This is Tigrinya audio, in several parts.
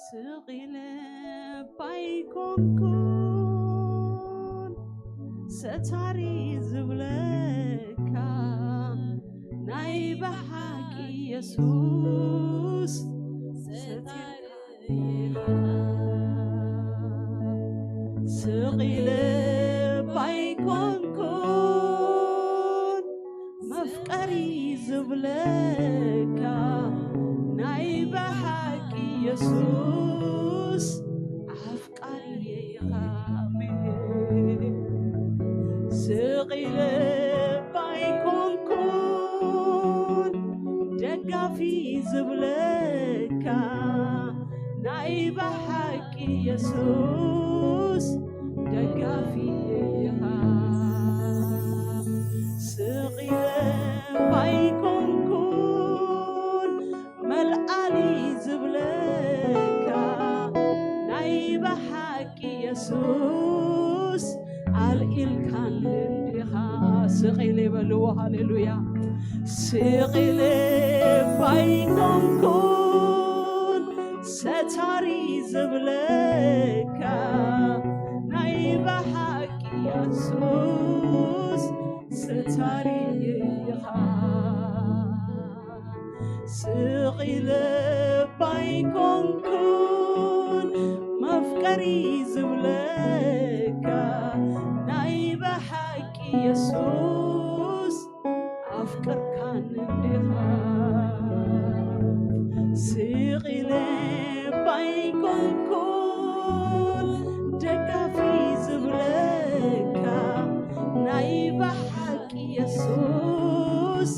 ስቕ ኢለ ባይኮንኩን ሰታሪ ዝብለካ፣ ናይ ብሓቂ የሱስ ሰታሪ ኢኻ። ስቕ ኢለ ባይኮንኩን መፍቀሪ ዝብለካ፣ ናይ ብሓቂ የሱስ ኣፍቃሪ ኢኻ። ኣሜን። ስቕ ኢለ ባይኮንኩን ደጋፊ ዝብለካ፣ ናይ ብሓቂ የሱስ ደጋፊ ኢኻ። ስቕ ኢለ ባይኮንኩን መልኣሊ ዝብለካ፣ ናይ ብሓቂ የሱስ ኣልኢልካኒ እንዲኻ። ስቕ ኢለ በልዎ፣ ሃሌሉያ። ስቕ ኢለ ባይኮንኩን ሰታሪ ዝብለካ፣ ናይ ብሓቂ የሱስ ሰታሪ ኢኻ። ስቕ ኢለ ባይኮንኩን መፍቀሪ ዝብለካ፣ ናይ ብሓቂ የሱስ ኣፍቅርካኒ እንዲኻ። ስቕ ኢለ ባይኮንኩን ደጋፊ ዝብለካ፣ ናይ ብሓቂ የሱስ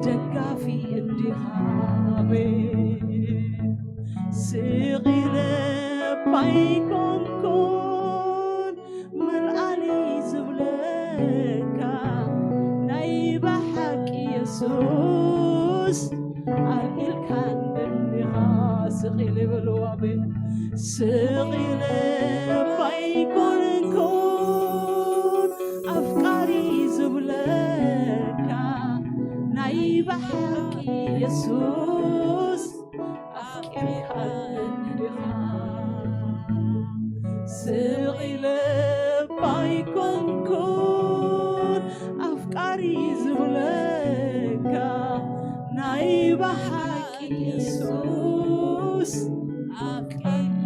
ደጋፊ እንዲኻ። ኣሜን። ስቕ ኢለ ባይኮንኩን መልኣሊ ዝብለካ፣ ናይ ብሓቂ የሱስ ኣልኢልካኒ እንዲኻ። ስቕ ኢለ በልዎ፣ ኣሜን። ስቕ ኢለ ባይኮንኩን ኣፍቃሪ ዝብለካ፣ ናይ ብሓቂ የሱስ ኣፍቂርካኒ እንዲኻ። ስቕ ኢለ ባይኮንኩን ኣፍቃሪ ዝብለካ፣ ናይ ብሓቂ የሱስ ኣፍቂርካኒ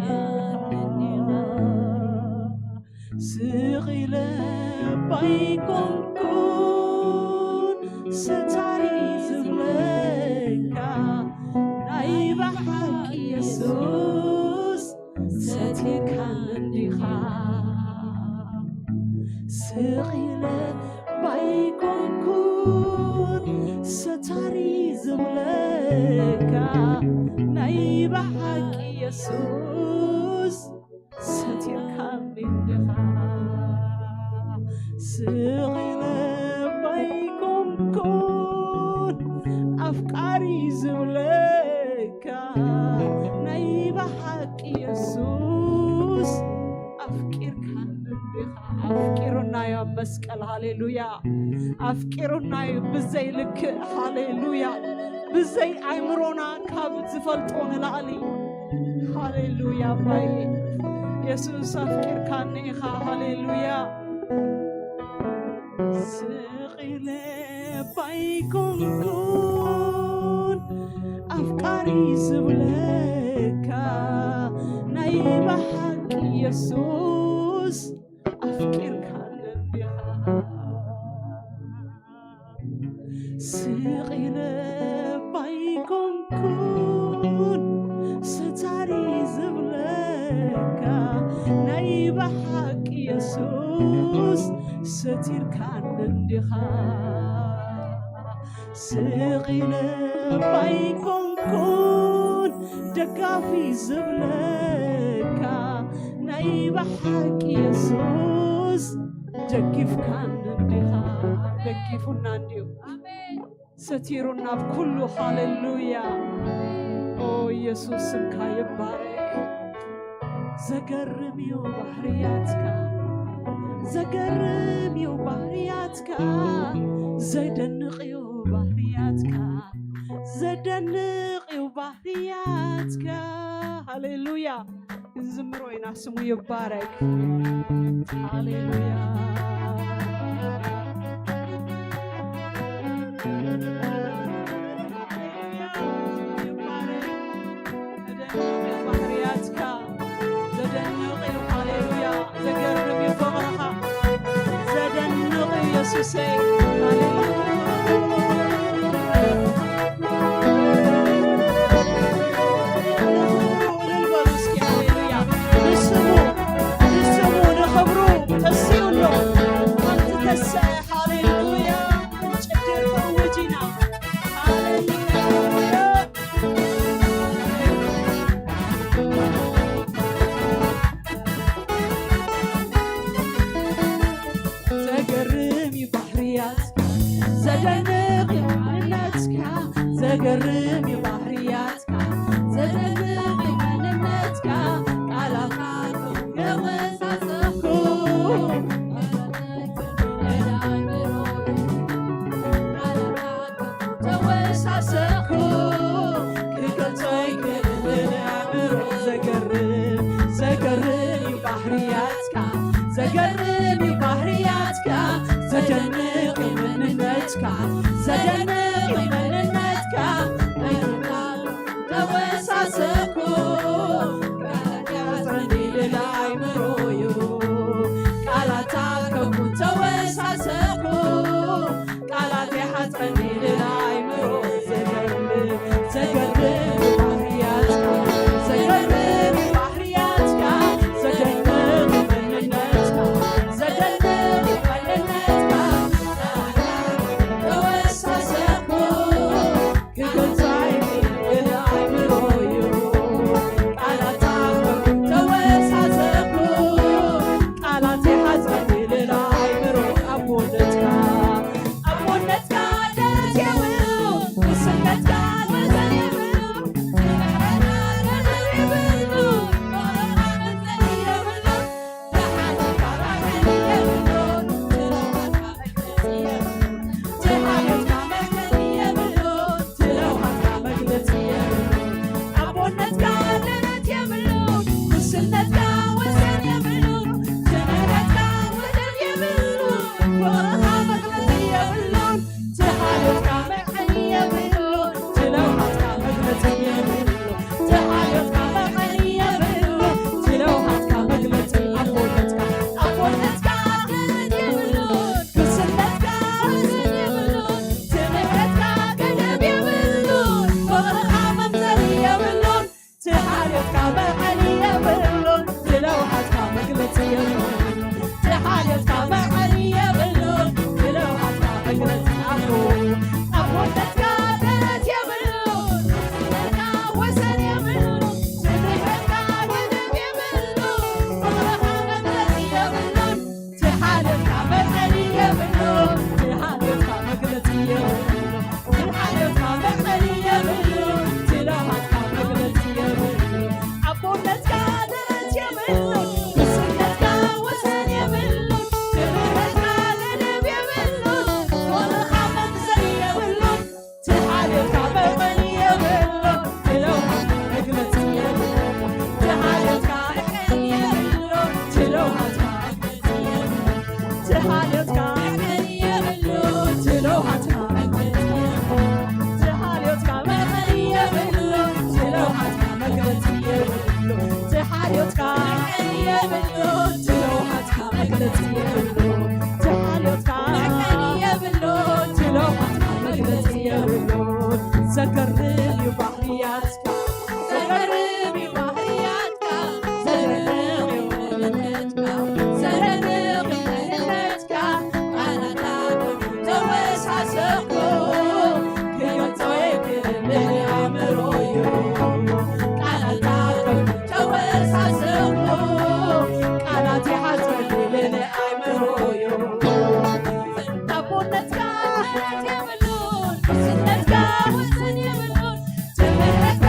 እንዲኻ። ስቕ ኢለ ባይኮንኩን ሰታሪ ዝብለካ፣ ናይ ብሓቂ የሱስ ሰቲርካኒ እንዲኻ። ስቕ ኢለ ባይኮንኩን ሰታሪ ዝብለካ፣ ናይ ብሓቂ የሱስ ሰቲርካኒ እንዲኻ። ስቕ ኢለ ባይኮንኩን ኣፍቃሪ ዝብለካ፣ ናይ ብሓቂ የሱስ ኣፍቂርካኒ እንዲኻ። ኣፍቂሩና እዩ ኣብ መስቀል። ሃሌሉያ። ኣፍቂሩና እዩ ብዘይ ልክእ። ሃሌሉያ። ብዘይ ኣእምሮና ካብ ዝፈልጦ ንላዕሊ። ሃሌሉያ። ኣባይ የሱስ ኣፍቂርካኒ ኢኻ። ሃሌሉያ። ስቕ ኢለ ባይኮንኩን ኣፍቃሪ ዝብለካ፣ ናይ ብሓቂ የሱስ ኣፍቂርካኒ እንዲኻ። ስቕ ኢለ ባይኮንኩን ሰታሪ ዝብለካ፣ ናይ ብሓቂ የሱስ ሰቲርካኒ እንዲኻ። ስቕ ኢለ ባይኮንኩን ደጋፊ ዝብለካ፣ ናይ ብሓቂ የሱስ ደጊፍካኒ እንዲኻ። ደጊፉና እንዲዩ። ኣሜን። ሰቲሩና ኣብ ኩሉ። ሃሌሉያ። ኦ፣ ኢየሱስ ስምካ ይባረክ። ዘገርም እዩ ባህርያትካ፣ ዘገርም እዩ ባህርያትካ፣ ዘደንቕ እዩ ባህርያትካ፣ ዘደንቕ እዩ ባህርያትካ። ሃሌሉያ። ክንዝምሮ ኢና፣ ስሙ ይባረክ። ሃሌሉያ። ይባረክ። ዘደንቕ እዩ ባህርያትካ፣ ዘደንቕ እዩ። ሃሌሉያ። ዘገርም እዩ ፍቕርኻ፣ ዘደንቕ እዩ የሱሰይ። ሃሌሉያ። ንስሙ፣ እልል በሉ እስኪ፣ ሃሌሉያ። ንስሙ፣ ንስሙ፣ ንኽብሩ ተስኡ ኣሎ። ኣንቲ ተስአ፣ ሃሌሉያ። ክንጭድር ክንእውጅ ኢና። ሃሌሉያ። ዘገርም እዩ ባህርያትካ፣ ዘደንቕ እዩ ማንነትካ። ዘገርም እዩ ባህርያትካ፣ ዘደንቕ እዩ ማንነትካ። ቃላትካ የወሳሰኹ፣ ተወሳሰኹ፣ ክገልጾ ኣይክእልን ኣእምሮ። ዘገርም፣ ዘገርም እዩ ባህርያትካ፣ ዘገርም እዩ ባህርያትካ። ዘደንቕ እዩ መንነትካ፣ ዘደንቕ እዩ መንነትካ። ተወሳሰኹ፣ ቃላት ይሓጽረኒ ልል ኣእምሮዩ። ቃላት ኣከቡ ተወሳሰኹ፣ ቃላት ይሓጽረኒ ልል ኣእምሮ። ዘገርም፣ ዘገርም ባህርያትካ፣ ዘገርም ባህርያትካ፣ ዘደንቕ መንነትካ፣ ዘደንቕ መንነትካ። ተወሳሰኹ፣ ክገልጻይ ኣእምሮዩ። ቃላት ተወሳሰኹ፣ ቃላት ይሓጽረኒ ልል ኣእምሮ። ኣቦነትካ፣ ኣቦነትካ ደረት የብሉ፣ ንስነትካ ወሰን የብሉ፣ ምሕረትካ ገደብ የብሉ፣ ሞሮኻ መግለጺ የብሉ። ዘገርም እዩ ባህርያትካ፣ ዘገርም እዩ ባህርያትካ፣ ዘደንቕ እዩ መንነትካ፣ ዘደንቕ እዩ መንነትካ። ቃላትካ ተወሳሰኽኩ፣ ክገልጾ ኣይክእልን ኣእምሮዩ። ቃላትካ ተወሳሰኽኩ፣ ቃላት ይሓጽረኒ ኣእምሮዩ። ኣቦነትካ ምሕረት የብሉን፣ ንስነትካ ወሰን የብሉን። ትምሕረትካ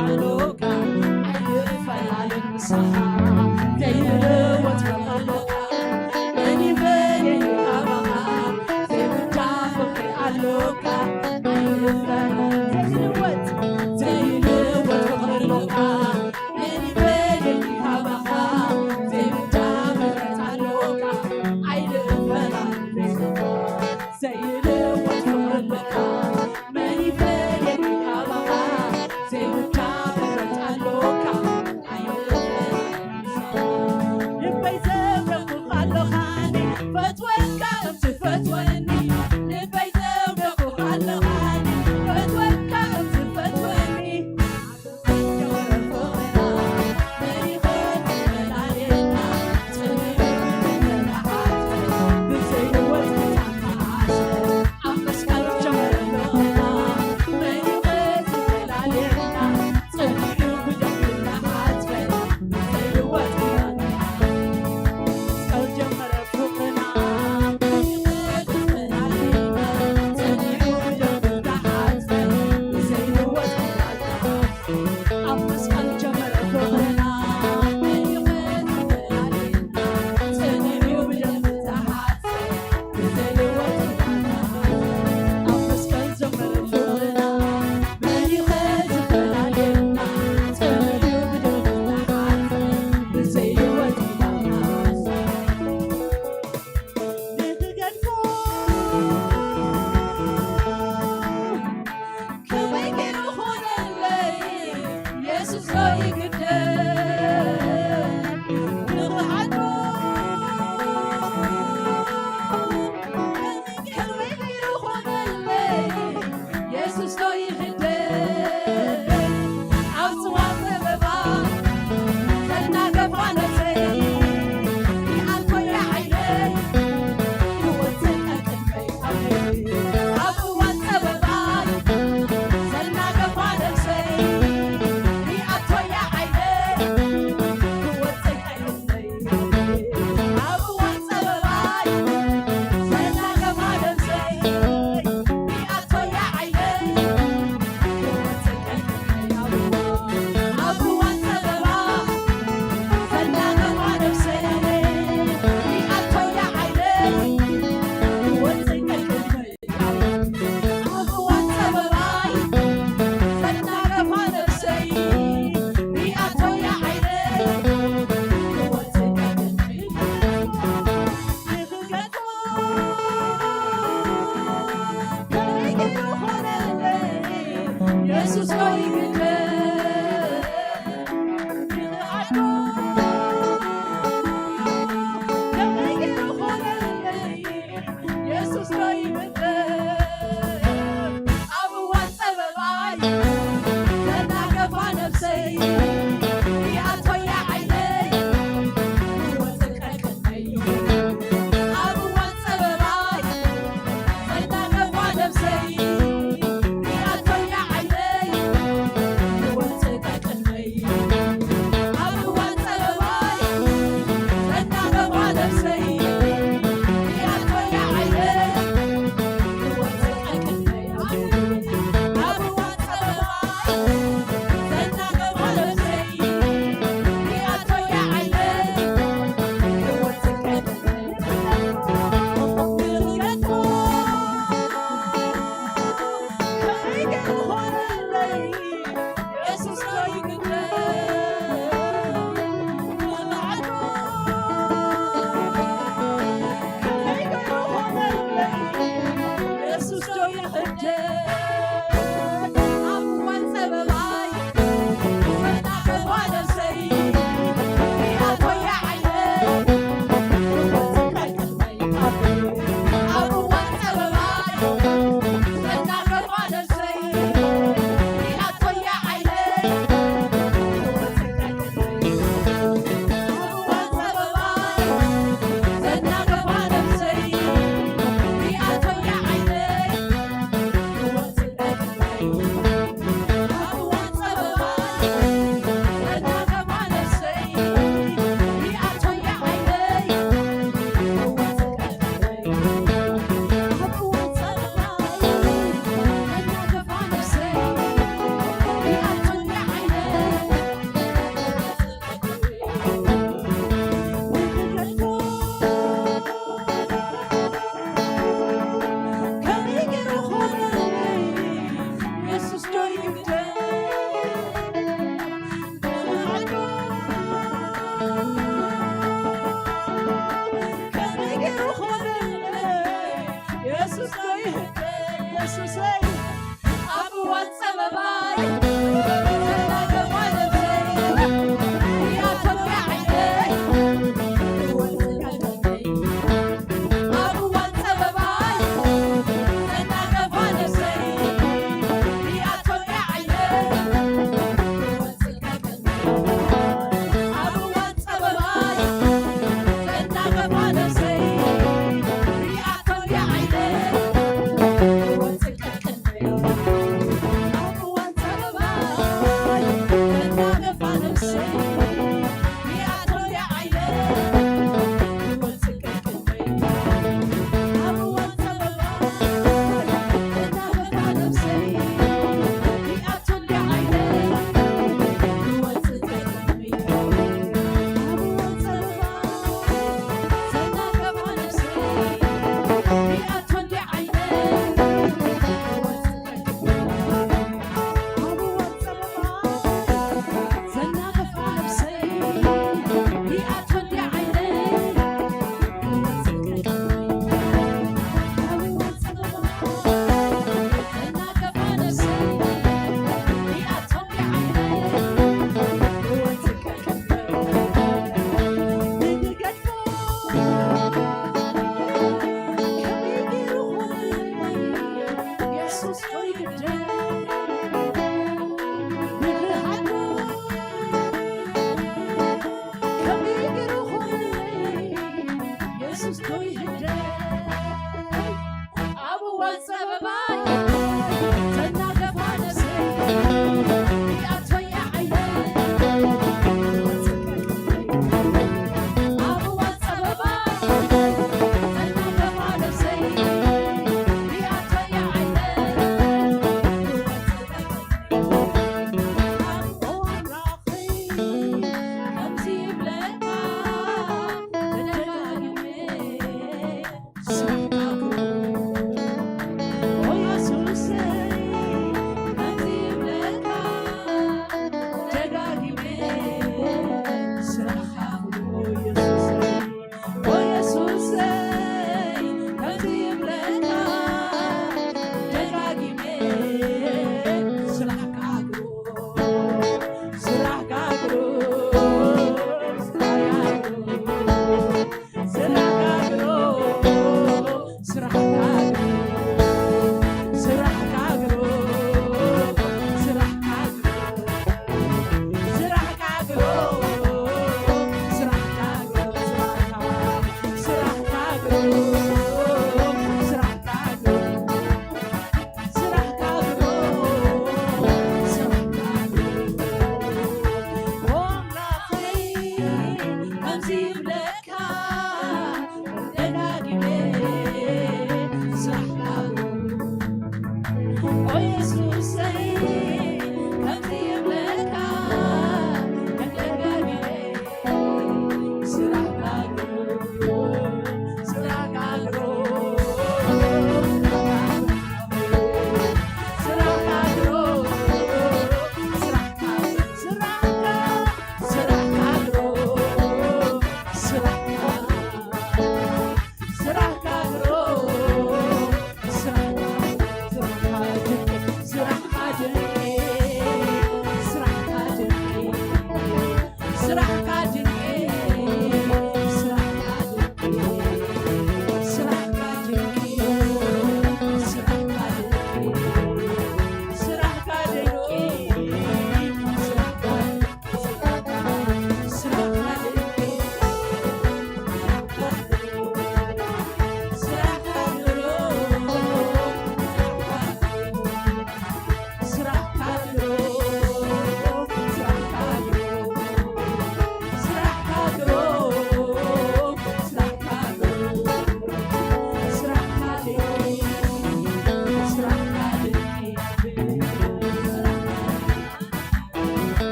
ኣሎካ ኣይፈላለን ምሳኻ ዘይልወጥ ፍቕሪ ኣሎካ። መን ይፈልየኒ ካባኻ ዘይብዳ ፍቕሪ ኣሎካ። ኣይልወጥ ዘይልወጥ ፍቕሪ ኣሎካ። መን ይፈልየኒ ካባኻ ዘይብዳ ምሕረት ኣሎካ። ኣይልፈላለን ዘይልወጥ ፍቕሪ ኣሎካ። መን ይፈልየኒ ካባኻ ዘይብዳ ምሕረት ኣሎካ። ልበይ ዘምረኩ ኣለኻኒ ፈትወካ ከም ትፈትወኒ። ልበይ ዘምረኩ ኣለኻኒ ፈትወካ ከም ትፈትወኒ።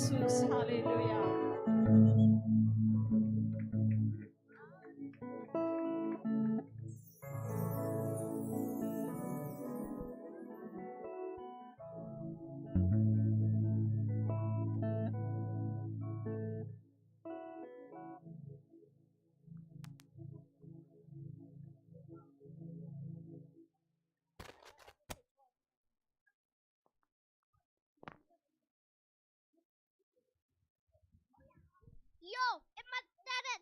ኢየሱስ፣ ሃሌሉያ። Yo, it must that it.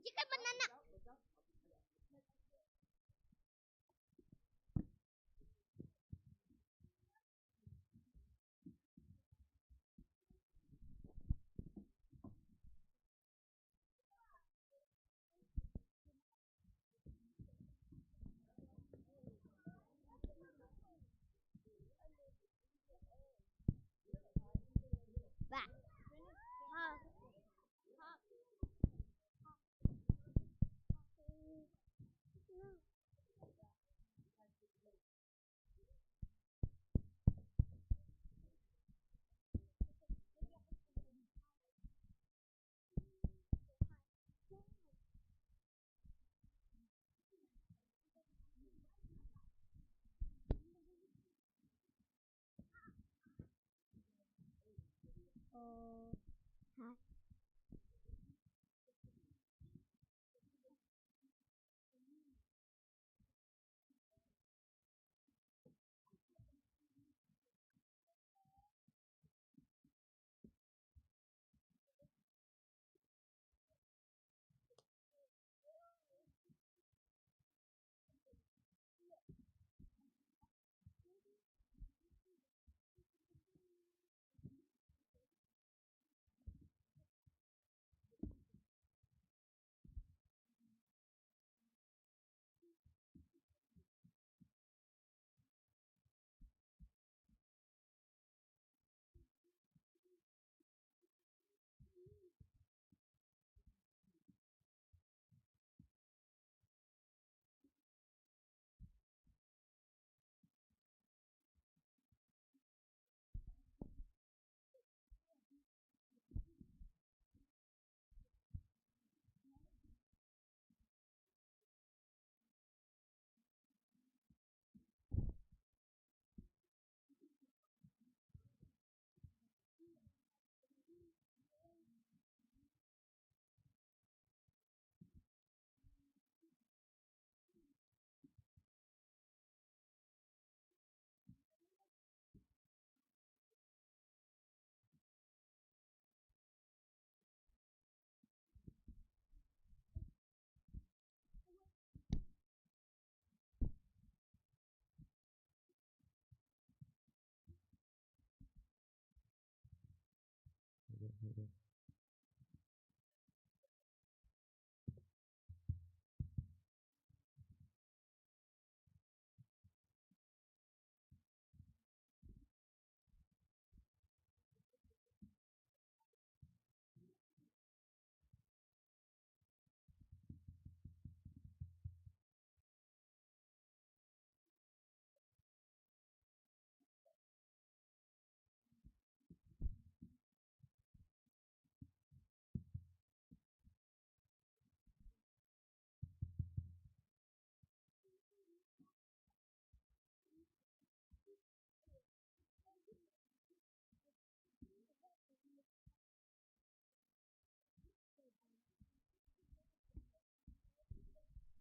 You can banana.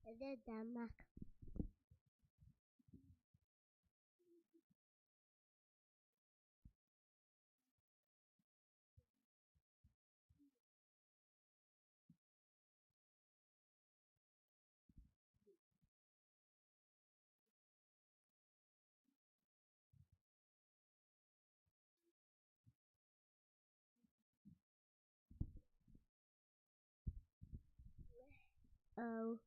Is it Denmark? Oh.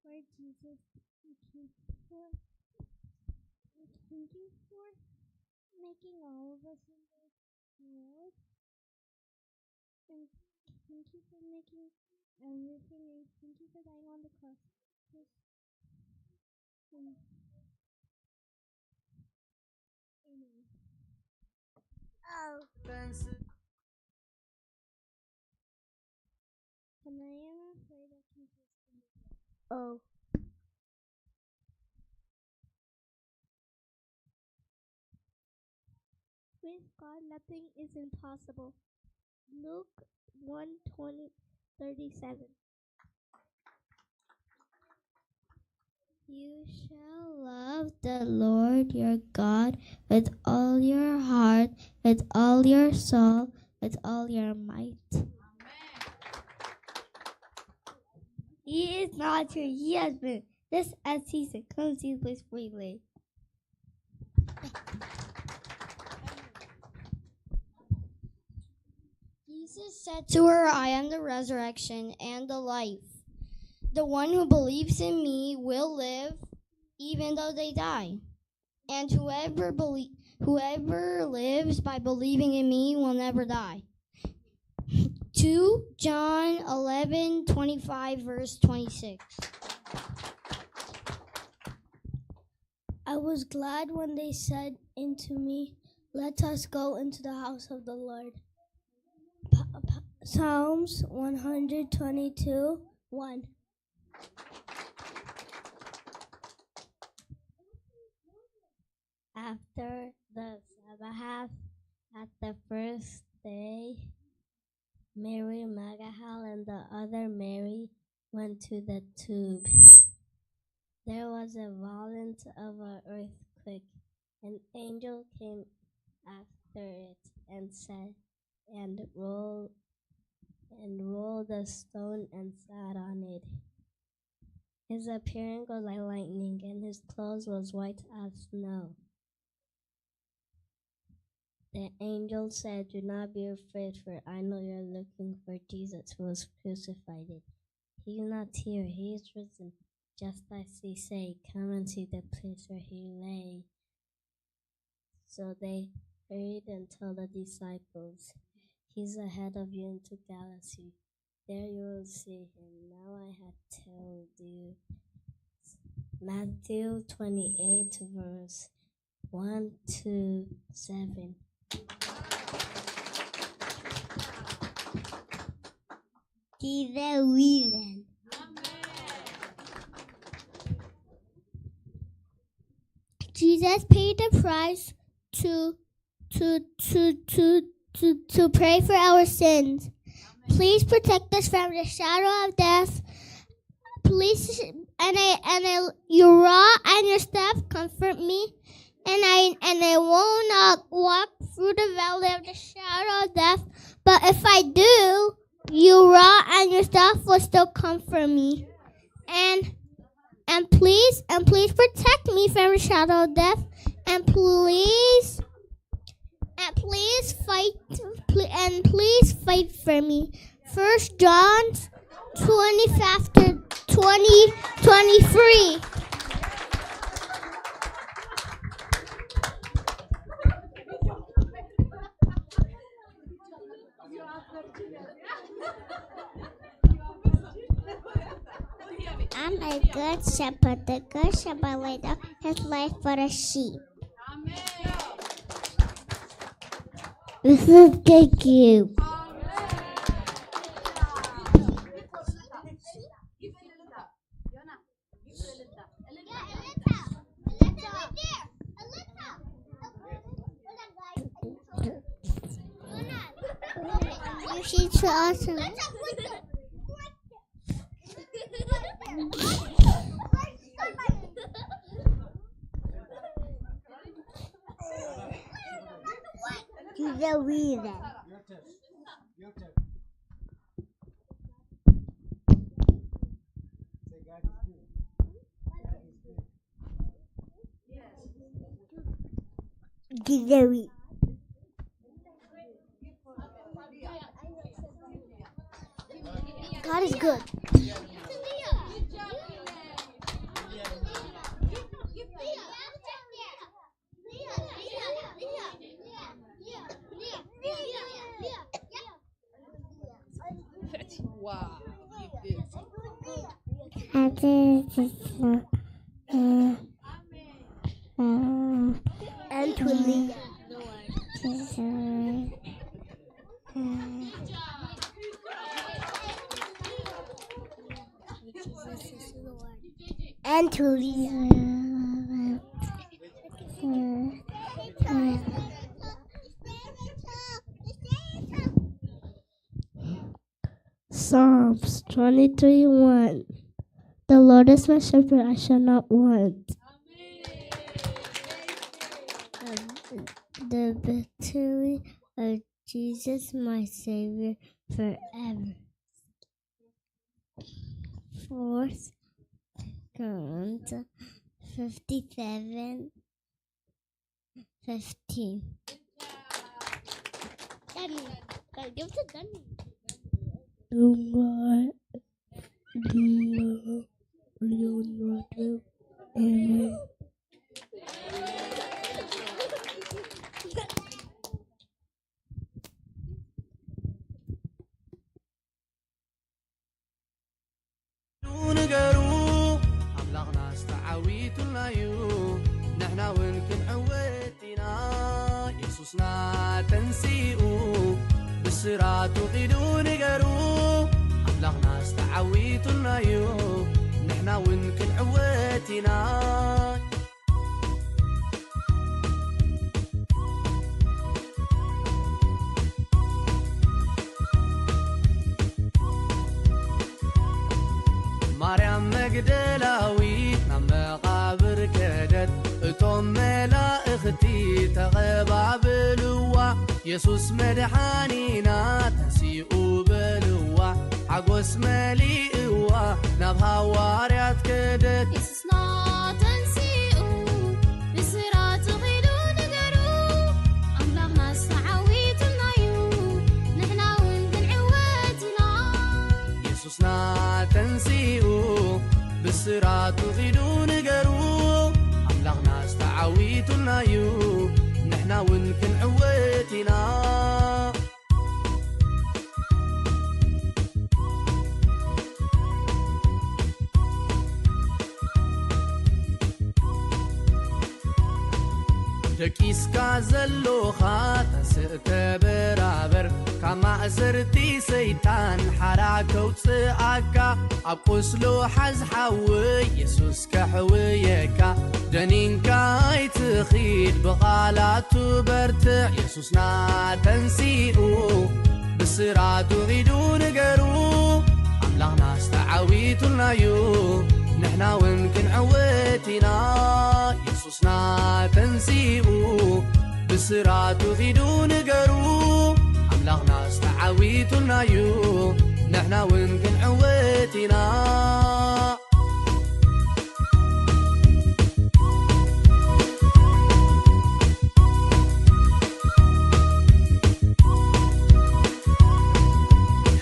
Lord Jesus, we thank you for, we thank you for making all of us in this world. And thank you for making everything. And thank you After dying on the cross, Chris- um, Amen. Oh. Can I ever play that? Oh. With God, nothing is impossible. Luke one twenty thirty-seven. You shall love the Lord your God with all your heart, with all your soul, with all your might. He is not here. He has been. This as he said, come see this freely. Jesus said to her, I am the resurrection and the life. The one who believes in me will live even though they die. And whoever belie- whoever lives by believing in me will never die. two John eleven twenty-five, verse twenty-six. I was glad when they said unto me, let us go into the house of the Lord. P- P- Psalms one hundred twenty-two, one. After the Sabbath, at the first day, Mary Magdalene and the other Mary went to the tomb. There was a violence of an earthquake. An angel came after it and said, and rolled and rolled the stone and sat on it. His appearance was like lightning, and his clothes was white as snow. The angel said, do not be afraid, for I know you're looking for Jesus who was crucified. He's not here, he is risen, just as he said. Come and see the place where he lay. So they hurried and told the disciples, he's ahead of you into Galilee. There you will see him. Now I have told you. Matthew twenty-eight, verse one to seven. Give the reason. Jesus paid the price to to to to to to pray for our sins. Please protect us from the shadow of death. Please, and I and I, your rod and your staff comfort me, and I and I will not walk through the valley of the shadow of death. But if I do, your rod and your staff will still comfort me. And and please and please protect me from the shadow of death. And please and please fight pl- and please fight for me. First John twenty after twenty twenty-three. I'm a good shepherd. The good shepherd laid down his life for the sheep. This is K Q. You should try some. He's a weasel. Gizemi. God is good. Wow, you busy. And to live. And to live. Psalms twenty-three one. The Lord is my shepherd, I shall not want. The victory of Jesus, my Savior, forever. Fourth Corinthians fifty-seven fifteen. Dani, ገብተ ዳኒ። ንገሩ ኣምላኽናስ ተዓዊቱልና እዩ፣ ንሕና እውን ክንዕወት ኢና። የሱስና ተንሲኡ ብስራቱ ኺዱ ንገሩ ኣምላኽናስ ተዓዊቱልና እዩ፣ ንሕና እውን ክንዕወት ኢና። ማርያም መግደላዊት ናብ መቓብር ከደት፣ እቶም መላእኽቲ ተቐባበልዋ። የሱስ መድሓኒና ተንሲኡ በልዋ፣ ሓጎስ መሊእዋ ናብ ሃዋርያት ከደት። የሱስና ተንሲኡ ብስራቱ ኺዱ ንገሩ፣ ኣምላኽናስ ተዓዊቱልና እዩ፣ ንሕና እውን ክንዕወት ኢና። የሱስና ተንሲኡ ብስራቱ ኺዱ ንገሩ፣ ኣምላኽናስ ተዓዊቱልና እዩ፣ ንሕና እውን ክንዕወት ኢና። ደቂስካ ዘሎኻ ተንስእ ተበራበር፣ ካብ ማእሰርቲ ሰይጣን ሓራ ከውፅኣካ፣ ኣብ ቁስሉ ሓዝ ሓወይ የሱስ ከሕውየካ። ደኒንካ ኣይትኺድ ብቓላቱ በርትዕ፣ የሱስና ተንሲኡ ብስራቱ ኺዱ ንገሩ፣ ኣምላኽናስ ተዓዊቱልና እዩ፣ ንሕና እውን ክንዕወት ኢና። የሱስና ተንሲኡ ብስራቱ ኺዱ ንገሩ፣ ኣምላኽናስ ተዓዊቱልና እዩ፣ ንሕና እውን ክንዕወት ኢና።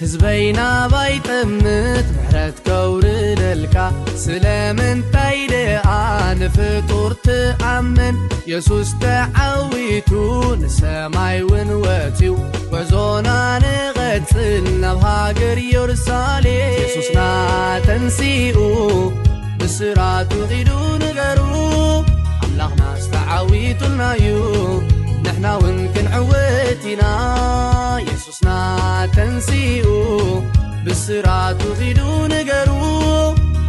ህዝበይ ናባይ ጠምት፣ ምሕረት ከውርደልካ። ስለምንታይ ደኣ ንፍጡር ትኣምን? የሱስ ተዓዊቱ ንሰማይ እውን ወትዩ፣ ጉዕዞና ንቐጽል ናብ ሃገር ኢየሩሳሌም። የሱስና ተንሲኡ ብስራቱ ኺዱ ንገሩ፣ ኣምላኽናስ ተዓዊቱልና እዩ፣ ንሕና እውን ክንዕወት ኢና። የሱስና ተንሲኡ ብስራቱ ኺዱ ንገሩ፣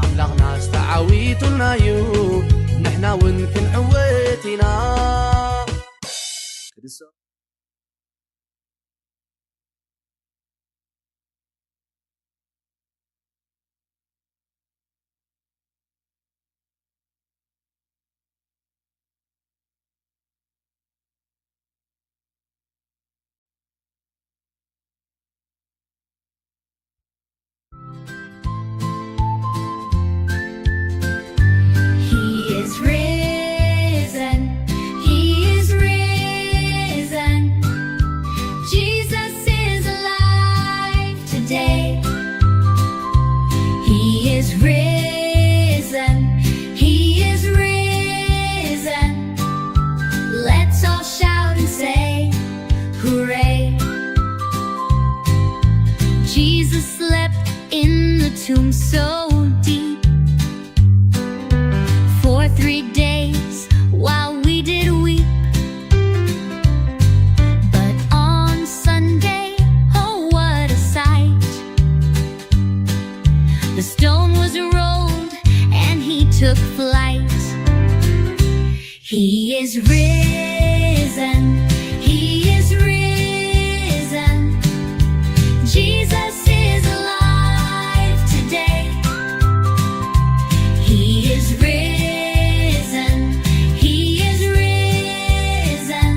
ኣምላኽናስ ተዓዊቱልና እዩ፣ ንሕና እውን ክንዕወት ኢና። He is risen. He is risen. Jesus is alive today. He is risen. He is risen. Let's all shout and say, "Hooray!" Jesus slept in the tomb so deep. Stone was rolled and he took flight. He is risen. He is risen. Jesus is alive today. He is risen. He is risen.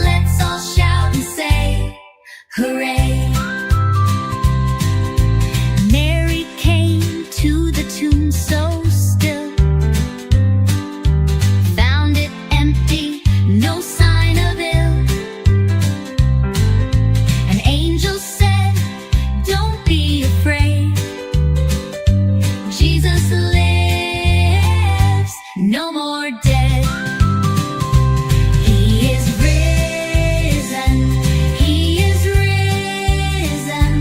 Let's all shout and say, hooray! Mary came to the tomb so still, found it empty, no sign of ill. An angel said, "Don't be afraid. Jesus lives, no more dead." He is risen. He is risen.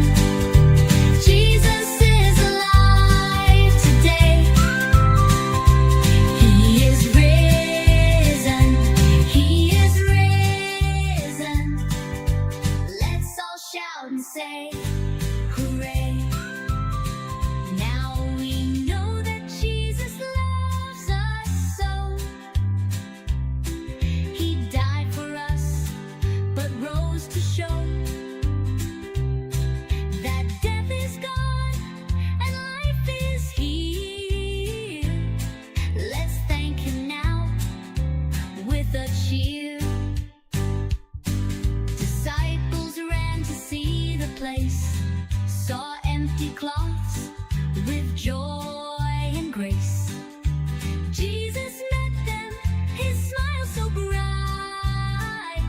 Jesus is alive today. He is risen. He is risen. Let's all shout and say, hooray. Now we know that Jesus loves us so. He died for us, but rose to show that death is gone and life is here. Let's thank him now with a cheer. Disciples ran to see the place, saw empty cloths with joy and grace. Jesus met them, his smile so bright.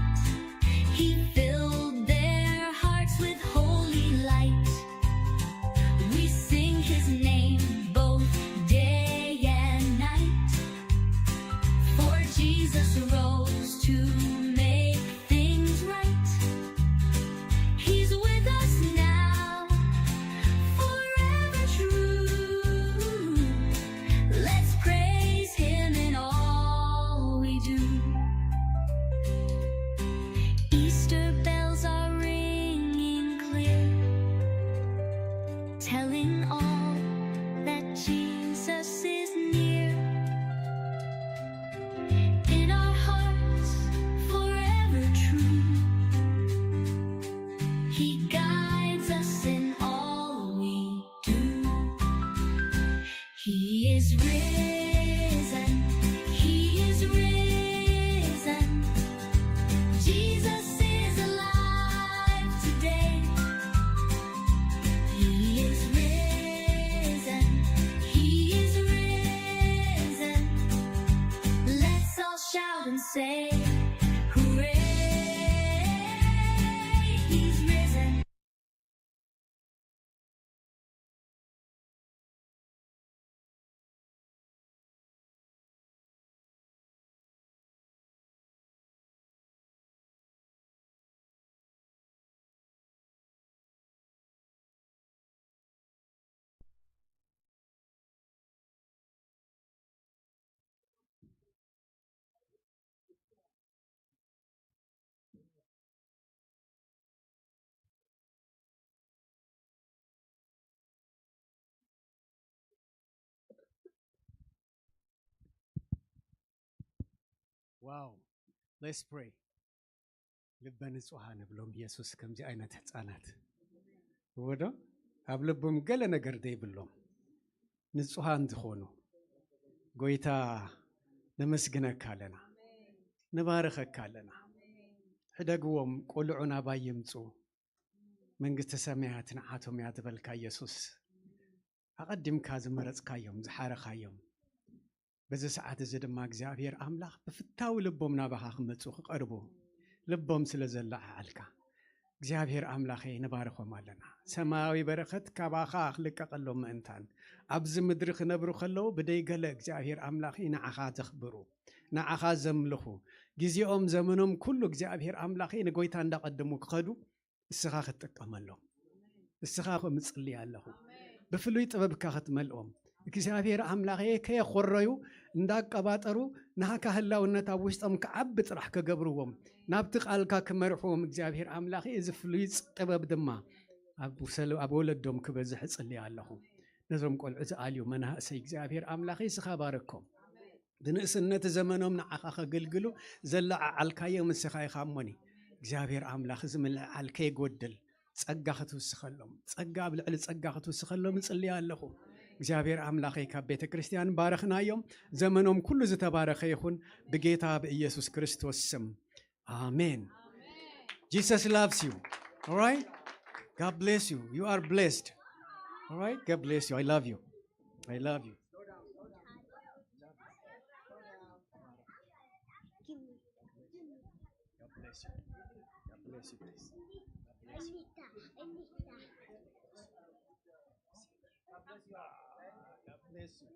He filled their hearts with holy light. We sing his name both day and night. For Jesus rose to make things right. He's with us now, forever true. Let's praise him in all we do. Easter bells are ringing clear, telling all that Jesus is near. In our hearts, forever true, he guides us in all we do. He is risen. He is risen. Jesus is alive today. He is risen. He is risen. Let's all shout and say, hooray! He's risen. ዋው። Let's pray። ልበ ንጹሃን ንብሎም። ኢየሱስ ከምዚ ዓይነት ህጻናት እዎ ዶ? ኣብ ልቦም ገለ ነገር ዘይብሎም ንጹሃን ዝኾኑ፣ ጎይታ፣ ነመስግነካ ኣለና፣ ንባርኸካ ኣለና። ሕደግዎም፣ ቆልዑ ናባይ ይምጹ፣ መንግስተ ሰማያት ንዓቶም እያ ዝበልካ ኢየሱስ፣ ኣቐዲምካ ዝመረጽካዮም፣ ዝሓረኻዮም፣ በዚ ሰዓት እዚ ድማ እግዚኣብሔር ኣምላኽ ብፍታዊ ልቦም ናባኻ ክመጹ ክቐርቡ ልቦም ስለ ዘለዓዓልካ እግዚኣብሔር ኣምላኸ ንባርኾም ኣለና። ሰማያዊ በረኸት ካባኻ ክልቀቐሎም ምእንታን ኣብዚ ምድሪ ክነብሩ ከለዉ ብደይ ገለ እግዚኣብሔር ኣምላኸ ንዓኻ ዘኽብሩ፣ ንዓኻ ዘምልኹ፣ ግዜኦም ዘመኖም ኩሉ እግዚኣብሔር ኣምላኸ ንጎይታ እንዳቐደሙ ክኸዱ እስኻ ክትጥቀመሎም፣ እስኻ ምጽሊ ኣለኹ። ብፍሉይ ጥበብካ ክትመልኦም እግዚኣብሔር ኣምላኸ ከየኾረዩ እንዳቀባጠሩ ናካ ህላውነት ኣብ ውሽጦም ክዓቢ ጥራሕ ከገብርዎም ናብቲ ቃልካ ክመርሕዎም እግዚኣብሔር ኣምላኸ እዚ ፍሉይ ጥበብ ድማ ኣብ ሰለ- ኣብ ወለዶም ክበዝሕ እጽሊ ኣለኹ። ነዞም ቆልዑ ዝኣልዩ መናእሰይ እግዚኣብሔር ኣምላኽ እስኻ ባረኮም። ብንእስነት ዘመኖም ንዓኻ ከገልግሉ ዘለዓዓልካዮም እስኻ ኢኻ እሞኒ። እግዚኣብሔር ኣምላኽ እዚ ምልዕዓል ከይጎድል ጸጋ ክትውስኸሎም፣ ጸጋ ኣብ ልዕሊ ጸጋ ክትውስኸሎም እጽልይ ኣለኹ። እግዚኣብሔር ኣምላኸይ ካብ ቤተ ክርስቲያን ባረኽናዮም። ዘመኖም ኩሉ ዝተባረኸ ይኹን ብጌታ ብኢየሱስ ክርስቶስ ስም። Amen. Jesus loves you. All right? God bless you. You are blessed. All right? God bless you. I love you. I love you. God bless you. God bless you, please. God bless you. God bless you. God bless you.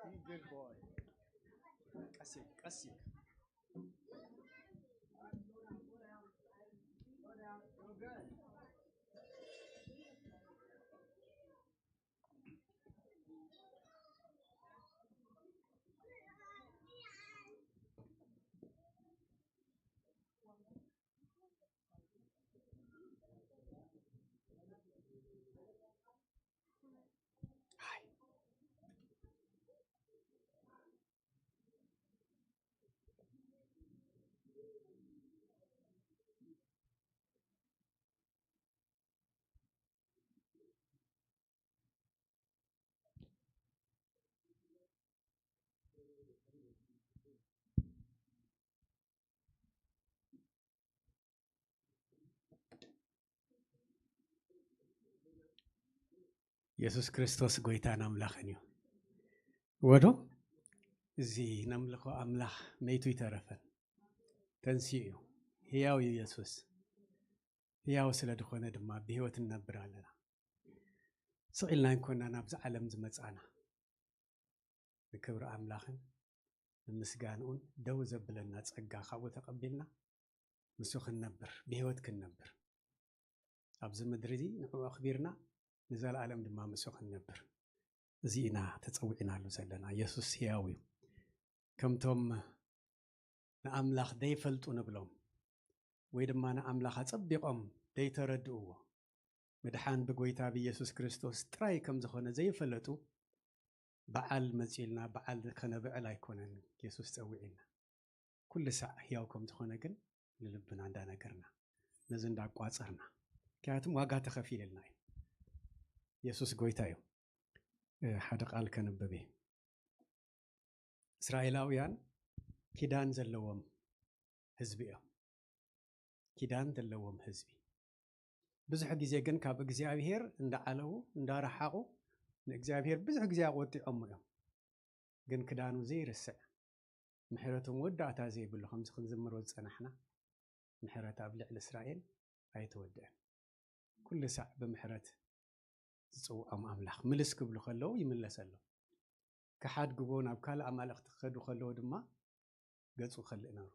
You good boy. Kasi, kasi. የሱስ ክርስቶስ ጎይታን ኣምላኽን እዩ። ወዶ እዚ ነምልኾ ኣምላኽ መይቱ ይተረፈን ተንሲኡ እዩ። ህያው እዩ የሱስ። ህያው ስለ ዝኾነ ድማ ብህይወት እንነብር ኣለና። ስቕ ኢልና ኣይኮናን ኣብዚ ዓለም ዝመጻና። ንክብሪ ኣምላኽን ንምስጋንኡን ደው ዘብለና ጸጋ ካብኡ ተቐቢልና፣ ንሱ ክንነብር፣ ብህይወት ክንነብር፣ ኣብዚ ምድሪ እዚ ንዕኡ ኣኽቢርና ንዘለኣለም ድማ ምስኡ ክንነብር፣ እዚ ኢና ተጸዊዕናሉ ዘለና። የሱስ ህያው እዩ። ከምቶም ንኣምላኽ ደይፈልጡ ንብሎም፣ ወይ ድማ ንኣምላኽ ኣጸቢቖም ደይተረድእዎ፣ ምድሓን ብጎይታ ብኢየሱስ ክርስቶስ ጥራይ ከም ዝኾነ ዘይፈለጡ፣ በዓል መጺኡልና በዓል ከነብዕል ኣይኮነን የሱስ ጸዊዑና። ኩሉ ሳዕ ህያው ከም ዝኾነ ግን ንልብና እንዳነገርና፣ ነዚ እንዳቋጸርና፣ ምክንያቱም ዋጋ ተኸፊልልና እዩ። የሱስ ጎይታ እዩ። እ፣ ሓደ ቃል ከንብብ እየ። እስራኤላውያን ኪዳን ዘለዎም ህዝቢ እዮም። ኪዳን ዘለዎም ህዝቢ። ብዙሕ ግዜ ግን ካብ እግዚኣብሔር እንዳዓለዉ፣ እንዳረሓቑ፣ ንእግዚኣብሔር ብዙሕ ግዜ ኣቖጢዖሞ እዮም። ግን ክዳኑ ዘይርስዕ፣ ምሕረቱ መወዳእታ ዘይብሉ፣ ከምዚ ክንዝምሮ ዝጸናሕና፣ ምሕረት ኣብ ልዕሊ እስራኤል ኣይተወድአን። ኩሉ ሳዕ ብምሕረት ዝጽውዖም ኣምላኽ፣ ምልስ ክብሉ ከለዉ ይምለሰሎም። ክሓድግዎ፣ ናብ ካልእ ኣማልኽቲ ክኸዱ ከለዉ ድማ ገጹ ከልእ ነሩ።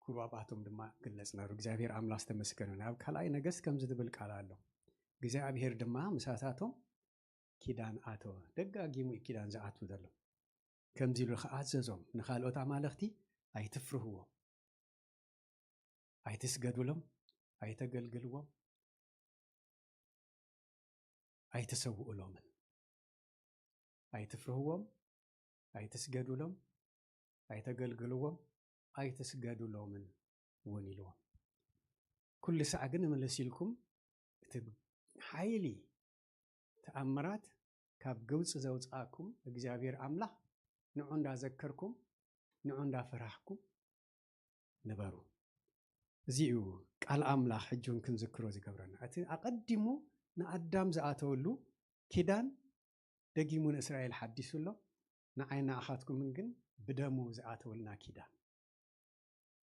ክብሩ ኣብኣቶም ድማ ግለጽ ነሩ። እግዚኣብሔር ኣምላኽ ዝተመስገነ ይሁን። ኣብ ካልኣይ ነገስት ከምዚ ዝብል ቃል ኣሎ። እግዚኣብሔር ድማ ምሳታቶም ኪዳን ኣተወ። ደጋጊሙ እዩ ኪዳን ዝኣትው ዘሎ። ከምዚ ኢሉ ኸዓ ኣዘዞም፣ "ንኻልኦት ኣማልኽቲ ኣይትፍርህዎም፣ ኣይትስገዱሎም፣ ኣይተገልግልዎም፣ ኣይትሰውኡሎምን። ኣይትፍርህዎም፣ ኣይትስገዱሎም፣ ኣይተገልግልዎም፣ ኣይትስገዱሎምን እውን" ኢልዎም። ኩሉ ሳዕ ግን ምልስ ኢልኩም እቲ ሓይሊ ተኣምራት ካብ ግብጺ ዘውጽኣኩም እግዚኣብሔር ኣምላኽ ንዑ እንዳዘከርኩም፣ ንዑ እንዳፈራህኩም ንበሩ። እዚ እዩ ቃል ኣምላኽ ሕጂ እውን ክንዝክሮ ዝገብረና። እቲ ኣቐዲሙ ንኣዳም ዝኣተወሉ ኪዳን ደጊሙ ንእስራኤል ሓዲሱ ኣሎ። ንዓይ ንኣኻትኩምን ግን ብደሙ ዝኣተወልና ኪዳን።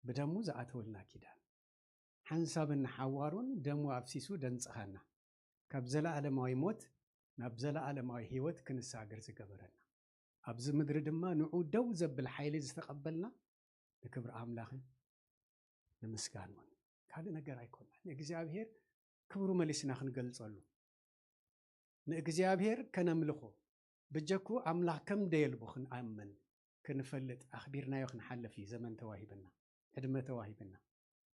ብደሙ ዝኣተወልና ኪዳን። ሓንሳብን ንሓዋሩን ደሙ ኣፍሲሱ ደንጽኻና። ካብ ዘለኣለማዊ ሞት ናብ ዘለኣለማዊ ህይወት ክንሳገር ዝገበረና። ኣብዚ ምድሪ ድማ ንዑ ደው ዘብል ሓይሊ ዝተቐበልና ንክብሪ ኣምላኽን ንምስጋንኡን። ካልእ ነገር ኣይኮናን። ንእግዚኣብሔር ክብሩ መሊስና ክንገልጸሉ። ንእግዚኣብሔር ከነምልኾ። ብጀኩ ኣምላኽ ከም ደየልቦ ክንኣምን፣ ክንፈልጥ፣ ኣኽቢርናዮ ክንሓልፍ እዩ ዘመን ተዋሂብና፣ ዕድመ ተዋሂብና።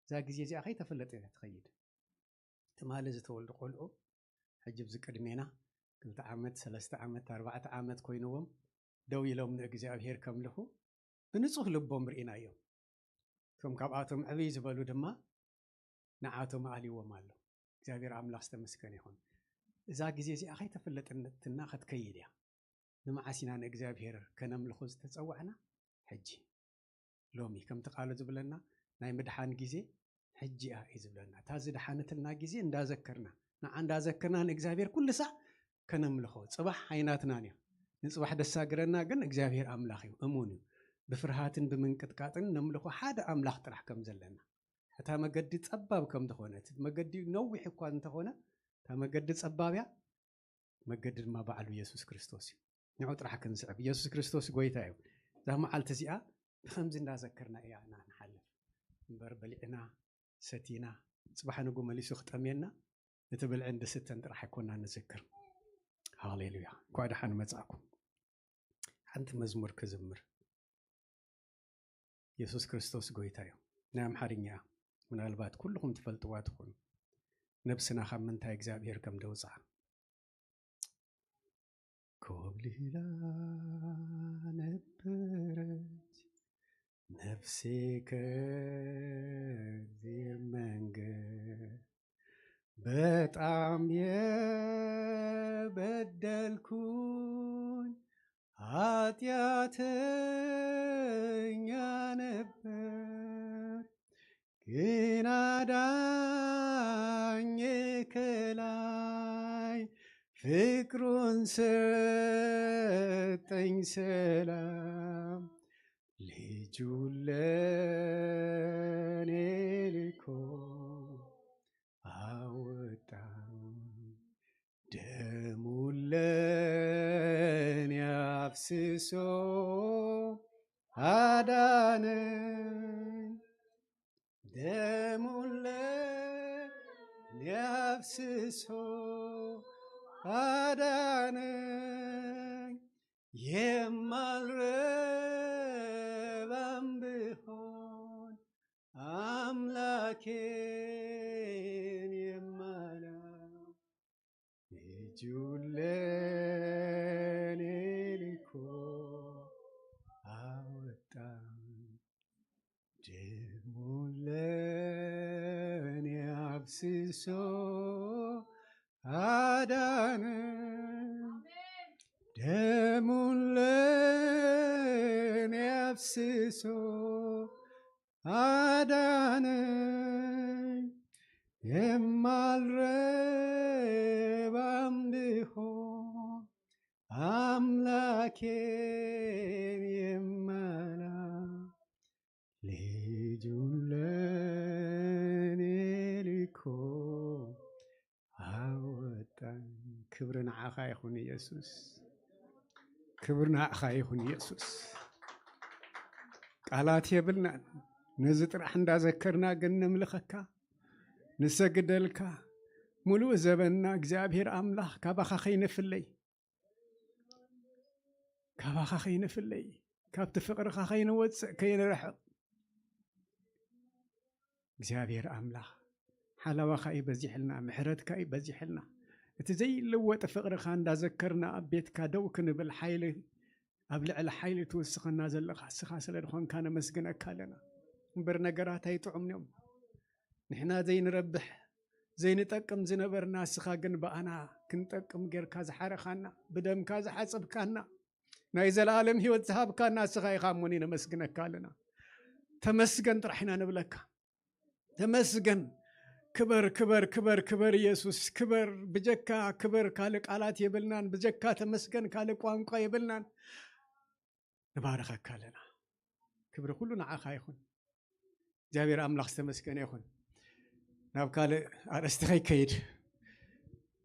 እዛ ግዜ እዚኣ ከይተፈለጠ እያ ትኸይድ። ትማሊ ዝተወልዱ ቆልዑ፣ ሕጂ ብዚ ቅድሜና ክልተ ዓመት፣ ሰለስተ ዓመት፣ ኣርባዕተ ዓመት ኮይንዎም ደው ኢሎም ንእግዚኣብሔር ከምልኹ ብንጹህ ልቦም ርኢናዮም። እቶም ካብኣቶም ዕብይ ዝበሉ ድማ ንዓቶም ኣልይዎም ኣሎ። እግዚኣብሔር ኣምላኽ ዝተመስገነ ይኹን። እዛ ግዜ እዚኣ ከይተፈለጠትና ክትከይድ እያ። ንመዓስ ኢና ንእግዚኣብሔር ከነምልኾ ዝተጸዋዕና? ሕጂ፣ ሎሚ። ከምቲ ቃሉ ዝብለና ናይ ምድሓን ግዜ ሕጂ እያ እዩ ዝብለና። እታ ዝደሓነትልና ግዜ እንዳዘከርና፣ ንዓ እንዳዘከርና ንእግዚኣብሔር ኩሉ ሳዕ ከነምልኾ። ጽባሕ ኣይናትናን እያ። ንጽባሕ ደሳግረና ግን እግዚኣብሔር ኣምላኽ እዩ፣ እሙን እዩ። ብፍርሃትን ብምንቅጥቃጥን ነምልኾ ሓደ ኣምላኽ ጥራሕ ከም ዘለና። እታ መገዲ ጸባብ ከም ዝኾነ፣ እቲ መገዲ ነዊሕ እኳ እንተኾነ፣ እታ መገዲ ጸባብ እያ፣ መገዲ ድማ ባዕሉ የሱስ ክርስቶስ እዩ። ንዑ ጥራሕ ክንስዕብ። የሱስ ክርስቶስ ጎይታ እዩ። እዛ መዓልቲ እዚኣ ብኸምዚ እንዳዘከርና እያ ኢና ንሓልፍ እምበር፣ በሊዕና ሰቲና፣ ጽባሕ ንጉ መሊሱ ክጠምየና፣ እቲ ብልዕን ድስተን ጥራሕ ኣይኮና ንዝክር። ሃሌሉያ። እንኳዕ ደሓን መጻእኩም። ሓንቲ መዝሙር ክዝምር። የሱስ ክርስቶስ ጎይታ እዩ። ናይ ኣምሓርኛ እያ። ምናልባት ኩልኹም ትፈልጥዋ ትኾኑ። ነብስና ካብ ምንታይ እግዚኣብሔር ከም ደውፅኣ። ኮብሊላ ነበረት ነፍሴ ከእግዚአብሔር መንገድ፣ በጣም የበደልኩኝ ኃጢአተኛ ነበር፣ ግን አዳኝ ከላይ ፍቅሩን ሰጠኝ ሰላም። ልጁን ለኔ ልኮ አወጣኝ፣ ደሙን ለኔ አፍስሶ አዳነኝ። ደሙን ለኔ አፍስሶ አዳነኝ። የማልረባም ብሆን አምላኬን የማላም፣ ልጁን ለኔ ልኮ አወጣኝ። ደሙን ለኔ አፍስሶ አዳነኝ። ደሙን ለኔ አፍስሶ አዳነኝ። የማልረባም ብሆን አምላኬን የማላም፣ ልጁን ለኔ ልኮ አወጣኝ። ክብሪ ንዓኻ ይኹን ኢየሱስ፣ ክብሪ ንዓኻ ይኹን ኢየሱስ። ቃላት የብልናን። ነዚ ጥራሕ እንዳዘከርና ግን ነምልኸካ፣ ንሰግደልካ። ሙሉእ ዘበንና እግዚኣብሔር ኣምላኽ ካባኻ ከይንፍለይ፣ ካባኻ ከይንፍለይ፣ ካብቲ ፍቕርኻ ከይንወፅእ ከይንርሕቕ፣ እግዚኣብሔር ኣምላኽ ሓላዋኻ እዩ በዚሕልና፣ ምሕረትካ እዩ በዚሕልና። እቲ ዘይልወጥ ፍቕርኻ እንዳዘከርና ኣብ ቤትካ ደው ክንብል ሓይሊ፣ ኣብ ልዕሊ ሓይሊ ትውስኸና ዘለኻ እስኻ ስለ ዝኾንካ ነመስግነካ ኣለና። እምበር ነገራት ኣይጥዑምን እዮም። ንሕና ዘይንረብሕ ዘይንጠቅም ዝነበርና እስኻ ግን ብኣና ክንጠቅም ጌርካ ዝሓረኻና፣ ብደምካ ዝሓጽብካና፣ ናይ ዘለኣለም ህይወት ዝሃብካና እስኻ ኢኻ እሞኒ ነመስግነካ ኣለና። ተመስገን ጥራሕ ኢና ንብለካ። ተመስገን። ክበር፣ ክበር፣ ክበር፣ ክበር ኢየሱስ፣ ክበር። ብጀካ ክበር ካልእ ቃላት የብልናን፣ ብጀካ ተመስገን ካልእ ቋንቋ የብልናን። ንባርኸካ ኣለና። ክብሪ ኩሉ ንዓኻ ይኹን። እግዚኣብሔር ኣምላኽ ዝተመስገነ ይኹን። ናብ ካልእ ኣርእስቲ ከይከይድ፣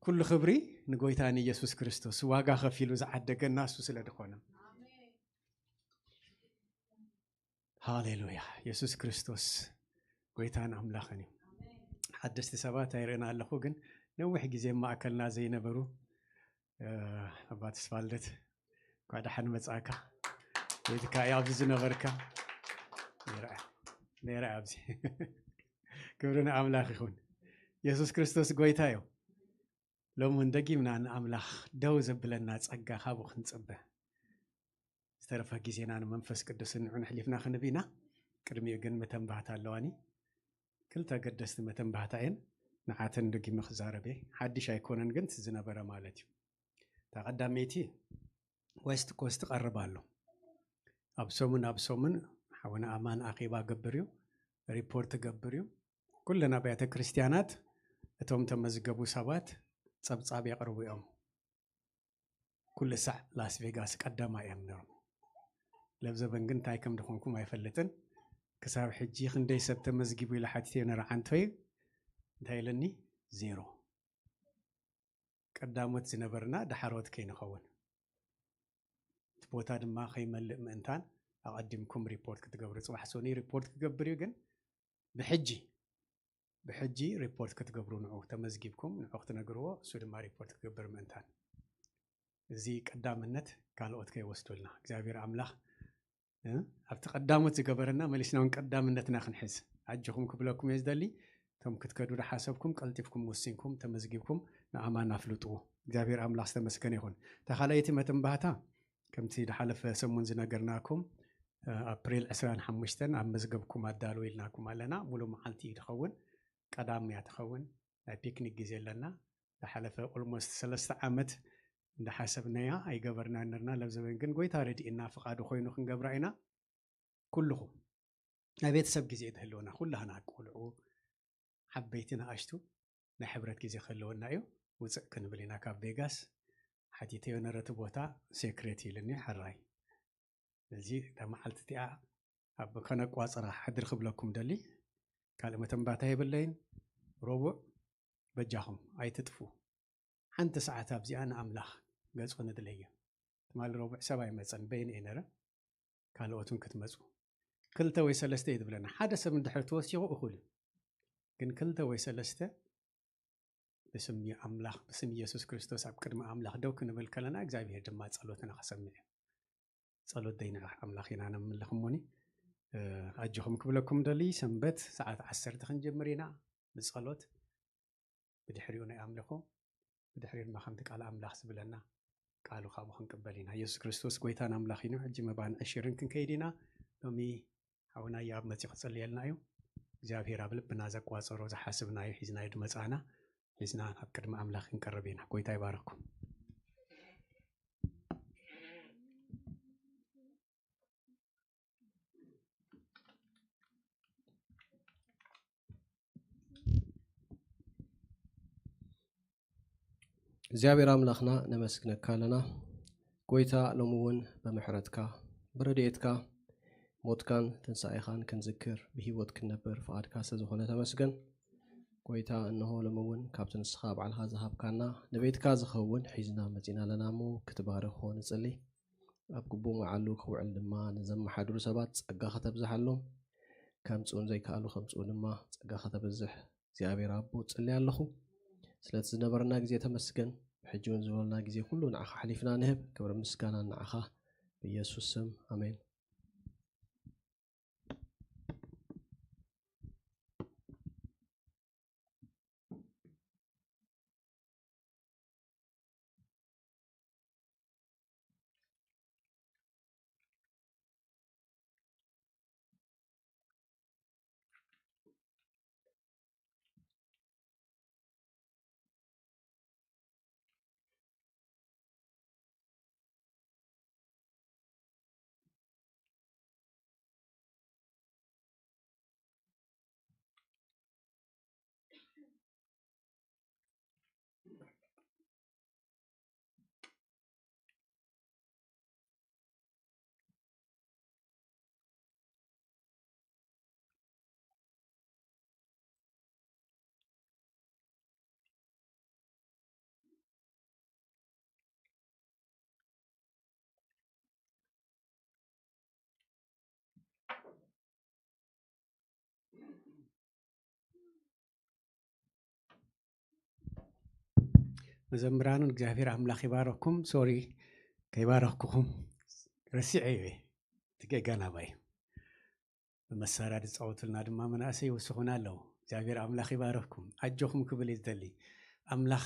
ኩሉ ክብሪ ንጎይታ ንኢየሱስ ክርስቶስ፣ ዋጋ ከፊሉ ዝዓደገና እሱ ስለ ዝኾነ። ሃሌሉያ። ኢየሱስ ክርስቶስ ጎይታን ኣምላኽን እዩ። ሓደስቲ ሰባት ኣይርእን ኣለኹ፣ ግን ነዊሕ ግዜ ማእከልና ዘይነበሩ፣ እ፣ ኣባ ተስፋልደት፣ እንኳዕ ደሓን መጻእካ። ቤትካ እዩ ኣብዚ ዝነበርካ። ነይረ፣ ነይረ ኣብዚ። ክብሪ ንኣምላኽ ይኹን። ኢየሱስ ክርስቶስ ጎይታ እዩ። ሎሚ እውን ደጊምና ንኣምላኽ ደው ዘብለና ጸጋ ካብኡ ክንጽበ፣ ዝተረፈ ግዜና ንመንፈስ ቅዱስ ንዑ ንሕሊፍና ክንብ ኢና። ቅድሚኡ ግን መተንባህታ ኣለዋኒ። ክልተ ገደስቲ መተንባህታ እየን። ንዓተን ደጊመ ክዛረብ እየ። ሓድሽ ኣይኮነን፣ ግን እቲ ዝነበረ ማለት እዩ። እታ ቀዳመይቲ ዌስት ኮስት ቀርብ ኣሎ። ኣብ ሰሙን ኣብ ሰሙን ሓውና ኣማን ኣኼባ ገብር እዩ፣ ሪፖርት ገብር እዩ። ኩለን ኣብያተ ክርስቲያናት እቶም ተመዝገቡ ሰባት ጸብጻብ የቕርቡ እዮም። ኩሉ ሳዕ ላስ ቬጋስ ቀዳማ እዮም ነሮም። ለብዘበን ግን እንታይ ከም ድኾንኩም ኣይፈልጥን። ክሳብ ሕጂ ክንደይ ሰብ ተመዝጊቡ ኢለ ሓቲተ ነረ ዓንቶይ። እንታይ ኢለኒ? ዜሮ። ቀዳሞት ዝነበርና ዳሕሮት ከይንኸውን፣ እቲ ቦታ ድማ ከይመልእ ምእንታን ኣቐዲምኩም ሪፖርት ክትገብሩ። ጽባሕ ሶኒ ሪፖርት ክገብር እዩ፣ ግን ብሕጂ ብሕጂ ሪፖርት ክትገብሩ፣ ንዑ ተመዝጊብኩም ንዑ ክትነግርዎ፣ እሱ ድማ ሪፖርት ክገብር ምእንታን። እዚ ቀዳምነት ካልኦት ከይወስዱልና እግዚኣብሔር ኣምላኽ እ፣ ኣብቲ ቀዳሞት ዝገበረና መሊስና እውን ቀዳምነትና ክንሕዝ። ኣጆኹም ክብለኩም እየ ዝደሊ። እቶም ክትከዱ ዝሓሰብኩም ቀልጢፍኩም ወሲንኩም ተመዝጊብኩም ንኣማን ኣፍልጥዎ። እግዚኣብሔር ኣምላኽ ዝተመስገነ ይኹን። እታ ካልኣይቲ መተንባህታ ከምቲ ዝሓለፈ ሰሙን ዝነገርናኩም፣ እ፣ ኣፕሪል ዕስራን ሓሙሽተን ኣብ መዝገብኩም ኣዳልው ኢልናኩም ኣለና። ሙሉ መዓልቲ እዩ ዝኸውን። ቀዳም እያ ትኸውን። ናይ ፒክኒክ ግዜ ኣለና። ዝሓለፈ ኦልሞስት ሰለስተ ዓመት እንዳሓሰብናያ ኣይገበርና ነርና። ለብዘበን ግን ጎይታ ረድእና ፍቓዱ ኮይኑ ክንገብራ ኢና። ኩልኹም ናይ ቤተሰብ ግዜ ትህልወና፣ ኩላህና ቆልዑ ዓበይቲ ንኣሽቱ ናይ ሕብረት ግዜ ክህልወና እዩ። ውፅእ ክንብል ኢና ካብ ቬጋስ። ሓቲተዮ ነረቲ ቦታ ሴክሬት ኢልኒ። ሕራይ። እዚ እታ መዓልቲ እቲኣ ኣብ ከነቋፅራ ሓድር ክብለኩም ደሊ። ካልእ መተንባታ የብለይን። ረቡዕ በጃኹም ኣይትጥፉ። ሓንቲ ሰዓት ኣብዚኣ ንኣምላኽ ገጹ ንድለዮ። ትማሊ ረቡዕ ሰብ ኣይመጸን፣ በይነ እየ ነረ። ካልኦትን ክትመጹ። ክልተ ወይ ሰለስተ እዩ ዝብለና። ሓደ ሰብ እንድሕር ተወሲኹ እኹል እዩ። ግን ክልተ ወይ ሰለስተ ብስም ኣምላኽ፣ ብስም ኢየሱስ ክርስቶስ ኣብ ቅድሚ ኣምላኽ ደው ክንብል ከለና እግዚኣብሔር ድማ ጸሎትና ክሰምዕ እዩ። ጸሎት ደይንዕቕ ኣምላኽ ኢና ነምልኽ እሞኒ፣ እ፣ ኣጆኹም ክብለኩም ደሊ። ሰንበት ሰዓት ዓሰርተ ክንጀምር ኢና ብጸሎት። ብድሕሪኡ ናይ ኣምልኾ፣ ብድሕሪኡ ድማ ከምቲ ቃል ኣምላኽ ዝብለና ቃሉ ካብኡ ክንቅበል ኢና። የሱስ ክርስቶስ ጎይታን ኣምላኽ እዩ። ሕጂ መባን ዕሽርን ክንከይድ ኢና። ሎሚ ሓውና ያብ መጺኡ ክጽልየልና እዩ። እግዚኣብሔር ኣብ ልብና ዘቋጸሮ ዝሓስብናዮ ሒዝናዮ ድመጻና ሒዝና ኣብ ቅድሚ ኣምላኽ ክንቀርብ ኢና። ጎይታ ይባርኽኩም። እግዚኣብሔር ኣምላኽና ነመስግነካ ኣለና። ጎይታ፣ ሎሚ እውን ብምሕረትካ፣ ብረድኤትካ፣ ሞትካን ትንሳኤኻን ክንዝክር፣ ብህይወት ክንነብር ፍቓድካ ስለ ዝኾነ ተመስገን። ጎይታ፣ እንሆ ሎሚ እውን ካብቲ ንስኻ ባዕልኻ ዝሃብካና ንቤትካ ዝኸውን ሒዝና መጺና ኣለና እሞ ክትባርኾ ንጽሊ። ኣብ ግቡእ መዓሉ ክውዕል ድማ ንዘመሓድሩ ሰባት ጸጋ ከተብዝሓሎም፣ ከምጽኡን ዘይከኣሉ ከምጽኡ ድማ ጸጋ ከተብዝሕ እግዚኣብሔር ኣቦ ጽሊ ኣለኹ። ስለቲ ዝነበረና ግዜ ተመስገን። ብሕጂ እውን ዝበሉና ግዜ ኩሉ ንዓኻ ሓሊፍና ንህብ። ክብሪ ምስጋና ንዓኻ ብኢየሱስ ስም፣ ኣሜን። መዘምራንን እግዚኣብሔር ኣምላኽ ይባረኩም። ሶሪ ከይባረኩኹም ረሲዐ እየ። እቲ ጌጋ ናባይ እዩ። ብመሳርያ ዝጻወቱልና ድማ መናእሰይ ይውስኹና ኣለዉ። እግዚኣብሔር ኣምላኽ ይባረኩም። ኣጆኹም ክብል እየ ዝደሊ። ኣምላኽ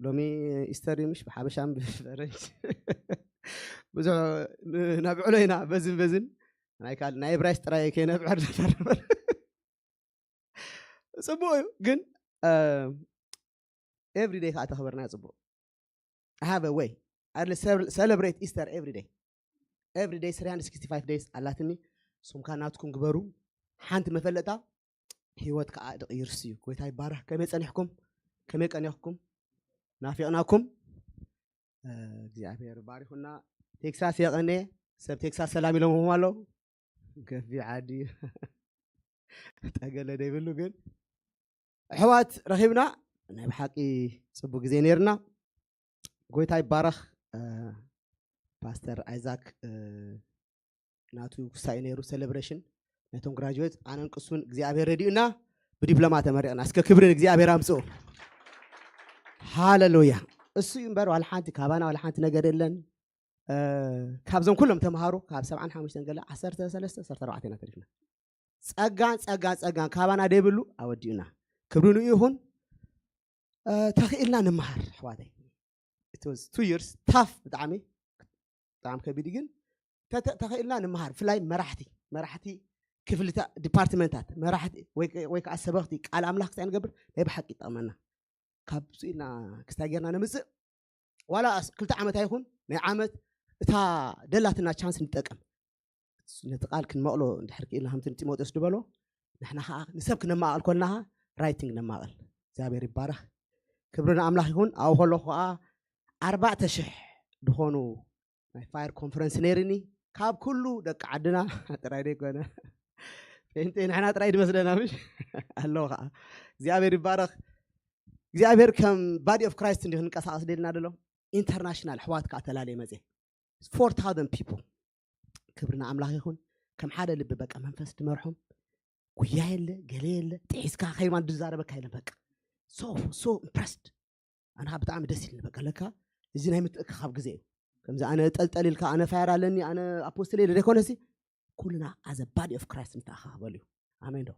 ሎሚ ኢስተር እዩ ምሽ ብሓበሻን ብፈረንጅ ብዙሕ ን- ነብዕሎ ኢና በዝን በዝን ናይ ካል ናይ ብራይስ ጥራይ ከይነብዕር ነበር ጽቡቅ እዩ ግን every day ከዓ ተኽበርና ጽቡቅ have a way ኣለ celebrate Easter every day every day three hundred sixty-five days ኣላትኒ። ስምካ ናትኩም ግበሩ። ሓንቲ መፈለጣ ህይወት ከዓ ድቕይርስ እዩ። ጎይታ ይባረክ። ከመይ ጸኒሕኩም? ከመይ ቀኒኹም? ናፊቕናኩም። እግዚኣብሔር ባሪኹና። ቴክሳስ የቐነ ሰብ ቴክሳስ ሰላም ኢሎምኹም ኣለዉ። ከፊ ዓዲ ጠገለ ደይብሉ ግን ኣሕዋት ረኺብና ናይ ብሓቂ ጽቡቅ ግዜ ነይርና። ጎይታ ይባረኽ። ፓስተር ኣይዛክ ናቱ ክሳይ ነይሩ ሴሌብሬሽን ናይቶም ግራጁዌት ኣነን ቅሱን እግዚኣብሔር ረዲኡና ብዲፕሎማ ተመሪቕና። እስከ ክብሪ ንእግዚኣብሔር ኣምፅኡ። ሃሌሉያ። እሱ እዩ እምበር ዋላ ሓንቲ ካባና ዋላ ሓንቲ ነገር የለን። ካብዞም ኩሎም ተምሃሩ ካብ ሰብዓን ሓሙሽተን ገለ ዓሰርተ ሰለስተ ዓሰርተ ኣርባዕተ ኢና ተሪፍና። ጸጋን ጸጋን ጸጋን ካባና ደይብሉ ኣወዲኡና። ክብሪ ንኡ ይኹን። ተኽኢልና ንምሃር ኣሕዋተይ። It was two years tough ብጣዕሚ ብጣዕሚ ከቢድ ግን ተተ- ተኽኢልና ንምሃር ብፍላይ መራሕቲ መራሕቲ ክፍልታ ዲፓርትመንታት መራሕቲ ወይ ወይ ከዓ ሰበኽቲ ቃል ኣምላኽ ክሳይ ንገብር ናይ ብሓቂ ይጠቕመና። ካብ ስኢልና ክስታይ ጌርና ንምፅእ ዋላ ኣስ- ክልተ ዓመት ኣይኹን ናይ ዓመት እታ ደላትና ቻንስ ንጠቀም። ነቲ ቃል ክንመቕሎ እንድሕር ክኢልና ከምቲ ንጢሞቴዎስ ዝበሎ ንሕና ከዓ ንሰብ ክነማቐል ኮልና ራይቲንግ ነማቐል። እግዚኣብሔር ይባረኽ። ክብሪ ንኣምላኽ ይኹን። ኣብኡ ከለኹ ከዓ ኣርባዕተ ሽሕ ዝኾኑ ናይ ፋየር ኮንፈረንስ ነይርኒ ካብ ኩሉ ደቂ ዓድና ጥራይ ደይኮነ ጴንጤ ንሕና ጥራይ ድመስለና ምሽ ኣለዉ ከዓ እግዚኣብሔር ይባረኽ። እግዚኣብሔር ከም ባዲ ኦፍ ክራይስት እንዲ ክንቀሳቀስ ደልና ደሎ ኢንተርናሽናል ኣሕዋት ከዓ ተላለየ መፅየ four thousand people። ክብሪ ንኣምላኽ ይኹን። ከም ሓደ ልቢ በቃ መንፈስ ድመርሖም። ጉያ የለ ገለ የለ ጥሒስካ ከይማን ድዛረበካ የለን በቃ so so impressed። ኣነ ከዓ ብጣዕሚ ደስ ኢልኒ በቃ ለካ እዚ ናይ ምትእክኻብ ግዜ እዩ። ከምዚ ኣነ ጠልጠል ኢልካ ኣነ ፋየር ኣለኒ ኣነ ኣፖስትል ኢለ ዘይኮነሲ ኩልና as a body of Christ ንተኣኻኸበሉ እዩ። ኣሜን ዶ?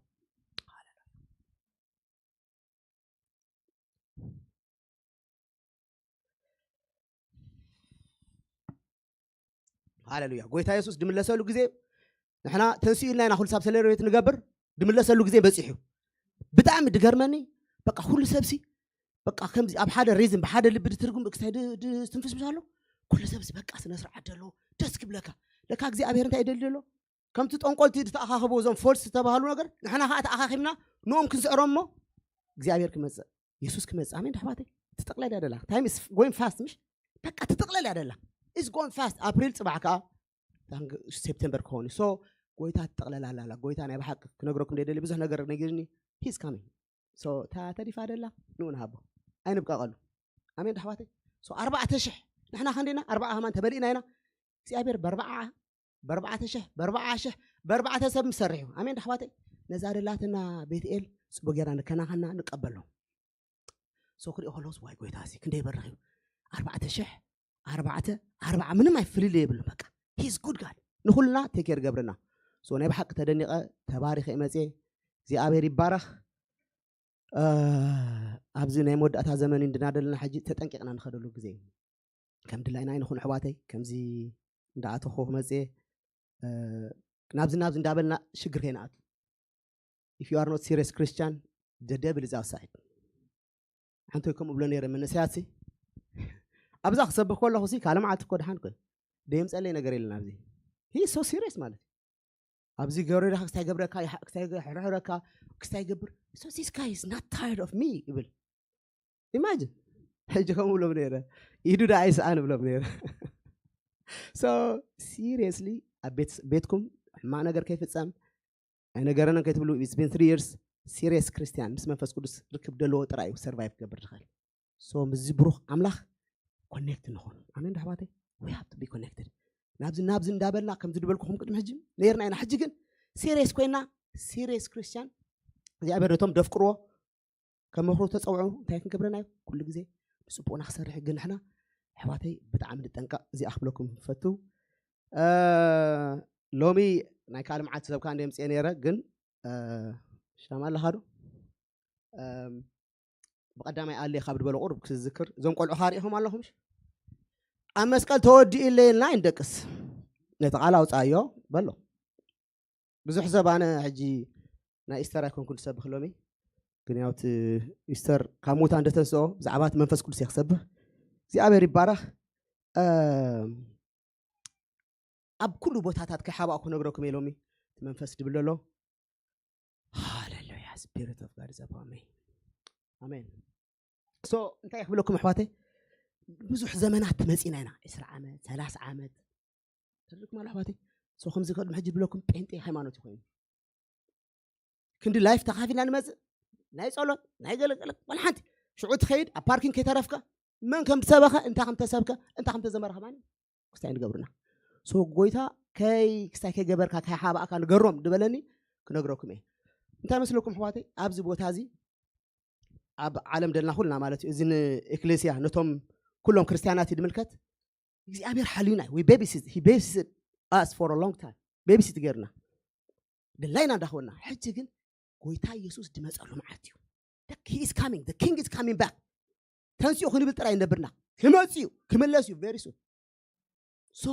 ሃሌሉያ። ጎይታ የሱስ ድምለሰሉ ግዜ ንሕና ተንስኡ ኢልና ኢና ኩሉ ሳብ ሰሌብሬት ንገብር። ድምለሰሉ ግዜ በፂሑ እዩ። ብጣዕሚ ድገርመኒ በቃ ኩሉ ሰብሲ በቃ ከምዚ ኣብ ሓደ ሪዝም ብሓደ ልቢ ድትርጉም ክሳይ ድትንፍስምስ ኣሎ። ኩሉ ሰብሲ በቃ ስነ ስርዓት ደሎ ደስ ክብለካ። ለካ እግዚኣብሔር እንታይ ይደሊ ደሎ ከምቲ ጠንቆልቲ ዝተኣኻኸቡ እዞም ፎልስ ዝተባህሉ ነገር ንሕና ከዓ ተኣኻኺብና ንኦም ክንስዕሮም እሞ እግዚኣብሔር ክመፅእ የሱስ ክመፅእ ኣሜን ዳሕባተይ ትጠቕለል ያደላ ታይም ጎይን ፋስት ምሽ በቃ ትጠቕለል ያደላ ኢዝ ጎን ፋስት ኣፕሪል ፅባሕ ከዓ ሴፕቴምበር ክኸውን ሶ ጎይታ ትጠቕለል ኣላላ ጎይታ ናይ ብሓቂ ክነግረኩም ደደሊ ብዙሕ ነገር ነጊርኒ ሂዝ ካሚንግ ሶ እታ ተሪፋ ደላ ንኡ ንሃቦ ኣይንብቀቐሉ ኣሜን ዳሕባተይ ሶ ኣርባዕተ ሽሕ ንሕና ከንዲና ኣርባዓ ከማን ተመሊእና ኢና እግዚኣብሔር በርባዓ በርባዕተ ሽሕ በርባዓ ሽሕ በርባዕተ ሰብ ምሰርሕ እዩ ኣሜን ዳሕባተይ ነዛ ደላትና ቤትኤል ፅቡቅ ጌርና ንከናኸና ንቀበሎ ሶ ክሪኦ ከለኹስ ዋይ ጎይታ እዚ ክንደይ በርኽ እዩ ኣርባዕተ ሽሕ ኣርባዕተ ኣርባዓ ምንም ኣይፍልልይ የብሉ በቃ he's good God ንኹልና take care ገብረና ሶ ናይ ብሓቂ ተደኒቐ ተባሪኸ መፅየ እግዚኣብሔር ይባረኽ ኣብዚ ናይ መወዳእታ ዘመን እንድናደለና ሕጂ ተጠንቂቕና ንኸደሉ ግዜ እዩ ከም ድላይና ኣይንኹን ኣሕዋተይ ከምዚ እንዳኣተኹ ክመፅየ ናብዚ ናብዚ እንዳበልና ሽግር ከይንኣቱ if you are not serious Christian the devil is outside ሓንቲ ከምኡ ብሎ ነይረ መንእሰያት ኣብዛ ክሰብኽ ከለኹ ሲ ካልእ መዓልቲ እኮ ድሓን ኮ ደየምፀለይ ነገር የለን ኣብዚ he so serious ማለት ኣብዚ ገብረ ዳኻ ክስታይ ገብረካ ክስታይ ሕረሕረካ ክስታይ ገብር so this guy is not tired of me ይብል imagine ሕጂ ከምኡ ብሎም ነይረ ኢዱ ዳ ኣይስኣን ብሎም ነይረ so seriously ኣብ ቤትኩም ሕማቕ ነገር ከይፍፀም ኣይነገረንን ከይትብሉ it's been three years serious ክርስቲያን ምስ መንፈስ ቅዱስ ርክብ ደለዎ ጥራይ እዩ survive ክገብር ዝኽእል so ምስዚ ብሩኽ ኣምላኽ connect ንኹን ኣሜን ዶ ኣሕዋተይ we have to be connected ናብዚ ናብዚ እንዳበልና ከምዚ ዝበልኩኹም ቅድሚ ሕጂ ነይርና ኢና ሕጂ ግን serious ኮይና serious ክርስቲያን እግዚኣብሔር ነቶም ደፍቅርዎ ከመኽሩ ተፀውዑ እንታይ ክንገብረና እዩ ኩሉ ግዜ ብፅቡቕና ክሰርሕ ግን ንሕና ኣሕዋተይ ብጣዕሚ ንጠንቀቕ እዚኣ ክብለኩም ፈቱ ሎሚ ናይ ካልእ መዓልቲ ሰብካ እንደ ምፅአ ነይረ ግን ሻማ ኣለኻ ዶ ብቐዳማይ ኣለ ካብ ዝበሎ ቁሩብ ክዝክር እዞም ቆልዑ ካሪእኹም ኣለኹም ኣብ መስቀል ተወዲኡ ኢለየልና ይንደቅስ ነቲ ቃል ኣውፃዮ በሎ ብዙሕ ሰብ ኣነ ሕጂ ናይ ኢስተር ኣይኮንኩን ዝሰብኽ ሎሚ ግን ያው እቲ ኢስተር ካብ ሙታ እንደተንስኦ ብዛዕባ እቲ መንፈስ ቅዱስ እየ ክሰብኽ እግዚኣብሔር ይባረኽ ኣብ ኩሉ ቦታታት ከይሓባእኩ ክነግረኩም እየ ሎሚ እቲ መንፈስ ድብል ዘሎ ሃሌሉያ spirit of God is upon me ኣሜን so እንታይ ክብለኩም ኣሕዋተይ ብዙሕ ዘመናት መፂና ኢና ዕስራ ዓመት ሰላሳ ዓመት ተረድኩም ኣሎ ኣሕዋተይ so ከምዚ ቅድሚ ሕጂ ዝብለኩም ጴንጤ ሃይማኖት ይኮይኑ ክንዲ life ተኻፊልና ንመፅእ ናይ ፀሎት ናይ ገለገለ ወላ ሓንቲ ሽዑ ትኸይድ ኣብ ፓርኪንግ ከይተረፍካ መን ከም ትሰበኸ እንታይ ከም ተሰብከ እንታይ ከም ተዘመረ ከማን ክስታይ ንገብርና so ጎይታ ከይ ክስታይ ከይገበርካ ከይሓባእካ ንገሮም ዝበለኒ ክነግረኩም እየ እንታይ መስለኩም ኣሕዋተይ ኣብዚ ቦታ እዚ ኣብ ዓለም ደልና ኩልና ማለት እዩ እዚ ንኤክሌስያ ነቶም ኩሎም ክርስትያናት እዩ ድምልከት እግዚኣብሔር ሓልዩና እዩ babysit us for a long time babysit ገይርና ድላይና እንዳኸወና ሕጂ ግን ጎይታ ኢየሱስ ድመፀሉ መዓት እዩ he is coming the king is coming back ተንስኡ ክንብል ጥራይ ነብርና ክመፅ እዩ ክምለስ እዩ very soon so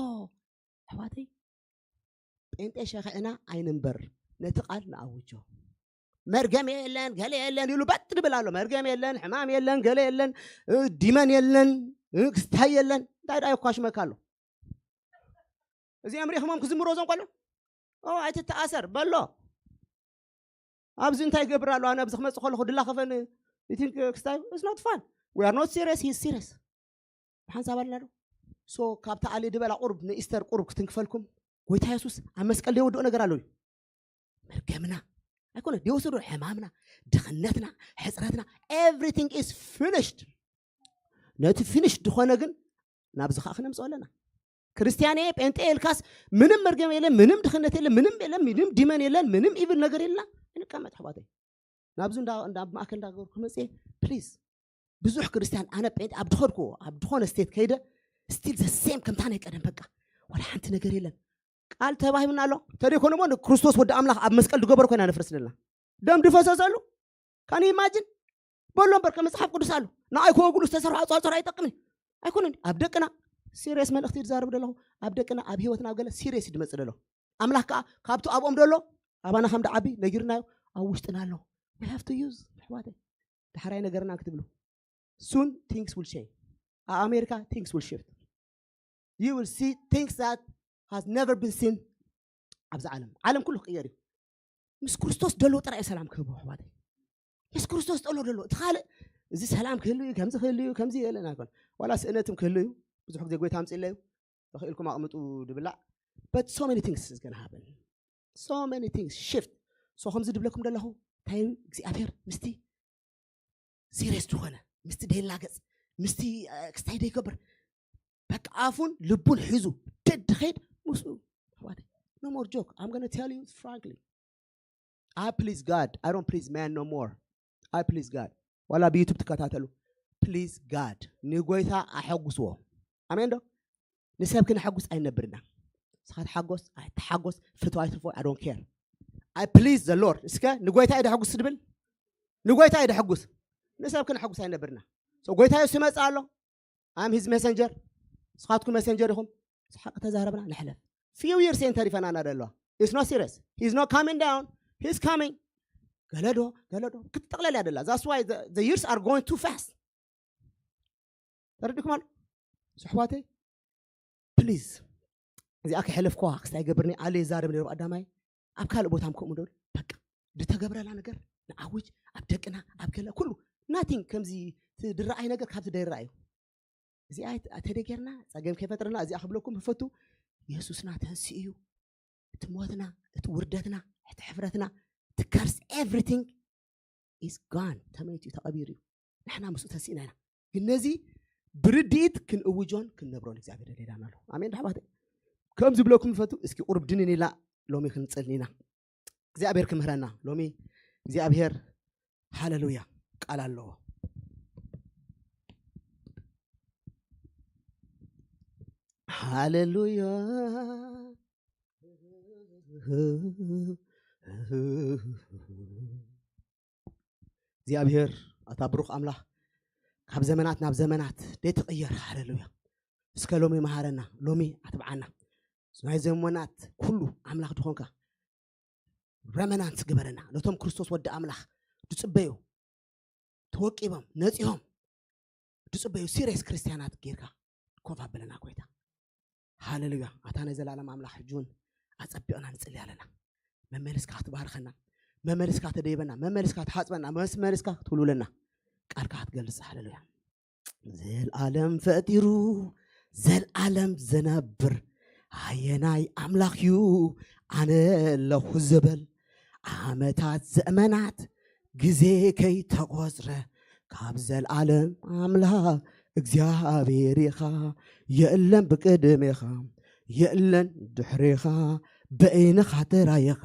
ኣሕዋተይ ጴንጤ ሸኽዕና ኣይንንበር ነቲ ቃል ንኣውጆ መርገም የለን ገለ የለን ይብሉ በጥ ድብል ኣሎ መርገም የለን ሕማም የለን ገለ የለን ዲመን የለን ክስታይ የለን እንታይ ዳ የኳሽመካ ኣሎ እዚኦም ሪኽሞም ክዝምሮ እዞም ቆልዑ ኣይትተኣሰር በሎ ኣብዚ እንታይ ይገብር ኣሎ ኣነ ኣብዚ ክመፅእ ከለኹ ድላ ከፈን think ክስታይ is not fun we are not serious he is serious ብሓንሳብ ኣለና ዶ so ካብቲ ኣሊ ድበላ ቁርብ ንኢስተር ቁርብ ክትንክፈልኩም ጎይታ የሱስ ኣብ መስቀል ደይወድኦ ነገር ኣሎ እዩ መርገምና ኣይኮነ ደይወሰዶ ሕማምና ድኽነትና ሕፅረትና everything is finished ነቲ ፊኒሽ ዝኾነ ግን ናብዚ ከዓ ክነምፅኦ ኣለና ክርስቲያን እየ ጴንጤ የልካስ ምንም መርገም የለን ምንም ድኽነት የለን ምንም የለን ምንም ዲመን የለን ምንም ኢቭል ነገር የልና እንቀመጥ ኣሕዋተይ ናብዚ እንዳ ማእከል እንዳገበርኩ መፅየ ፕሊዝ ብዙሕ ክርስቲያን ኣነ ጴንጤ ኣብ ድኸድኩዎ ኣብ ድኾነ ስቴት ከይደ ስቲል ዘ ሴም ከምታ ናይ ቀደም በቃ ወላ ሓንቲ ነገር የለን ቃል ተባሂብና ኣሎ ተደይኮነ ሞ ክርስቶስ ወዲ ኣምላኽ ኣብ መስቀል ድገበሮ ኮይና ነፍርስ ዘለና ደም ድፈሰሰሉ ካን ኢማጅን በሎ እምበር ከመፅሓፍ ቅዱስ ኣሎ ንኣይ ከወግሉ ዝተሰርሑ ኣፅዋፅሮ ኣይጠቅምን ኣይኮነን ኣብ ደቅና ሲሪየስ መልእክቲ ዝዛረብ ዘለኹ ኣብ ደቅና ኣብ ህይወትና ኣብ ገለ ሲሪየስ ድመፅእ ደሎ ኣምላኽ ከዓ ካብቲ ኣብኦም ደሎ ኣባና ከም ድዓቢ ነጊርናዮ ኣብ ውሽጥና ኣሎ we have to use ኣሕዋተይ ዳሕራይ ነገርና ክትብሉ soon things will change ኣብ ኣሜሪካ things will shift you will see things that has never been seen ኣብዚ ዓለም ዓለም ኩሉ ክቅየር እዩ ምስ ክርስቶስ ደሎ ጥራይ ሰላም ክህቦ ኣሕዋተይ የሱስ ክርስቶስ ጠሎ ደሎ እቲ ካልእ እዚ ሰላም ክህሉ እዩ ከምዚ ክህሉ እዩ ከምዚ የለን ኣይኮን ዋላ ስእነትም ክህሉ እዩ ብዙሕ ግዜ ጎይታ ኣምፅእለ እዩ ተኽኢልኩም ኣቕምጡ ድብላዕ but so many things is gonna happen so many things shift so ከምዚ ድብለኩም ደለኹ እንታይ እግዚኣብሔር ምስቲ ሲሪየስ ዝኾነ ምስቲ ደይላገፅ ምስቲ ክስታይ ደይገብር በቃ ኣፉን ልቡን ሒዙ ደድ ኸይድ ምስኡ no more joke I'm gonna tell you frankly I please God I don't please man no more I please God ዋላ ብዩቱብ ትከታተሉ please God. ንጎይታ ኣሐጉስዎ። ኣሜን ዶ? ንሰብ ክነሐጉስ ኣይነብርና። ንስኻ ተሓጎስ ኣይተሓጎስ፣ ፍትው ኣይትፍትው፣ I don't care. I please the Lord. እስከ ንጎይታ እየ ደሐጉስ ትብል? ንጎይታ እየ ደሐጉስ። ንሰብ ክነሐጉስ ኣይነብርና። So ጎይታ የሱስ ይመጽእ ኣሎ። I'm his messenger. ንስኻትኩም messenger ኢኹም። ሓቂ ተዛረብና ንሕለፍ። Few years እየን ተሪፈናና ዘለዋ። It's not serious. He's not coming down. He's coming. ገለዶ ገለዶ ክትጠቕለል እያ ደላ። That's why the, the years are going too fast. ተረዲኩም ኣሎ ኣሕዋተይ? Please እዚኣ ከሕለፍኳ ክስታይ ገብርኒ ኣለ ይዛረብ ነይሩ ቀዳማይ ኣብ ካልእ ቦታ ከምኡ ዶ በቃ ዝተገብረላ ነገር ንኣውጅ ኣብ ደቅና ኣብ ገለ ኩሉ nothing ከምዚ ዝረኣይ ነገር ካብዚ ደይረኣዩ እዚኣ ተደጌርና ጸገም ከይፈጥረና እዚኣ ክብለኩም እፈቱ። የሱስና ተንስኡ እዩ። እቲ ሞትና፣ እቲ ውርደትና፣ እቲ ሕፍረትና፣ እቲ curse, everything is gone. ተመይቱ እዩ፣ ተቐቢሩ እዩ። ንሕና ምስኡ ተንሲእና ኢና። ግን ነዚ ብርድኢት ክንእውጆን ክንነብሮን እግዚኣብሔር የደልየና ኣሎ። ኣሜን ዶ ኣሕዋተይ? ከም ዝብለኩም ይፈቱ። እስኪ ቁሩብ ድንን ኢልና ሎሚ ክንጽልን ኢና። እግዚኣብሔር ክምህረና። ሎሚ እግዚኣብሔር ሃሌሉያ ቃል ኣለዎ። ሃሌሉያ። እግዚኣብሔር ኣታ ብሩኽ ኣምላኽ ካብ ዘመናት ናብ ዘመናት ዘይትቕየር። ሃሌሉያ። እስከ ሎሚ መሃረና፣ ሎሚ ኣትብዓና። ናይ ዘመናት ኩሉ ኣምላኽ ዝኾንካ ረመናንት ግበረና። ነቶም ክርስቶስ ወዲ ኣምላኽ ዝጽበዩ ተወቂቦም ነጺሆም ዝጽበዩ ሲሪየስ ክርስትያናት ጌርካ ኮፍ ኣበለና ጎይታ። ሃሌሉያ። ኣታ ናይ ዘላለም ኣምላኽ ሕጂ እውን ኣጸቢቕና ንጽሊ ኣለና። መመልስካ ክትባርኸና፣ መመልስካ ተደይበና፣ መመልስካ ትሓጽበና፣ መመልስካ ክትውልውለና ቃልካ ክትገልጽ። ሃሌሉያ። ዘልኣለም ፈጢሩ ዘልኣለም ዘነብር ኣየናይ ኣምላኽ እዩ ኣነ ኣለኹ ዝብል? ዓመታት ዘመናት ግዜ ከይተቖጽረ ካብ ዘልኣለም ኣምላኽ እግዚኣብሔር ኢኻ። የለን ብቅድሜኻ የለን ድሕሬኻ በይንኻ ጥራይ ኢኻ።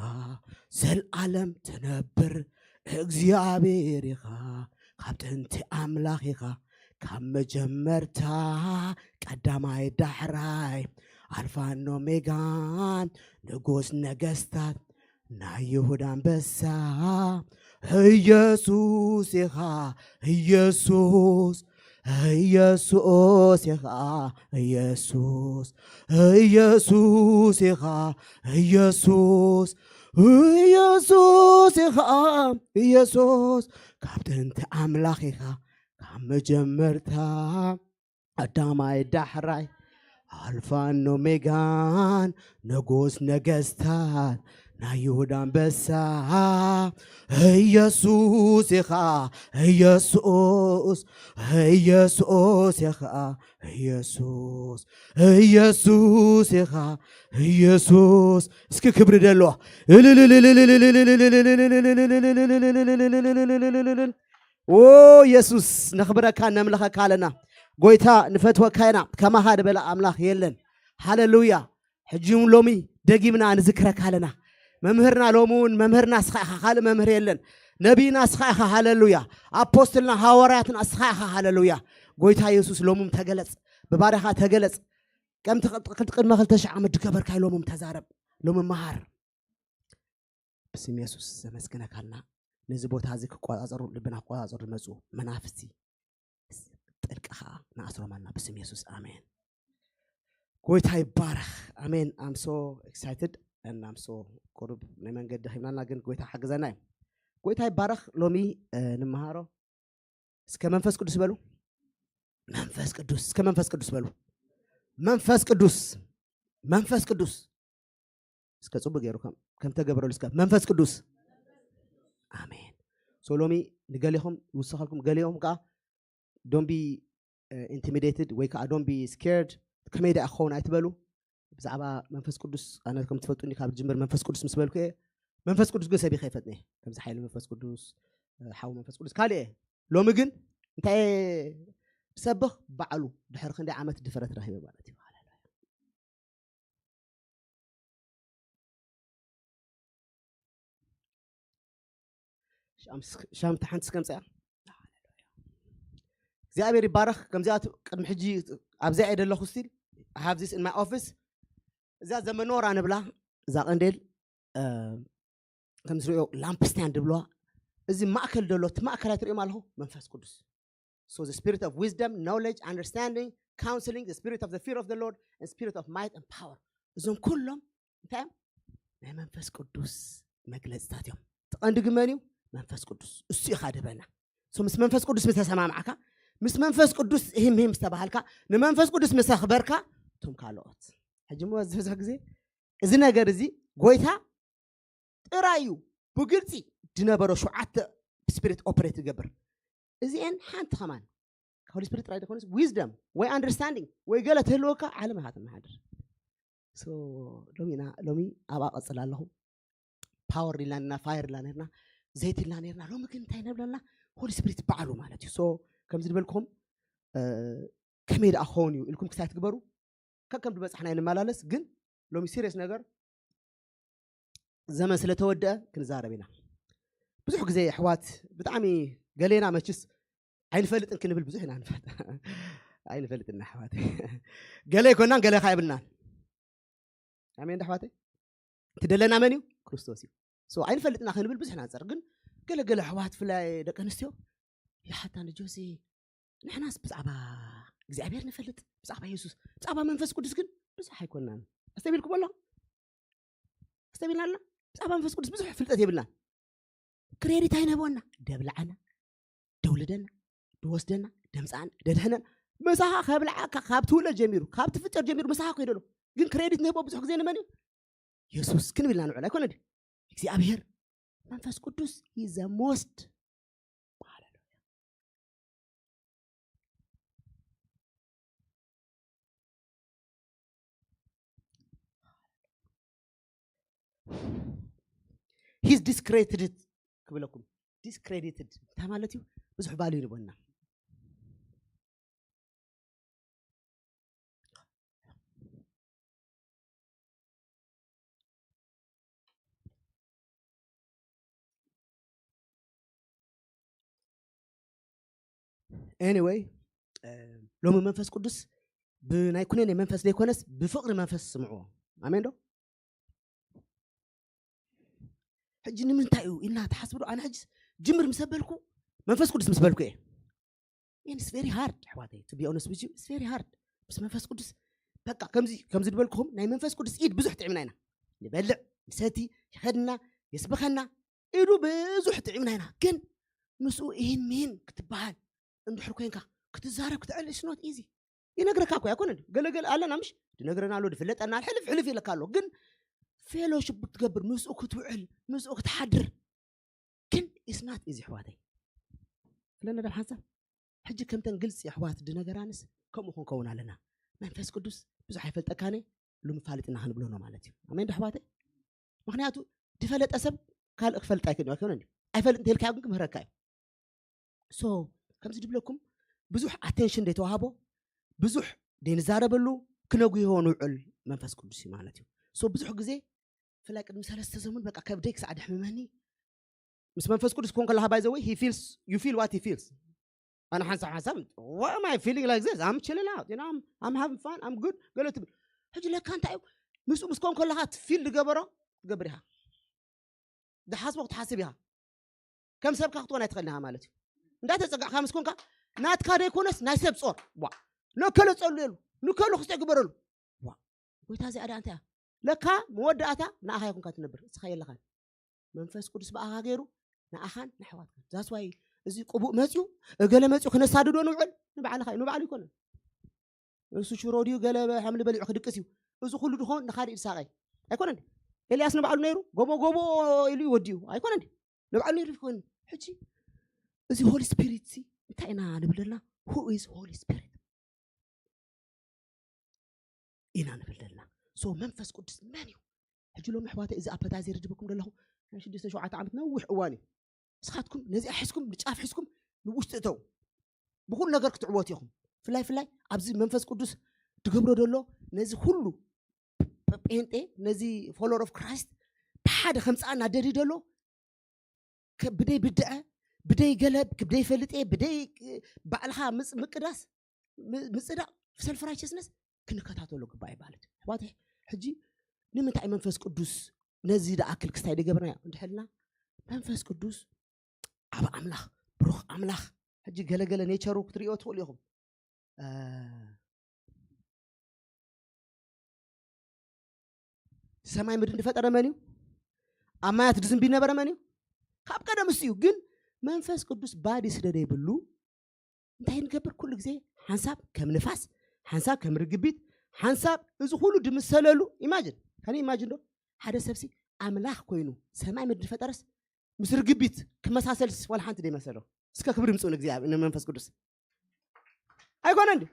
ዘልኣለም ትነብር እግዚኣብሔር ኢኻ። ካብ ጥንቲ ኣምላኽ ኢኻ። ካብ መጀመርታ ቀዳማይ ዳሕራይ ኣልፋን ኦሜጋን ንጉስ ነገስታት ናይ ይሁዳ ኣንበሳ ኢየሱስ ኢኻ። ኢየሱስ ኢየሱስ ኢኻ። ኢየሱስ ኢየሱስ ኢኻ። ኢየሱስ ኢየሱስ ኢኻ። ኢየሱስ ካብ ጥንቲ ኣምላኽ ኢኻ። ካብ መጀመርታ ቀዳማይ ዳሕራይ ኣልፋን ኦሜጋን ንጉስ ነገስታት ናይ ይሁዳ ኣንበሳ ኢየሱስ ኢኻ። ኢየሱስ ኢየሱስ ኢኻ። ኢየሱስ ኢየሱስ ኢኻ። ኢየሱስ እስኪ ክብሪ ደለዋ። ኦ የሱስ ነኽብረካ ነምልኸካ ኣለና። ጎይታ ንፈትወካ ኢና። ከማኻ ዝበለ ኣምላኽ የለን። ሃሌሉያ። ሕጂ እውን ሎሚ ደጊምና ንዝክረካ ኣለና። መምህርና ሎሚ እውን መምህርና እስኻ ኢኻ፣ ካልእ መምህር የለን። ነቢይና እስኻ ኢኻ። ሃሌሉያ። ኣፖስትልና ሃዋርያትና እስኻ ኢኻ። ሃሌሉያ። ጎይታ የሱስ ሎሚ እውን ተገለጽ፣ ብባርያኻ ተገለጽ። ከምቲ ቅድሚ ክልተ ሽሕ ዓመት ዝገበርካይ ሎሚ እውን ተዛረብ፣ ሎሚ መሃር። ብስም የሱስ ዘመስግነካልና ነዚ ቦታ እዚ ክቆጻጸሩ ልብና ክቆጻጸሩ ዝመጹ መናፍስቲ ጥልቂ ከዓ ንኣስሮም ኣልና ብስም የሱስ ኣሜን። ጎይታ ይባረኽ። ኣሜን። I'm so excited and I'm so ቁሩብ ናይ መንገዲ ሂብናና ግን ጎይታ ሓግዘና እዩ። ጎይታ ይባረኽ። ሎሚ እ፣ ንመሃሮ እስከ መንፈስ ቅዱስ በሉ። መንፈስ ቅዱስ እስከ መንፈስ ቅዱስ በሉ። መንፈስ ቅዱስ መንፈስ ቅዱስ እስከ ጽቡቅ ገይሩ ከም ከም ተገብረሉ እስከ መንፈስ ቅዱስ ኣሜን። So ሎሚ ንገሌኹም ይውስኸልኩም፣ ገሌኹም ከዓ don't be intimidated ወይ ከዓ don't be scared። ከመይ ደኣ ክኸውን ኣይትበሉ። ብዛዕባ መንፈስ ቅዱስ ኣነ ከም ትፈልጡኒ ካብ ዝጅምር መንፈስ ቅዱስ ምስ በልኩ እየ። መንፈስ ቅዱስ ግን ሰቢኸ ይፈጥነ ከምዚ ሓይሊ መንፈስ ቅዱስ ሓዊ መንፈስ ቅዱስ ካልእ እየ። ሎሚ ግን እንታይ እየ ዝሰብኽ? ባዕሉ ድሕሪ ክንደይ ዓመት ድፍረት ረኺበ ማለት እዩ። ሻምታ ሓንቲ ስከምፅያ እግዚኣብሔር ይባረኽ። ከምዚኣ ቅድሚ ሕጂ ኣብዚኣ እየ ዘለኹ። ስቲል ሃቭ ዚስ ኢን ማይ ኦፊስ። እዛ ዘመኖራ ንብላ እዛ ቀንዴል ከም ዝሪኦ ላምፕስታንድ ድብለዋ፣ እዚ ማእከል ዘሎ እቲ ማእከላይ ትሪኦም ኣለኹ መንፈስ ቅዱስ። So the spirit of wisdom, knowledge, understanding, counseling, the spirit of the fear of the Lord, and spirit of might and power. እዞም ኩሎም እንታይ እዮም? ናይ መንፈስ ቅዱስ መግለፅታት እዮም። እቲ ቀንዲ ግን መን እዩ? መንፈስ ቅዱስ። እሱ እዩ ካድህበና። So ምስ መንፈስ ቅዱስ ምስ ተሰማምዓካ፣ ምስ መንፈስ ቅዱስ ሂም ሂም ዝተባሃልካ፣ ንመንፈስ ቅዱስ ምስ ኣኽበርካ፣ እቶም ካልኦት ሕጂ እሞ ዝበዝሕ ግዜ እዚ ነገር እዚ ጎይታ ጥራይ እዩ ብግልፂ ዝነበሮ ሸውዓተ ስፒሪት ኦፕሬት ዝገብር። እዚአን ሓንቲ ከማን ሆሊ ስፒሪት ጥራይ ዘይኮነስ ዊዝደም ወይ ኣንደርስታንዲንግ ወይ ገለ ትህልወካ ዓለም ኢኻ ትመሓድር። So ሎሚ ኢና ሎሚ ኣብኣ ቀፅል ኣለኹ። ፓወር ኢልና ና ፋየር ኢልና ነርና፣ ዘይት ኢልና ነርና። ሎሚ ግን እንታይ ነብለና? ሆሊ ስፒሪት በዓሉ ማለት እዩ። So ከምዚ ዝበልኩም ከመይ ደኣ ክኸውን እዩ ኢልኩም ክሳይ ትግበሩ። ከከም ዝበፃሕና ንመላለስ። ግን ሎሚ ሲሪየስ ነገር ዘመን ስለተወደአ ክንዛረብ ኢና። ብዙሕ ግዜ ኣሕዋት ብጣዕሚ ገሌና መችስ ኣይንፈልጥን ክንብል ብዙሕ ኢና ንፈ ኣይንፈልጥና ኣሕዋት። ገለ ኣይኮናን፣ ገለ ካ የብልናን። ኣሜን ዶ ኣሕዋተይ? እቲ ደለና መን እዩ? ክርስቶስ እዩ። So ኣይንፈልጥና ክንብል ብዙሕ ኢና ንፀር። ግን ገለ ገለ ኣሕዋት ብፍላይ ደቂ ኣንስትዮ ይሓታ ንጆሲ ንሕናስ ብዛዕባ እግዚኣብሔር ንፈልጥ፣ ብዛዕባ የሱስ፣ ብዛዕባ መንፈስ ቅዱስ ግን ብዙሕ ኣይኮናን። ኣስተቢልኩም ኣሎ? ኣስተቢልና ኣለና? ብዛዕባ መንፈስ ቅዱስ ብዙሕ ፍልጠት የብልናን። ክሬዲት ኣይንህበና። ደብልዓና፣ ደውልደና፣ ድወስደና፣ ደምፃና፣ ደድሕነና። ምሳኻ ከብልዓካ ካብ ትውለድ ጀሚሩ፣ ካብ ትፍጠር ጀሚሩ ምሳኻ ኮይደሎ። ግን ክሬዲት ንህቦ ብዙሕ ግዜ ንመን እዩ? የሱስ ክንብል ኢና ንውዕል ኣይኮነ ድዩ? እግዚኣብሔር መንፈስ ቅዱስ is the most። He's discredited ክብለኩም። ዲስክሬዲትድ እንታይ ማለት እዩ? ብዙሕ ቫልዩ ንቦና። ኤኒወይ፣ ሎሚ መንፈስ ቅዱስ ብናይ ኩነኔ መንፈስ ዘይኮነስ ብፍቕሪ መንፈስ ስምዕዎ። ኣሜን ዶ? ሕጂ ንምንታይ እዩ ኢልና ትሓስቡ ዶ? ኣነ ሕጂ ጅምር ምስ ኣበልኩ መንፈስ ቅዱስ ምስ በልኩ እየ። It's very hard ኣሕዋተይ፣ to be honest with you, it's very hard። ምስ መንፈስ ቅዱስ በቃ ከምዚ ከምዚ ዝበልኩኹም ናይ መንፈስ ቅዱስ ኢድ ብዙሕ ጥዕምና ኢና። ንበልዕ፣ ንሰቲ፣ ይኸድና፣ የስብኸና፣ ኢዱ ብዙሕ ጥዕምና ኢና። ግን ምስኡ ይህን ምሂን ክትበሃል እንድሕር ኮይንካ ክትዛረብ ክትዕል it's not easy። ይነግረካ እኮ ኣይኮነ ድዩ? ገለገለ ኣለና ምሽ ድነግረና ኣሎ ድፍለጠና ሕልፍ ሕልፍ ይለካ ኣሎ። ግን ፌሎሽፕ ክትገብር ምስኡ ክትውዕል ምስኡ ክትሓድር ግን it's not easy ኣሕዋተይ። ስለና ደብ ሓንሳብ ሕጂ ከምተን ግልፂ ኣሕዋት ድነገራንስ ከምኡ ክንከውን ኣለና። መንፈስ ቅዱስ ብዙሕ ኣይፈልጠካነ ሎሚ ፋልጥና ክንብሎ ነው ማለት እዩ። ኣሜን ዶ ኣሕዋተይ? ምክንያቱ ድፈለጠ ሰብ ካልእ ክፈልጥ ኣይክእል ኣይኮነ ድዩ? ኣይፈልጥ እንተልካዮ ግን ክምህረካ እዩ። So ከምዚ ድብለኩም ብዙሕ ኣቴንሽን ደይተዋህቦ ብዙሕ ደይንዛረበሉ ክነጉህዮ ንውዕል መንፈስ ቅዱስ እዩ ማለት እዩ። So ብዙሕ ግዜ ብፍላይ ቅድሚ ሰለስተ ሰሙን በቃ ከብደይ ክሳዕ ደሕምመኒ ምስ መንፈስ ቅዱስ ኮን ከለካ by the way he feels you feel what he feels። ኣነ ሓንሳብ ሓንሳብ why am I feeling like this? I'm chilling out, you know, I'm, I'm having fun, I'm good ገለ ትብል። ሕጂ ለካ እንታይ እዩ ምስኡ ምስ ኮን ከለካ ፊል ዝገበሮ ትገብር ኢኻ። ዝሓስቦ ክትሓስብ ኢኻ። ከም ሰብካ ክትኮን ኣይትኽእልን ኢኻ ማለት እዩ። እንዳተፀጋዕካ ምስ ኮንካ ናትካ ደይኮነስ ናይ ሰብ ፆር ዋ ነከለ ፀልየሉ ንከሉ ክስተ ግበረሉ ዋ ጎይታ እዚኣ ደኣ እንታይ እያ? ለካ መወዳእታ ንኣኻ ይኹንካ ትነብር እስኻ የለኻን። መንፈስ ቅዱስ ብኣኻ ገይሩ ንኣኻን ንኣሕዋትካን that's why እዚ ቅቡእ መፅዩ እገለ መፅዩ ክነሳድዶ ንውዕል ንባዕልኻ እዩ ንባዕሉ ይኮነን። እሱ ሽሮ ድዩ ገለ ሓምሊ በሊዑ ክድቅስ እዩ። እዚ ኩሉ ድኾን ንኻሊእ ድሳቐ ኣይኮነን። ኤልያስ ንባዕሉ ነይሩ ጎቦ ጎቦ ኢሉ እዩ ወዲኡ ኣይኮነን። ንባዕሉ ነይሩ ይኮን። ሕጂ እዚ ሆሊ ስፒሪት ሲ እንታይ ኢና ንብል ዘለና? Who is Holy Spirit ኢና ንብል ዘለና። So መንፈስ ቅዱስ መን እዩ? ሕጂ ሎም ኣሕዋተ እዚ ኣፐታይዘር ድብኩም ዘለኹ ናይ ሽዱሽተ ሸውዓተ ዓመት ነዊሕ እዋን እዩ። ንስኻትኩም ነዚኣ ሒዝኩም ንጫፍ ሒዝኩም ንውሽጢ እተው። ብኩሉ ነገር ክትዕወት ኢኹም። ፍላይ ፍላይ ኣብዚ መንፈስ ቅዱስ ትገብሮ ዘሎ ነዚ ኩሉ ጴንጤ ነዚ ፎሎወር ኦፍ ክራይስት ብሓደ ከምፃኣና ደሊ ደሎ ከ- ብደይ ብድዐ ብደይ ገለብ ብደይ ፈልጥ እየ ብደይ ባዕልኻ ምጽ- ምቅዳስ ም- ምጽዳቕ ሰልፍ ራይቸስነስ ክንከታተሎ ግባእ ማለት እዩ። ኣሕዋተይ፣ ሕጂ ንምንታይ መንፈስ ቅዱስ ነዚ ዝኣክል ክስታይ ዝገብርናዮ እንድሕልና መንፈስ ቅዱስ ዓብ ኣምላኽ፣ ብሩኽ ኣምላኽ። ሕጂ ገለገለ ኔቸሩ ክትርእዮ ትኽእሉ ኢኹም። ሰማይ ምድሪ ዝፈጠረ መን እዩ? ኣብ ማያት ዝዝንቢ ነበረ መን እዩ? ካብ ቀደም እሱ እዩ። ግን መንፈስ ቅዱስ ባዲ ስለ ዘይብሉ እንታይ ንገብር? ኩሉ ግዜ ሓንሳብ ከም ንፋስ፣ ሓንሳብ ከም ርግቢት፣ ሓንሳብ እዚ ኩሉ ድምሰለሉ። ኢማጅን ከነ ኢማጅን ዶ ሓደ ሰብሲ ኣምላኽ ኮይኑ ሰማይ ምድሪ ፈጠረስ ምስ ርግቢት ክመሳሰልስ ዋላ ሓንቲ ደይመሰሎ። እስከ ክብሪ ምፅኡ ንእግዚኣብሔር ንመንፈስ ቅዱስ። ኣይኮነ እንዲ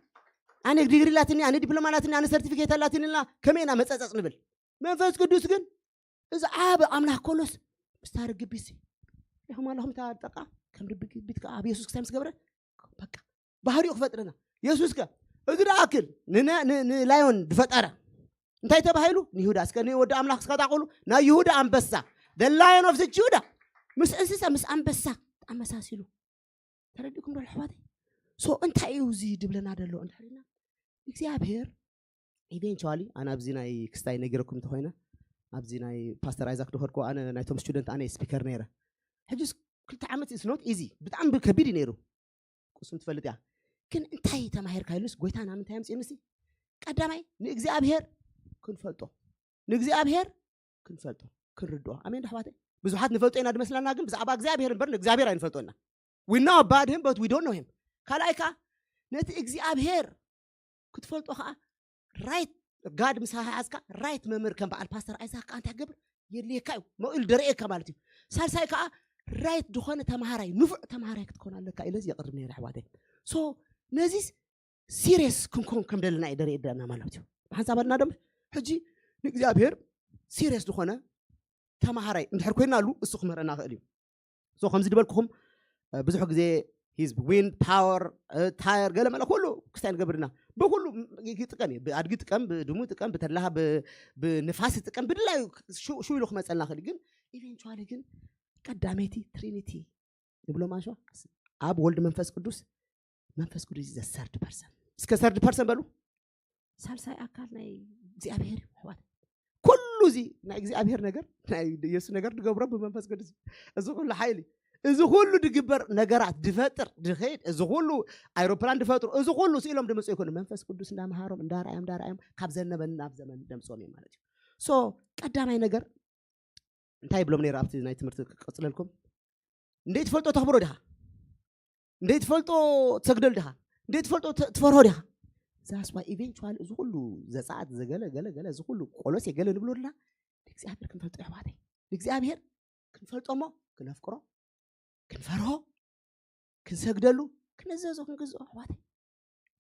ኣነ ዲግሪ ላትኒ፣ ኣነ ዲፕሎማ ላትኒ፣ ኣነ ሰርቲፊኬት ላትኒ ላ ከመይ ኢና መፀፀፅ ንብል? መንፈስ ቅዱስ ግን እዚ ዓብ ኣምላኽ ኮሎስ ምስታ ርግቢት ሲ ሪኹም ኣለኹም እታ ጠቃ ከም ርግቢት ከ ኣብ የሱስ ክሳይ ምስ ገብረ በቃ ባህሪኡ ክፈጥረና። የሱስ ከ እዚ ደኣክል ንነ- ን- ንላዮን ዝፈጠረ እንታይ ተባሂሉ? ንይሁዳ እስከ ንወዲ ኣምላኽ እስከ ታቕሉ ናይ ይሁዳ ኣንበሳ፣ the lion of the ጁዳ፣ ምስ እንስሳ ምስ ኣንበሳ ኣመሳሲሉ። ተረዲእኩም ዶ ኣሕዋተይ? ሶ እንታይ እዩ እዚ ድብለና ዘሎ እንድሕሪና እግዚኣብሔር ኢቨንቹዋሊ ኣነ ኣብዚ ናይ ክስታይ ነጊረኩም እንተኮይነ ኣብዚ ናይ ፓስተር ኣይዛክ ድኸድኩ ኣነ ናይቶም ስቱደንት ኣነ ስፒከር ነይረ። ሕጅስ ክልተ ዓመት is not easy፣ ብጣዕሚ ከቢድ እዩ ነይሩ። ቅሱም ትፈልጥ እያ። ግን እንታይ ተማሂርካ ኢሉስ ጎይታ ናብ ምንታይ ኣምፅእንሲ? ቀዳማይ ንእግዚኣብሔር ክንፈልጦ፣ ንእግዚኣብሔር ክንፈልጦ፣ ክንርድኦ። ኣሜን ዶ ኣሕዋተይ? ብዙሓት ንፈልጦ ኢና ድመስለና፣ ግን ብዛዕባ እግዚኣብሔር እምበር ንእግዚኣብሔር ኣይንፈልጦና። We know about him but we don't know him። ካልኣይ ከዓ ነቲ እግዚኣብሔር ክትፈልጦ ከዓ ራይት ጋድ ምስ ሓዝካ ራይት መምህር ከም በዓል ፓስተር ኣይዛክ ከዓ እንታይ ክገብር የድልየካ እዩ። መኢሉ ደርእየካ ማለት እዩ። ሳልሳይ ከዓ ራይት ዝኾነ ተምሃራይ ንፉዕ ተምሃራይ ክትኮን ኣለካ ኢለ የቕርብ ነይረ ኣሕዋተይ። ሶ ነዚስ ሲሪየስ ክንኮን ከም ደለና እዩ ደርእየና ማለት እዩ። ብሓንሳብ ኣልና ደም ሕጂ ንእግዚኣብሔር ሲሪየስ ዝኾነ ተምሃራይ እንድሕር ኮይናሉ እሱ ክምህረና ክእል እዩ። ሶ ከምዚ ዝበልኩኹም ብዙሕ ግዜ ሂዝብ ዊንድ ፓወር ታየር ገለ መለ ኩሉ ክስታይ ንገብርና ብኩሉ ይጥቀም እዩ። ብኣድጊ ጥቀም፣ ብድሙ ጥቀም፣ ብተድላሃ ብንፋስ ጥቀም፣ ብድላዩ ሽው ኢሉ ክመፀልና ክእል። ግን ኢቨንቹዋሊ ግን ቀዳመይቲ ትሪኒቲ ንብሎ ማሸዋ ኣብ ወልድ መንፈስ ቅዱስ መንፈስ ቅዱስ ዘሰርድ ፐርሰን እስከ ሰርድ ፐርሰን በሉ። ሳልሳይ ኣካል ናይ እግዚኣብሔር እዩ ኣሕዋት። ኩሉ እዚ ናይ እግዚኣብሔር ነገር ናይ ኢየሱስ ነገር ድገብሮ ብመንፈስ ቅዱስ እዩ። እዚ ኩሉ ሓይሊ እዚ ኩሉ ድግበር ነገራት ድፈጥር ድኸይድ እዚ ኩሉ ኣይሮፕላን ድፈጥሩ እዚ ኩሉ ስኢሎም ድምፁ ይኮኑ መንፈስ ቅዱስ እንዳመሃሮም እንዳረኣዮም እንዳረኣዮም ካብ ዘነበ ናብ ዘመን ደምፅዎም እዩ ማለት እዩ። ሶ ቀዳማይ ነገር እንታይ ይብሎም ነይሩ ኣብቲ ናይ ትምህርቲ ክቀፅለልኩም? እንደ ትፈልጦ ተኽብሮ ዲኻ? እንደ ትፈልጦ ትሰግደል ዲኻ? እንደ ትፈልጦ ትፈርሆ ዲኻ? ዛስዋ ኢቨንቹዋል እዚ ኩሉ ዘፃት ዘገለ ገለ ገለ እዚ ኩሉ ቆሎስ የገለ ንብሎ ልና ንእግዚኣብሔር ክንፈልጦ ኣሕዋተይ ንእግዚኣብሔር ክንፈልጦ እሞ ክነፍቅሮ ክንፈርሆ ክንሰግደሉ ክንእዘዞ ክንግዝኦ ኣሕዋተይ።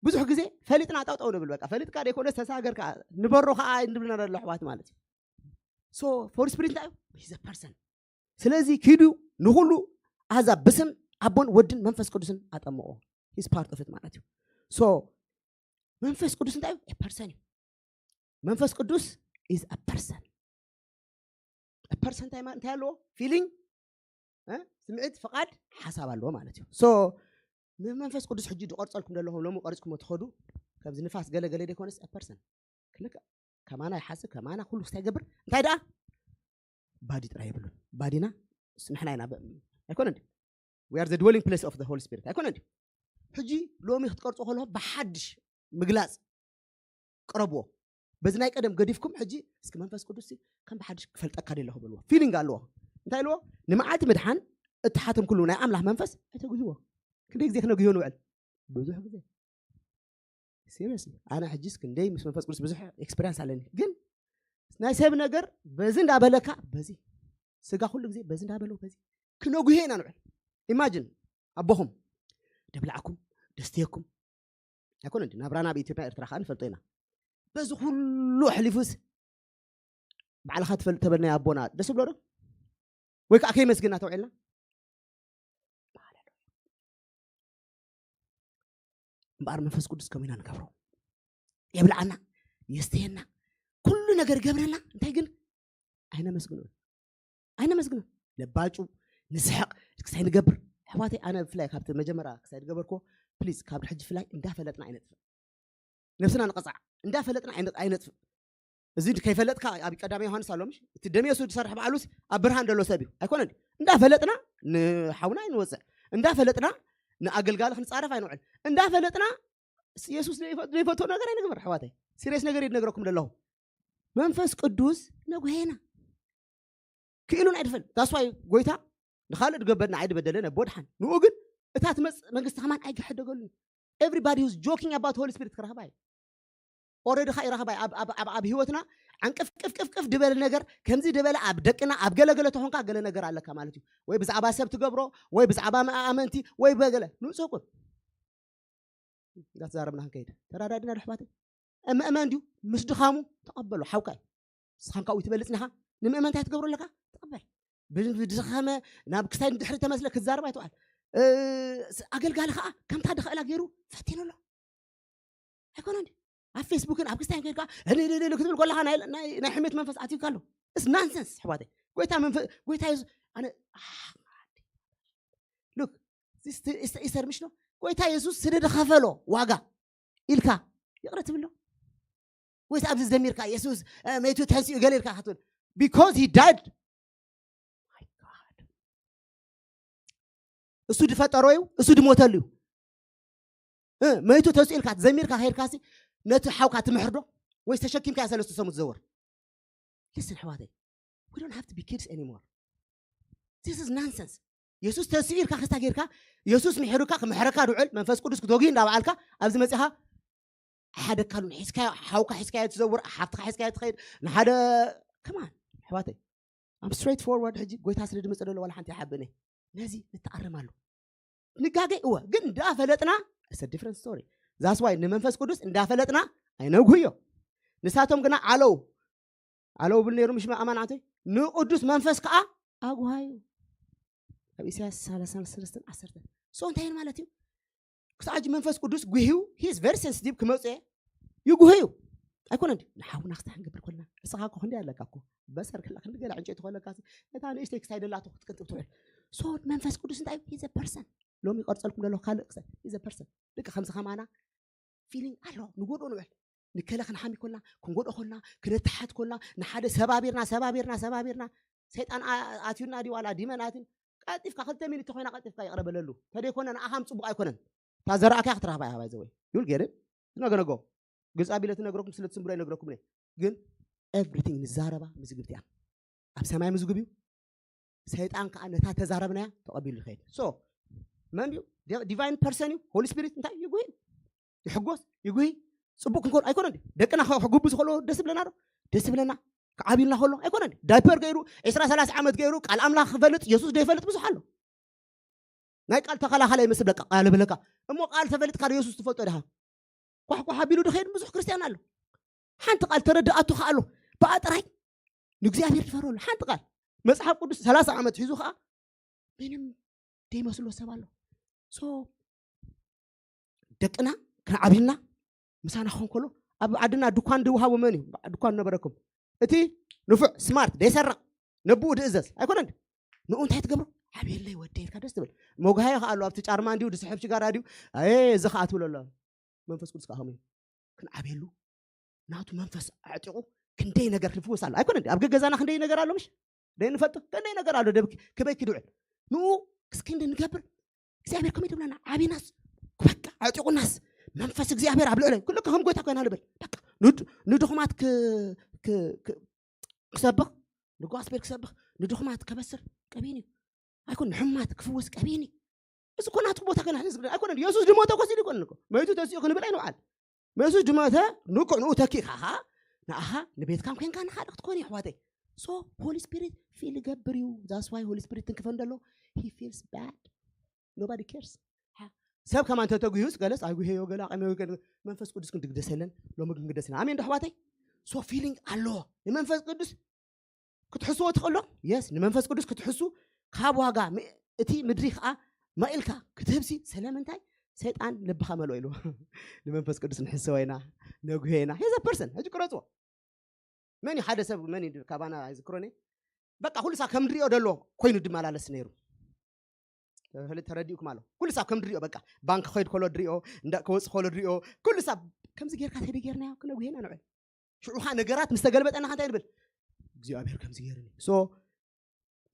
ብዙሕ ግዜ ፈሊጥና ጠውጠው ንብል በቃ ፈሊጥካ ደይኮነስ ተሳገር ከዓ ንበሮ ከዓ ንብልና ዘሎ ኣሕዋት ማለት እዩ። ሶ ፎሪ ስፕሪት እንታይ እዩ? ሂዘ ፐርሰን። ስለዚ ኪዱ ንኩሉ ኣህዛብ ብስም ኣቦን ወድን መንፈስ ቅዱስን ኣጠምቆ። ሂዝ ፓርት ኦፍ ማለት እዩ። ሶ መንፈስ ቅዱስ እንታይ እዩ? ፐርሰን እዩ። መንፈስ ቅዱስ ኢዝ አ ፐርሰን። ፐርሰን እንታይ ማለት እንታይ ኣለዎ? ፊሊንግ፣ ስምዒት፣ ፍቓድ፣ ሓሳብ ኣለዎ ማለት እዩ። ሶ መንፈስ ቅዱስ ሕጂ ዝቐርፀልኩም ዘለኹም ሎሚ ቀሪፅኩሞ ትኸዱ ከምዚ ንፋስ ገለ ገለ ዘይኮነስ ፐርሰን ክልክዕ ከማና ይሓስብ ከማና ኩሉ ክስታይ ይገብር እንታይ ደኣ ባዲ ጥራይ የብሉን። ባዲና ንሕና ኢና። ኣይኮነ እንዲ we are the dwelling place of the Holy Spirit ኣይኮነ እንዲ። ሕጂ ሎሚ ክትቀርፁ ከለኹ ብሓድሽ ምግላፅ ቅረብዎ። በዚ ናይ ቀደም ገዲፍኩም ሕጂ እስኪ መንፈስ ቅዱስ ከም ብሓድሽ ክፈልጠካ ደለኹ በልዎ። ፊሊንግ ኣለዎ። እንታይ ኣለዎ? ንመዓልቲ ምድሓን እተሓተምኩሉ ናይ ኣምላኽ መንፈስ ኣይተጉህዎ። ክንደይ ግዜ ክነጉህዮ ንውዕል? ብዙሕ ግዜ። ሲሪየስሊ ኣነ ሕጂስ ክንደይ ምስ መንፈስ ቅዱስ ብዙሕ ኤክስፔሪንስ ኣለኒ። ግን ናይ ሰብ ነገር በዚ እንዳበለካ በዚ ስጋ ኩሉ ግዜ በዚ እንዳበለው በዚ ክነጉህዮ ኢና ንውዕል። ኢማጅን ኣቦኹም ደብላዕኩም ደስትየኩም ኣይኮነ እንዲ ናብራና ኣብ ኢትዮጵያ ኤርትራ ከዓ ንፈልጦ ኢና። በዚ ኩሉ ኣሕሊፉስ ባዕልኻ ትፈልጥ ተበልናይ ኣቦና ደስ ብሎ ዶ? ወይ ከዓ ከይመስግና ተውዒልና እምበኣር መንፈስ ቅዱስ ከምኡ ኢና ንገብሮ። የብልዓና፣ የስተየና፣ ኩሉ ነገር ይገብረና። እንታይ ግን ኣይነመስግኖን፣ ኣይነመስግኖን። ነባጩ፣ ንስሕቕ፣ ክስታይ ንገብር። ኣሕዋተይ፣ ኣነ ብፍላይ ካብቲ መጀመርያ ክሳይ ዝገበርኩዎ፣ ፕሊዝ፣ ካብ ሕጂ ፍላይ እንዳፈለጥና ኣይነጥፍእ። ነብስና ንቐጻዕ። እንዳፈለጥና ኣይነ-፣ ኣይነጥፍእ። እዚ ከይፈለጥካ ኣብ ቀዳማይ ዮሃንስ ኣሎ፣ ምሽ? እቲ ደም የሱ ዝሰርሕ ባዕሉስ ኣብ ብርሃን ዘሎ ሰብ እዩ። ኣይኮነን ድዩ? እንዳፈለጥና ንሓውና ኣይንወጽዕ። እንዳፈለጥና ንኣገልጋሊ ክንጻረፍ ኣይንውዕል። እንዳፈለጥና ስ-፣ የሱስ ዘይፈ-፣ ዘይፈትዎ ነገር ኣይንግበር፣ ኣሕዋተይ። ሲሪየስ ነገር እዩ ዝነግረኩም ዘለኹ። መንፈስ ቅዱስ ነጉሄና። ክኢሉን ኣይድፈን። ዳስዋይ ጎይታ ንኻልእ ድገበድና ኣይድበደለን፣ ኣቦ ድሓን። ንኡ ግን እታ ትመጽእ መንግስቲ ከማን ኣይግሕደገሉን። Everybody who's joking about Holy Spirit ክረኽባ እዩ። ኦረዲ ካ ይረኽባ እዩ። ኣብ፣ ኣብ፣ ኣብ፣ ኣብ ህይወትና ዓንቅፍ ቅፍ ቅፍ ቅፍ ድበለ ነገር፣ ከምዚ ድበለ ኣብ ደቅና፣ ኣብ ገለገለ ተኾንካ ገለ ነገር ኣለካ ማለት እዩ። ወይ ብዛዕባ ሰብ ትገብሮ፣ ወይ ብዛዕባ ኣመንቲ፣ ወይ በገለ። ንጹህ ኩን። እንዳተዛረብና ክንከይድ። ተራዳድና ዶ ኣሕዋተይ? እመ-፣ እመን ድዩ? ምስ ድኻሙ ተቐበሎ፣ ሓውካ እዩ። ንስኻ ካብኡ ትበልጽ ኢኻ። ንምእመን እንታይ ትገብሮ ኣለካ? ተቐበል። ብ-፣ ብድኸመ ናብ ክሳይ ንድሕሪ ተመስለ ክትዛረብ ኣይትውዓል። እ፣ ስ-፣ ኣገልጋሊ ከኣ ከምታ ድኽእላ ገይሩ ፈቲኑ ኣሎ። ኣይኮነን ድዩ? ኣብ ፌስቡክን ኣብ ክስታይን ከይድካ እልልልል ክትብል ከለኻ ናይ፣ ናይ፣ ናይ ሕሜት መንፈስ ኣትዩካ ኣሎ። It's nonsense ኣሕዋተይ። ጎይታ መንፈ-፣ ጎይታ የሱስ፣ ኣነ፣ ኣሕ፣ ሉክ፣ ኢስተር ምሽ ነው። ጎይታ የሱስ ስለ ዝኸፈሎ ዋጋ ኢልካ ይቕረ ትብሎ? ወይስ ኣብዚ ዘሚርካ የሱስ፣ እ፣ መይቱ ተንሲኡ ገለ ኢልካ ክትብል? Because he died. My God። እሱ ዝፈጠሮ እዩ፣ እሱ ዝሞተሉ እዩ። እ፣ መይቱ ተንሲኡ ኢልካ ዘሚርካ ከይድካሲ ነቲ ሓውካ ትምሕር ዶ? ወይስ ተሸኪምካ ሰለስተ ሰሙን ትዘውር? Listen ኣሕዋተይ፣ we don't have to be kids anymore. This is nonsense. የሱስ ተንሲኡ ኢልካ ክስታ ጌርካ፣ የሱስ ምሒሩካ ክምሕረካ ድውዕል መንፈስ ቅዱስ ክተጉይ እንዳበዓልካ ኣብዚ መጺኻ ሓደ ካልኡን ሒዝካዮ፣ ሓውካ ሒዝካዮ ትዘውር፣ ሓፍትኻ ሒዝካዮ ትኸይድ፣ ንሓደ፣ come on ኣሕዋተይ፣ I'm straight forward። ሕጂ ጎይታ ስለ ድመጸ ደሎ ዋላ ሓንቲ ይሓብእኒ። ነዚ ንተኣረማሉ። ንጋገ እወ፣ ግን እንዳፈለጥና it's a different story። That's why ንመንፈስ ቅዱስ እንዳፈለጥና ኣይነጉህዮ። ንሳቶም ግና ዓለው፣ ዓለው ብል ነይሩ ምሽ ኣማን ኣንተ፣ ንቅዱስ መንፈስ ከኣ ኣጉሃዩ። ኣብ ኢሳያስ ሰላሳ ሰለስተ ዓሰርተ። So እንታይ እዩ ማለት እዩ? ክሳብ ሕጂ መንፈስ ቅዱስ ጉህዩ፣ he is very sensitive፣ ክመጽእ ይጉህዩ። ኣይኮነን ድዩ? ንሓውና ክስታይ ክንገብር ከለና፣ ንስኻ እኮ ክንደይ ኣለካ እኮ። በሰር ከላ ክንዲ ገለ ዕንጨይቲ ከለካ፣ እታ ንእሽተይ ክሳይ ደላቶ ክትቅንጥብ ትውዕል። So መንፈስ ቅዱስ እንታይ እዩ? He's a person። ሎሚ ይቀርጸልኩም ዘሎ ካልእ ክሳይ፣ he's a person። ልክ ከምዚ ከማና ፊሊንግ ኣሎ፣ ንጎድኦ ንውዕል። ንከለ ክንሓሚ ኮልና፣ ክንጎድኦ ኮልና፣ ክንተሓት ኮልና፣ ንሓደ ሰባቢርና፣ ሰባቢርና፣ ሰባቢርና፣ ሰይጣን ኣ-፣ ኣትዩና ድዩ ዋላ ዲመን ኣትዩን፣ ቀልጢፍካ ክልተ ሚኒት ኮይና ቀልጢፍካ ይቕረ በለሉ። ተደይኮነ ንኣኻም ጽቡቕ ኣይኮነን። እታ ዘራእካያ ክትረኽባ ኢኻ፣ ባይ ዘ ወይ። ዩል ጌት ኢት? ነገ ነገ። ግልጽ ኣቢለ ትነግረኩም፣ ስለ ትስምብሮ ኣይነግረኩም እየ። ግን ኤቭሪቲንግ ንዛረባ ምዝግብቲ እያ። ኣብ ሰማይ ምዝግብ እዩ። ሰይጣን ከዓ ነታ ተዛረብናያ ተቐቢሉ ይኸይድ። So መን እዩ? ዲ-፣ ዲቫይን ፐርሰን እዩ። ሆሊ ስፒሪት እንታይ ይጉሂ? ይሕጎስ፣ ይጉሂ። ጽቡቕ ክንኮን ኣይኮነን ድዩ? ደቅና ከ-፣ ክጉብዙ ከለዉ ደስ ይብለና ዶ? ደስ ይብለና። ክዓብዩልና ከሎ ኣይኮነን ድዩ? ዳይፐር ገይሩ፣ ዕስራ ሰላሳ ዓመት ገይሩ፣ ቃል ኣምላኽ ክፈልጥ፣ የሱስ ዘይፈልጥ ብዙሕ ኣሎ። ናይ ቃል ተኸላኸላይ ይመስል በቃ፣ ቃል ብለካ። እሞ ቃል ተፈልጥካ ዶ የሱስ ትፈልጦ ድኻ? ኳሕ ኳሕ ኣቢሉ ድኸይድ ብዙሕ ክርስትያን ኣሎ። ሓንቲ ቃል ተረድኣቱ ከኣ ኣሎ። ብኣ ጥራይ ንእግዚኣብሔር ዝፈርህሉ። ሓንቲ ቃል። መጽሓፍ ቅዱስ ሰላሳ ዓመት ሒዙ ከኣ ምንም ደይመስሎ ሰብ ኣሎ። So ደቅና ክንዓብልና ምሳና ክኾን ከሎ፣ ኣብ ዓድና ድኳን ድውሃቦ መን እዩ? ድኳን ነበረኩም። እቲ ንፉዕ ስማርት ደይሰርቕ፣ ነብኡ ድእዘዝ። ኣይኮነን ድዩ? ንኡ እንታይ ትገብሮ? ዓብየለይ ወደይ ኢልካ ደስ ትብል። መጉሃዮ ከኣ ኣሎ፣ ኣብቲ ጫርማ እንድዩ፣ ድስሕብ ሽጋራ ድዩ? ኣየ፣ እዚ ከኣ ትብሎ ኣሎ። መንፈስ ቅዱስ ከኣ ከምኡ እዩ። ክንዓብየሉ፣ ናቱ መንፈስ ኣዕጢቑ፣ ክንደይ ነገር ክፍወስ ኣሎ። ኣይኮነን ድዩ? ኣብ ገገዛና ክንደይ ነገር ኣሎ፣ ምሽ? ደይ ንፈልጦ? ክንደይ ነገር ኣሎ፣ ደብኪ፣ ክበኪ ድውዕል። ንኡ እስኪ እንደ ንገብር፣ እግዚኣብሔር ከመይ ድብለና? ዓቢናስ፣ በቃ፣ ኣዕጢቑናስ፣ መንፈስ እግዚኣብሔር ኣብ ልዕለይ። ኩሉ ከም ጎይታ ኮይና ልብል። በቃ፣ ንድ-፣ ንድኹማት ክ-፣ ክ-፣ ክ-፣ ክሰብኽ፣ ንጓስፔል ክሰብኽ፣ ንድኹማት ከበስር ቀቢኒ። ኣይኮን፣ ንሕሙማት ክፍውስ ቀቢኒ። እዚ እኮ ናቱ ቦታ ገና ህዝቢ ኣይኮነን። የሱስ ድሞተ እኮ ሲል ይኮነን እኮ። መይቱ ተሲኡ ክንብል ኣይንውዓል። መይቱ ድሞተ ንኩዕ ንኡ ተኪእካ ኸዓ ንኣኻ ንቤትካን ኮንካ ንኻልእ ክትኮን እዩ ኣሕዋተይ። So ሆሊ ስፒሪት ፊል ይገብር እዩ። That's why ሆሊ ስፒሪት ትንክፈ እንደሎ he feels bad. Nobody cares. ሰብ ከማን ተተጉዩስ ገለስ ኣይጉሄዮ ገለ ኣቐመ መንፈስ ቅዱስ ክንድግደሰለን ሎሚ ክንግደስና። ኣሜን ዶ ኣሕዋተይ? So ፊሊንግ ኣሎ። ንመንፈስ ቅዱስ ክትሕስዎ ትኽእሎ? የስ፣ ንመንፈስ ቅዱስ ክትሕሱ ካብ ዋጋ ም-፣ እቲ ምድሪ ከኣ መቒልካ ክትህብሲ። ስለምንታይ? ሰይጣን ልብኻ መልኦ ኢሉ። ንመንፈስ ቅዱስ ንሕስዎ ኢና፣ ነጉሄ ኢና። He's a person። ሕጂ ቅረጽዎ። መን እዩ ሓደ ሰብ፣ መን እዩ ካባና ኣይዝክሮን እየ። በቃ ኩሉ ሳ ከም ንሪኦ ደሎ ኮይኑ ድመላለስ ነይሩ። ተረዲኡኩም ኣሎ። ኩሉ ሳብ ከም ድሪኦ በቃ ባንክ ከይድ ከሎ ድሪኦ፣ እንዳ ከወፅ ከሎ ድሪኦ፣ ኩሉ ሳብ ከምዚ ጌርካ ተደ ጌርናዮ ክነጉሄና ንዕል። ሽዑ ኸዓ ነገራት ምስ ተገልበጠና እንታይ ንብል? እግዚኣብሔር ከምዚ ገይርኒ። So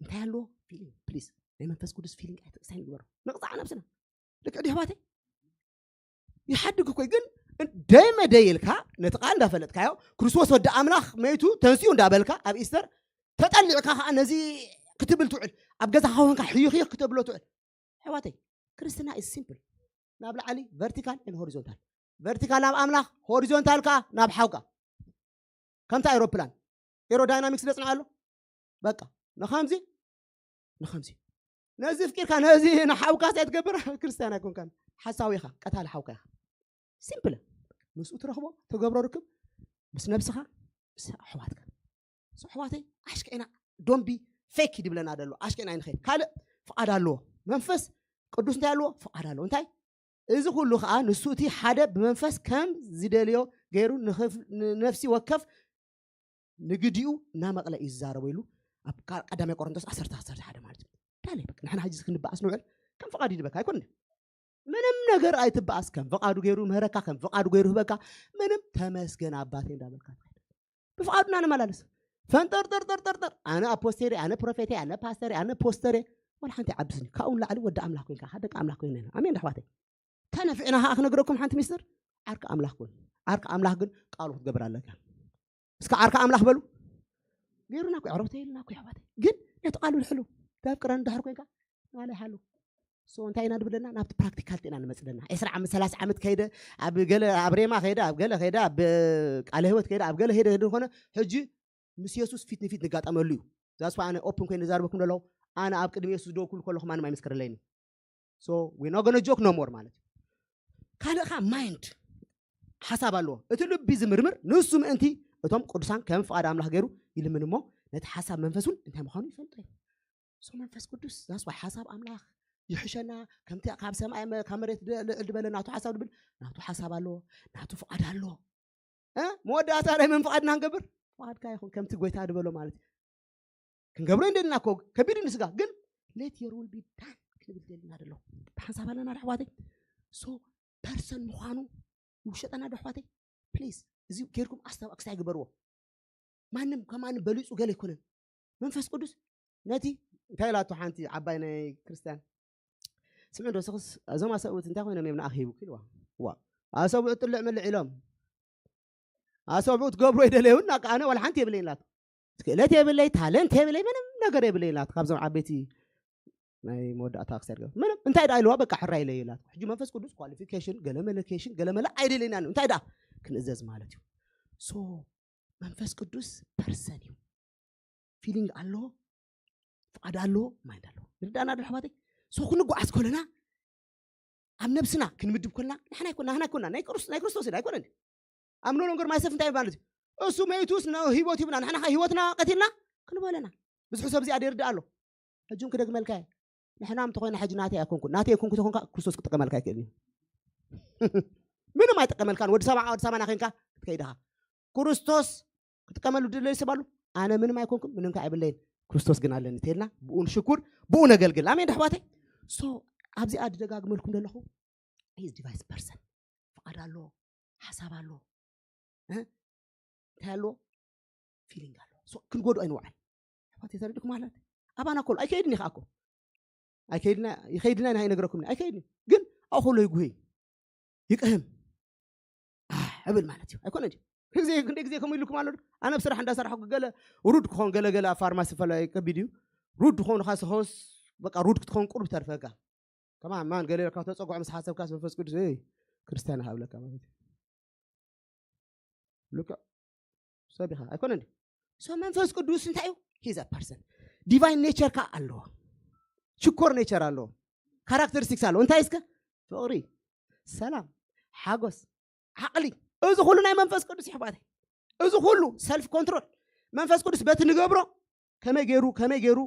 እንታይ ኣለዎ? ፊሊንግ ፕሊዝ። ናይ መንፈስ ቅዱስ ፊሊንግ ኣይትቕሳይ ንግበሮ። ንቕፃዕ ነብስና። ልክዕ ድዩ ኣሕዋተይ? ይሓድግ እኮ እዩ፣ ግን ደይ መደይ ኢልካ ነቲ ቃል እንዳፈለጥካዮ ክርስቶስ ወዲ ኣምላኽ መይቱ ተንሲኡ እንዳበልካ ኣብ ኢስተር ተጠሊዕካ ከዓ ነዚ ክትብል ትውዕል። ኣብ ገዛኻ ኮንካ ሕይኽይኽ ክተብሎ ትውዕል። ኣሕዋተይ፣ ክርስትና is simple። ናብ ላዕሊ ቨርቲካል and ሆሪዞንታል። ቨርቲካል ናብ ኣምላኽ፣ ሆሪዞንታል ከዓ ናብ ሓውካ። ከምቲ ኣይሮፕላን ኤሮዳይናሚክስ ደጽንዓ ኣሎ። በቃ ንኸምዚ ንኸምዚ ነዚ ፍቂርካ ነዚ ንሓውካ እንታይ ትገብር? ክርስትያን ኣይኮንካን፣ ሓሳዊ ኢኻ፣ ቀታሊ ሓውካ ኢኻ። ሲምፕል። ምስኡ ትረኽቦ፣ ተገብሮ ርክብ ምስ ነብስኻ፣ ምስ ኣሕዋትካ። ምስ ኣሕዋተይ ኣሽከ ኢና፣ ዶምቢ ፌክ ይድብለና ደሎ ኣሽከ ኢና ይንኸይድ። ካልእ ፍቓድ ኣለዎ። መንፈስ ቅዱስ እንታይ ኣለዎ? ፍቓድ ኣለዎ። እንታይ? እዚ ኩሉ ኸዓ ንሱ እቲ ሓደ ብመንፈስ ከም ዝደልዮ ገይሩ ንኽፍ-፣ ንነፍሲ ወከፍ ንግዲኡ እናመቕለ እዩ ዝዛረቦ ኢሉ ኣብ ቃ-፣ ቀዳማይ ቆሮንቶስ ዓሰርተ ዓሰርተ ሓደ ማለት እዩ። ዳለ በቃ ንሕና ሕጂ ክንበኣስ ንውዕል ከም ፍቓዱ ይድበካ ኣይኮን። ምንም ነገር ኣይትበኣስ፣ ከም ፍቓዱ ገይሩ ምህረካ፣ ከም ፍቓዱ ገይሩ ህበካ፣ ምንም ተመስገን ኣባቴ እንዳበልካ ትኸይድ። ብፍቓዱ ኢና ንመላለስ። ፈንጠርጠርጠርጠርጠር፣ ኣነ ኣፖስቴሬ፣ ኣነ ፕሮፌቴ፣ ኣነ ፓስተሬ፣ ኣነ ፖስተሬ፣ ዋላ ሓንቲ ዓብስኒ። ካብኡ ንላዕሊ ወዲ ኣምላኽ ኮይንካ፣ ደቂ ኣምላኽ ኮይንና ኢና። ኣሜን ዶ ኣሕዋተይ? ተነፊዕና ኸዓ ክነግረኩም ሓንቲ ሚስጥር፣ ዓርኪ ኣምላኽ ኩን። ዓርኪ ኣምላኽ ግን ቃሉ ክትገብር ኣለካ። እስከ ዓርኪ ኣምላኽ በሉ። ገይሩና እኮ፣ ዕረፍቲ የልና እኮ ኣሕዋተይ። ግን ነቲ ቃሉ ንሕሉ። ዳብ ቅረን ድሕር ኮይንካ፣ ማለ ሓሉ። So እንታይ ኢና ድብለና? ናብቲ ፕራክቲካል ኢና ንመጽእ ዘለና። ዕስራ ዓመት፣ ሰላሳ ዓመት ከይደ፣ ኣብ ገለ፣ ኣብ ሬማ ከይደ፣ ኣብ ገለ ከይደ፣ ኣብ ቃለ ህይወት ከይደ፣ ኣብ ገለ ከይደ፣ ከይደ ዝኾነ፣ ሕጂ ምስ የሱስ ፊት ንፊት ንጋጠመሉ እዩ። That's why ኣነ ኦፕን ኮይነ ዝዛረበኩም ዘለኹ። ኣነ ኣብ ቅድሚ የሱስ ደው ክብል ከለኹ ማንም ኣይምስክረለይን እዩ። So we not gonna joke no more ማለት እዩ። ካልእ ኸዓ ማይንድ ሓሳብ ኣለዎ። እቲ ልቢ ዝምርምር ንሱ ምእንቲ እቶም ቅዱሳን ከም ፍቓድ ኣምላኽ ገይሩ ይልምን እሞ ነቲ ሓሳብ መንፈስ እውን እንታይ ምዃኑ ይፈልጦ እዩ። So መንፈስ ቅዱስ that's why ሓሳብ ኣምላኽ ይሕሸና። ከምቲ ካብ ሰማይ መ-፣ ካብ መሬት ደ-፣ ልዕል ዝበለ ናቱ ሓሳብ ድብል ናቱ ሓሳብ ኣለዎ፣ ናቱ ፍቓድ ኣለዎ። እ? መወዳእታ ናይ መን ፍቓድ ኢና ክንገብር? ፍቓድካ ይኹን ከምቲ ጎይታ ዝበሎ ማለት እዩ። ክንገብሮ እንደልና እኮ ከቢድ ንስጋ ግን let your will be done ክንብል ደልና ደሎ ሓሳብ ኣለና ዶ ኣሕዋተይ? So ፐርሰን ምዃኑ ይውሸጠና ዶ ኣሕዋተይ? ፕሊዝ እዚ ጌርኩም ኣስተባ ክስታይ ግበርዎ። ማንም ከማንም በሊጹ ገለ ኣይኮነን። መንፈስ ቅዱስ ነቲ እንታይ ኢላቶ ሓንቲ ዓባይ ናይ ክርስትያን ስምዒ ዶ ስኽስ እዞም ኣሰብኡት እንታይ ኮይኖም እዮም ንኣኺ ሂቡክ ኢልዋ። ዋ ኣሰብኡ ጥልዕ ምልዕ ኢሎም ኣሰብኡ ትገብሮ ይደለዩን ናቃ ኣነ ዋላ ሓንቲ የብለይን ላቶ። ክእለት የብለይ፣ ታለንት የብለይ፣ ምንም ነገር የብለይ ላቶ። ካብዞም ዓበይቲ ናይ መወዳእታ ክሳድ ገ-፣ ምንም እንታይ ደኣ ኢልዋ በቃ ሕራይ ኢለይ ላቶ። ሕጂ መንፈስ ቅዱስ ኳሊፊኬሽን ገለ መለኬሽን ገለ መለ ኣይደለይና እንታይ ደኣ ክንእዘዝ ማለት እዩ። So መንፈስ ቅዱስ ፐርሰን እዩ። ፊሊንግ ኣለዎ፣ ፍቓድ ኣለዎ፣ ማይንድ ኣለዎ። ይርዳእና ዶ ኣሕዋተይ? So ክንጓዓዝ ከለና ኣብ ነብስና ክንምድብ ከለና ንሕና ኣይኮና፣ ንሕና ኣይኮና፣ ናይ ክርስ-፣ ናይ ክርስቶስ ኢና ኣይኮነን። ኣብ ኖ ሎንገር ማይሰልፍ እንታይ ማለት እዩ? እሱ መይቱስ ነ-፣ ህይወት ሂቡና፣ ንሕና ኸ ህይወትና ቀቲልና ክንበለና። ብዙሕ ሰብ እዚኣ ደይርዳእ ኣሎ። ሕጂ እውን ክደግመልካ እየ። ንሕና እንተኾይና ሕጂ ናተይ ኣይኮንኩን። ናተይ ኣይኮንኩ ተኾንካ ክርስቶስ ክጥቀመልካ ኣይክእልን እዩ። ምንም ኣይጥቀመልካን። ወዲ ሰብዓ፣ ወዲ ሰማና ኮይንካ ክትከይድ ኢኻ። ክርስቶስ ክጥቀመሉ ድለዩ ሰብ ኣሉ? ኣነ ምንም ኣይኮንኩም፣ ምንም ከ ኣይብለይን። ክርስቶስ ግን ኣለኒ። ተልና ብኡ ንሽኩር፣ ብኡ ነገልግል። ኣሜን ዶ ኣሕዋተይ? So ኣብዚኣ ድደጋግመልኩም ዘለኹ ሂዝ ዲቫይስ ፐርሰን። ፍቓድ ኣሎ፣ ሓሳብ ኣሎ። እ? እንታይ ኣሎ? ፊሊንግ ኣሎ። So ክንጎድኦ ኣይንውዓል። ኣሕዋተይ ተረዲእኩም ኣላት? ኣባና ኮሉ ኣይከይድን እዩ ኸዓ እኮ። ኣይከይድና፣ ይኸይድና ኢና ኣይነግረኩምን። ኣይከይድን እዩ። ግን ኣብኡ ከሎ ይጉህይ። ይቅህም። ኣሕ፣ እብል ማለት እዩ። ኣይኮነ ድዩ? ግዜ፣ ክንደይ ግዜ ከምኡ ኢልኩም ኣሎ ዶ? ኣነ ኣብ ስራሕ እንዳሰራሕኩ ገለ ሩድ ክኾን፣ ገለ ገለ ኣብ ፋርማሲ ፈላይ ከቢድ እዩ። ሩድ ክኾን፣ ካስ ሆስ፣ በቃ ሩድ ክትኾን ቁሩብ ተርፈካ። ከማን ማን ገለ ኢልካ ተጸግዖ ምስ ሓሰብካስ መንፈስ ቅዱስ፣ "ኤይ፣ ክርስትያን ኢኻ" እብለካ ማለት እዩ። ልክዕ ሰብ ኢኻ። ኣይኮነ እንዲ? So መንፈስ ቅዱስ እንታይ እዩ? He's a person። ዲቫይን ኔቸር ከኣ ኣለዎ። ሽኮር ኔቸር ኣለዎ። ካራክተሪስቲክስ ኣለዎ። እንታይ እስከ? ፍቕሪ፣ ሰላም፣ ሓጎስ፣ ዓቕሊ። እዚ ኩሉ ናይ መንፈስ ቅዱስ እዩ ኣሕዋተይ። እዚ ኩሉ ሰልፍ ኮንትሮል። መንፈስ ቅዱስ በቲ ንገብሮ ከመይ ገይሩ፣ ከመይ ገይሩ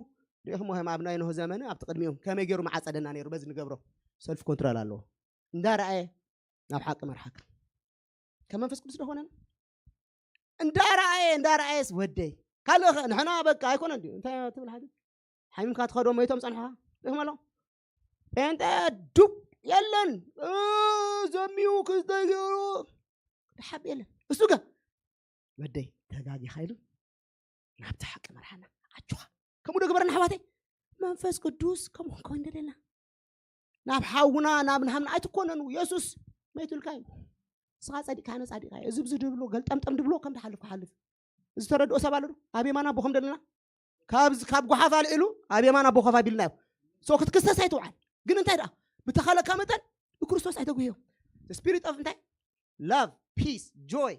ርኢኹሞ፣ ከም ኣብ ናይ ኖህ ዘመን ኣብቲ ቅድሚኦም ከመይ ገይሩ መዓጸደና ነይሩ በዚ ንገብሮ። ሰልፍ ኮንትሮል ኣለዎ። እንዳረኣየ ናብ ሓቂ መርሓካ። ከም መንፈስ ቅዱስ ዶ ኾነና? እንዳረኣየ፣ እንዳረኣየስ ወደይ። ካልእ ኸ ንሕና በቃ ኣይኮነን ድዩ? እንታይ ትብል ሓቂ? ሓሚምካ ትኸዶ መይቶም ጸንሖኻ። ርኢኹም ኣሎ? ጴንጠ ዱብ የለን። እ፣ ዘሚው ክስተይ ገይሩ ደሓብ የለን። እሱ ከ ወደይ ተጋጊኻ ኢሉ ናብቲ ሓቂ መርሓና። ኣጆኻ። ከምኡ ዶ ግበረና ኣሕዋተይ? መንፈስ ቅዱስ ከምኡ ክንከውን ደለና። ናብ ሓውና ናብ ንሃምና ኣይትኮነኑ። የሱስ መይቱልካ እዩ። ንስኻ ጸዲቅካ፣ ኣነ ጻዲቃ እየ። እዚ ብዚ ድብሎ ገልጠምጠም ድብሎ ከም ትሓልፍ ክሓልፍ። እዚ ተረድኦ ሰብ ኣሎ ዶ? ኣብ የማና ኣቦ ከም ደለና ካብ ካብ ጓሓፍ ኣልዒሉ ኣብ የማና ኣቦ ኮፍ ኣቢልና እዩ። ሶ ክትክሰስ ኣይትውዓል። ግን እንታይ ደኣ ብተኻለካ መጠን ንክርስቶስ ኣይተጉህዮ። ስፒሪት ኦፍ እንታይ? ላቭ፣ ፒስ፣ ጆይ፣